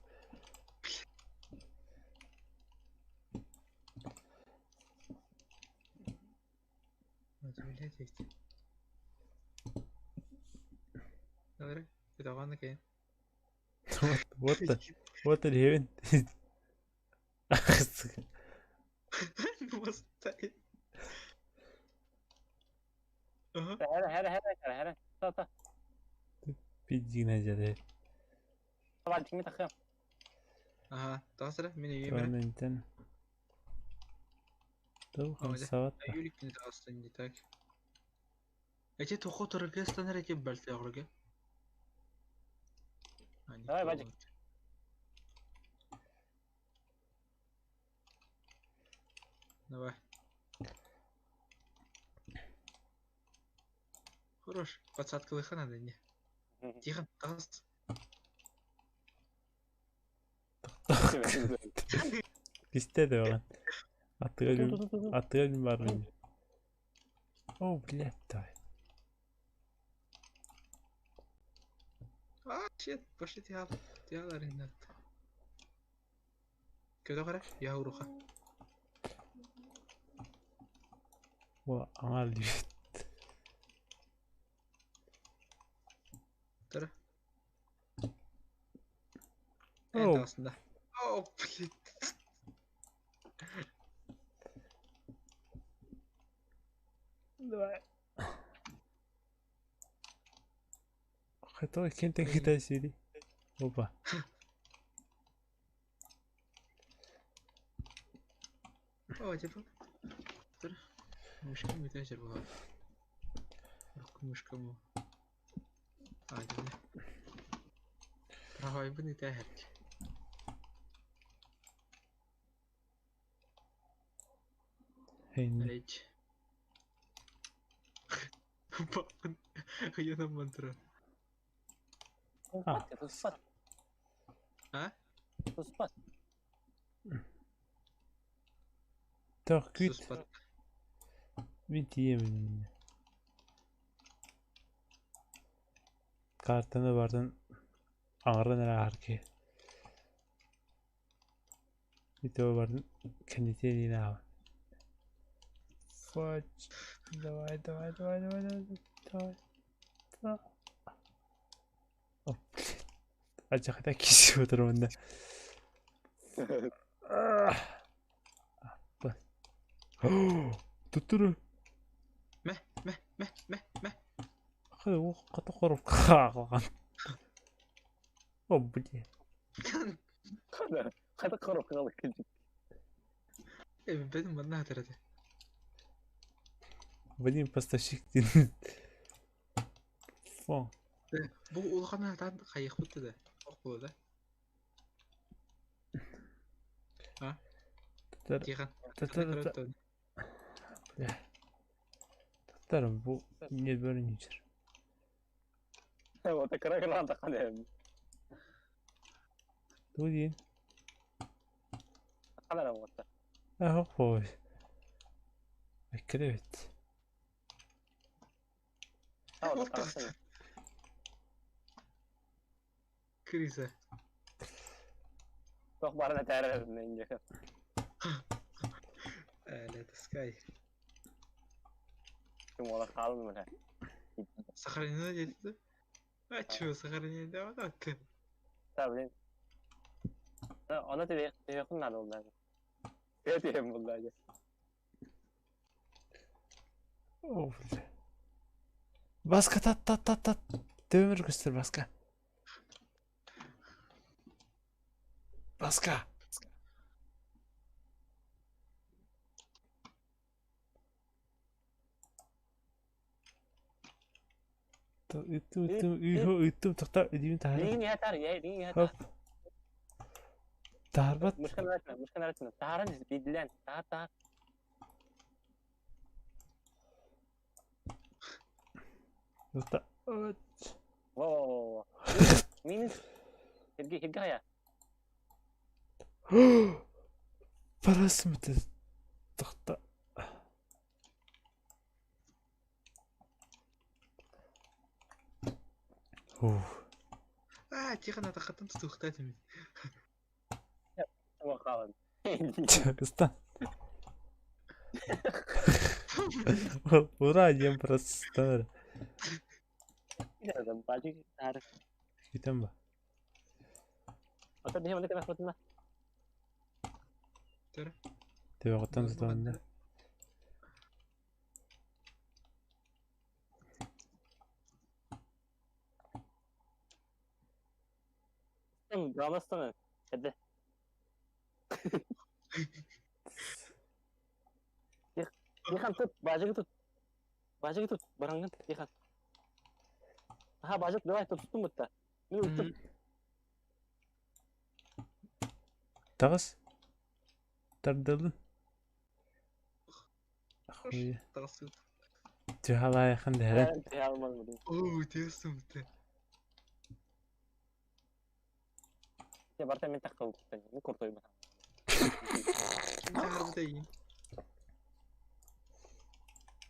[SPEAKER 4] Блядь, есть. Давай, это кей.
[SPEAKER 3] Вот, вот, вот ревен. Сука.
[SPEAKER 4] Бастай. Ага.
[SPEAKER 2] Хара, хара, хара, хара, хара. Та, та.
[SPEAKER 3] Пиздина жады.
[SPEAKER 2] Давай, тиме тахым.
[SPEAKER 4] Ага, тағысыра, мен үйге барам.
[SPEAKER 3] Тонентен. Ту хамсават.
[SPEAKER 4] Юликтин тағыстан не так. Эти тухо турга станар эти бәлте агырга.
[SPEAKER 2] Давай, Вадик.
[SPEAKER 4] Давай. Хорош, подсадка лыха надо, не? Тихо, тағыс.
[SPEAKER 3] Кистэ дэҕэн. Аттыга аттыга мин баарбын. О, блядь, давай.
[SPEAKER 4] А, shit, пошли тиал. Тиал аренат. Көтө кара, я уруха.
[SPEAKER 3] О, аҥаар диэбит.
[SPEAKER 4] Тара.
[SPEAKER 3] О,
[SPEAKER 4] О, О, блин.
[SPEAKER 3] Давай. Хотел кем-то кидай сири. Опа.
[SPEAKER 4] О, типа. Тара. Мышка мүтәжер була. Мышка му. А, дьэ. Правайбын итэһэрч.
[SPEAKER 3] Хейни.
[SPEAKER 4] Речь. Папын. Я мантра.
[SPEAKER 3] А.
[SPEAKER 2] Туспат.
[SPEAKER 4] А?
[SPEAKER 2] Туспат.
[SPEAKER 3] Так, күйт.
[SPEAKER 4] Суспат.
[SPEAKER 3] Мин тиийэмин. Картаны бардын аҥарын эрэ ааһар Ити бардын кэннитиэн аабын. Фач. Давай, давай, давай, давай, давай, давай. Да. О, блядь. Алдьархайдаах киирсэ отор уонна. Аппа. Туттуру.
[SPEAKER 4] Мэ, мэ, мэ, мэ, мэ.
[SPEAKER 3] Хата хорук хаалған. О, блядь.
[SPEAKER 2] Хата хорук кэлбит.
[SPEAKER 4] Э, бэдим манна хатарады.
[SPEAKER 3] Вадим поставщик диэн. Фу.
[SPEAKER 4] Бу улахан хатан хайыхпыт да. Ох була да. А?
[SPEAKER 3] Татар,
[SPEAKER 4] Тихан.
[SPEAKER 3] татар, татар. Бля. Татар бу не бөрүнүчер.
[SPEAKER 2] Вот кыра кыра таххан
[SPEAKER 3] Ту диэн.
[SPEAKER 2] Ханара буолта.
[SPEAKER 3] Аа хой. Эккирэ эбит.
[SPEAKER 4] Криза.
[SPEAKER 2] Туох барына тээрэ инде.
[SPEAKER 4] Э, таскай.
[SPEAKER 2] Ким ола хаалын мына.
[SPEAKER 4] Сохранено деді. А чё, сохранение да вот ты.
[SPEAKER 2] Та блин. Она тебе тебе надо было. Тебе булда.
[SPEAKER 3] О, бля. Баска тат тат тат тат. Төмөр көстөр баска. Баска. Ыттым ыттым үйхө ыттым тохта илиибин таһара.
[SPEAKER 2] Лиин ятар, я лиин ятар.
[SPEAKER 3] Хоп. Таһарбат.
[SPEAKER 2] Мышкан аратына, мышкан аратына. Таһаран бидлен. Таһар таһар.
[SPEAKER 3] Тохта.
[SPEAKER 2] Во во во. Минус. Хирге хирге хая.
[SPEAKER 3] Парасмыты. Тохта. Ух.
[SPEAKER 4] А, Тихан атақаттан тұтуқта демей.
[SPEAKER 2] Во хаалын.
[SPEAKER 3] Стан. Ура, диэн просто.
[SPEAKER 2] Бажы таһар.
[SPEAKER 3] Бүтэн ба.
[SPEAKER 2] Ата биһи маны кэнэх бутуна.
[SPEAKER 4] Тара.
[SPEAKER 3] Төбөҕүттэн тутуһунна.
[SPEAKER 2] Рамастан. Хәдә. Дихан тут, бажыгы тут. Бажыгы тут, барангын, Дихан. Аха, бажык, давай, тут туттум бутта. Мин уттум.
[SPEAKER 3] Таҕыс. Тардылын. Хуя.
[SPEAKER 4] Тағысы.
[SPEAKER 3] Түһалаайхан дэһэрэн.
[SPEAKER 2] Алмадым.
[SPEAKER 4] Оу, тесім ты.
[SPEAKER 2] Те барта мен таххабыттан, мин куртуйбут.
[SPEAKER 4] Тахарбыта иин.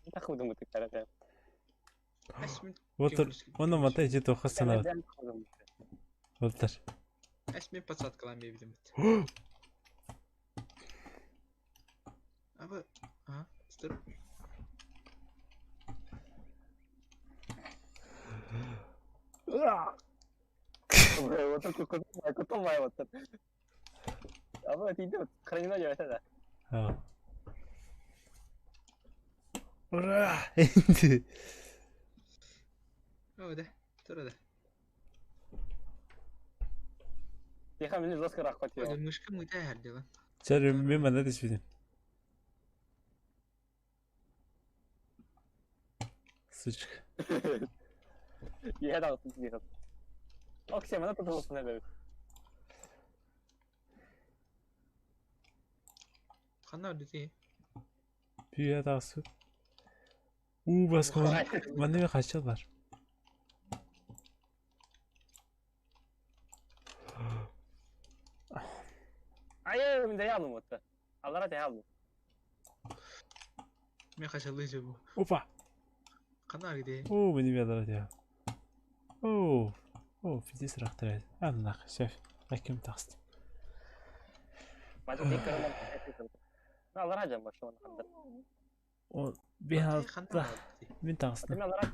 [SPEAKER 2] Мин таххабытым бытыктара да.
[SPEAKER 4] Ас мин
[SPEAKER 3] Отыр, оны мата ичи тоққа санабыт. Отыр.
[SPEAKER 4] Ас мин подсадкалаан биэбитим. Аба, а, стыр.
[SPEAKER 2] Аба тиийдэ хранено диэбэтэ да.
[SPEAKER 3] Ура!
[SPEAKER 4] О, да, тура да.
[SPEAKER 2] Тихо, мин жестко раххотел.
[SPEAKER 4] Мышка мыта эрдела.
[SPEAKER 3] Чэр, мен манна түспүтүм. Сучка.
[SPEAKER 2] Я дал тихо. Оксия, мана тут эбэбит.
[SPEAKER 4] Ханна ордити.
[SPEAKER 3] Бүйэ тахсыбыт. Уу баска манна мен хачал бар.
[SPEAKER 2] Айы, мен дая алдым отта. Аллара дая алдым.
[SPEAKER 4] Мен хачаллы жебу.
[SPEAKER 3] Опа!
[SPEAKER 4] Ханна ордити.
[SPEAKER 3] Оо, мени бядара дия. Оо, оо, физи сырахтырай. Аннах, шеф. Аким тахсты.
[SPEAKER 2] Мажы тек көрөм. Аллара жам башы оны хандар.
[SPEAKER 3] О, бихалта. Мен тахсты.
[SPEAKER 2] Мен аллара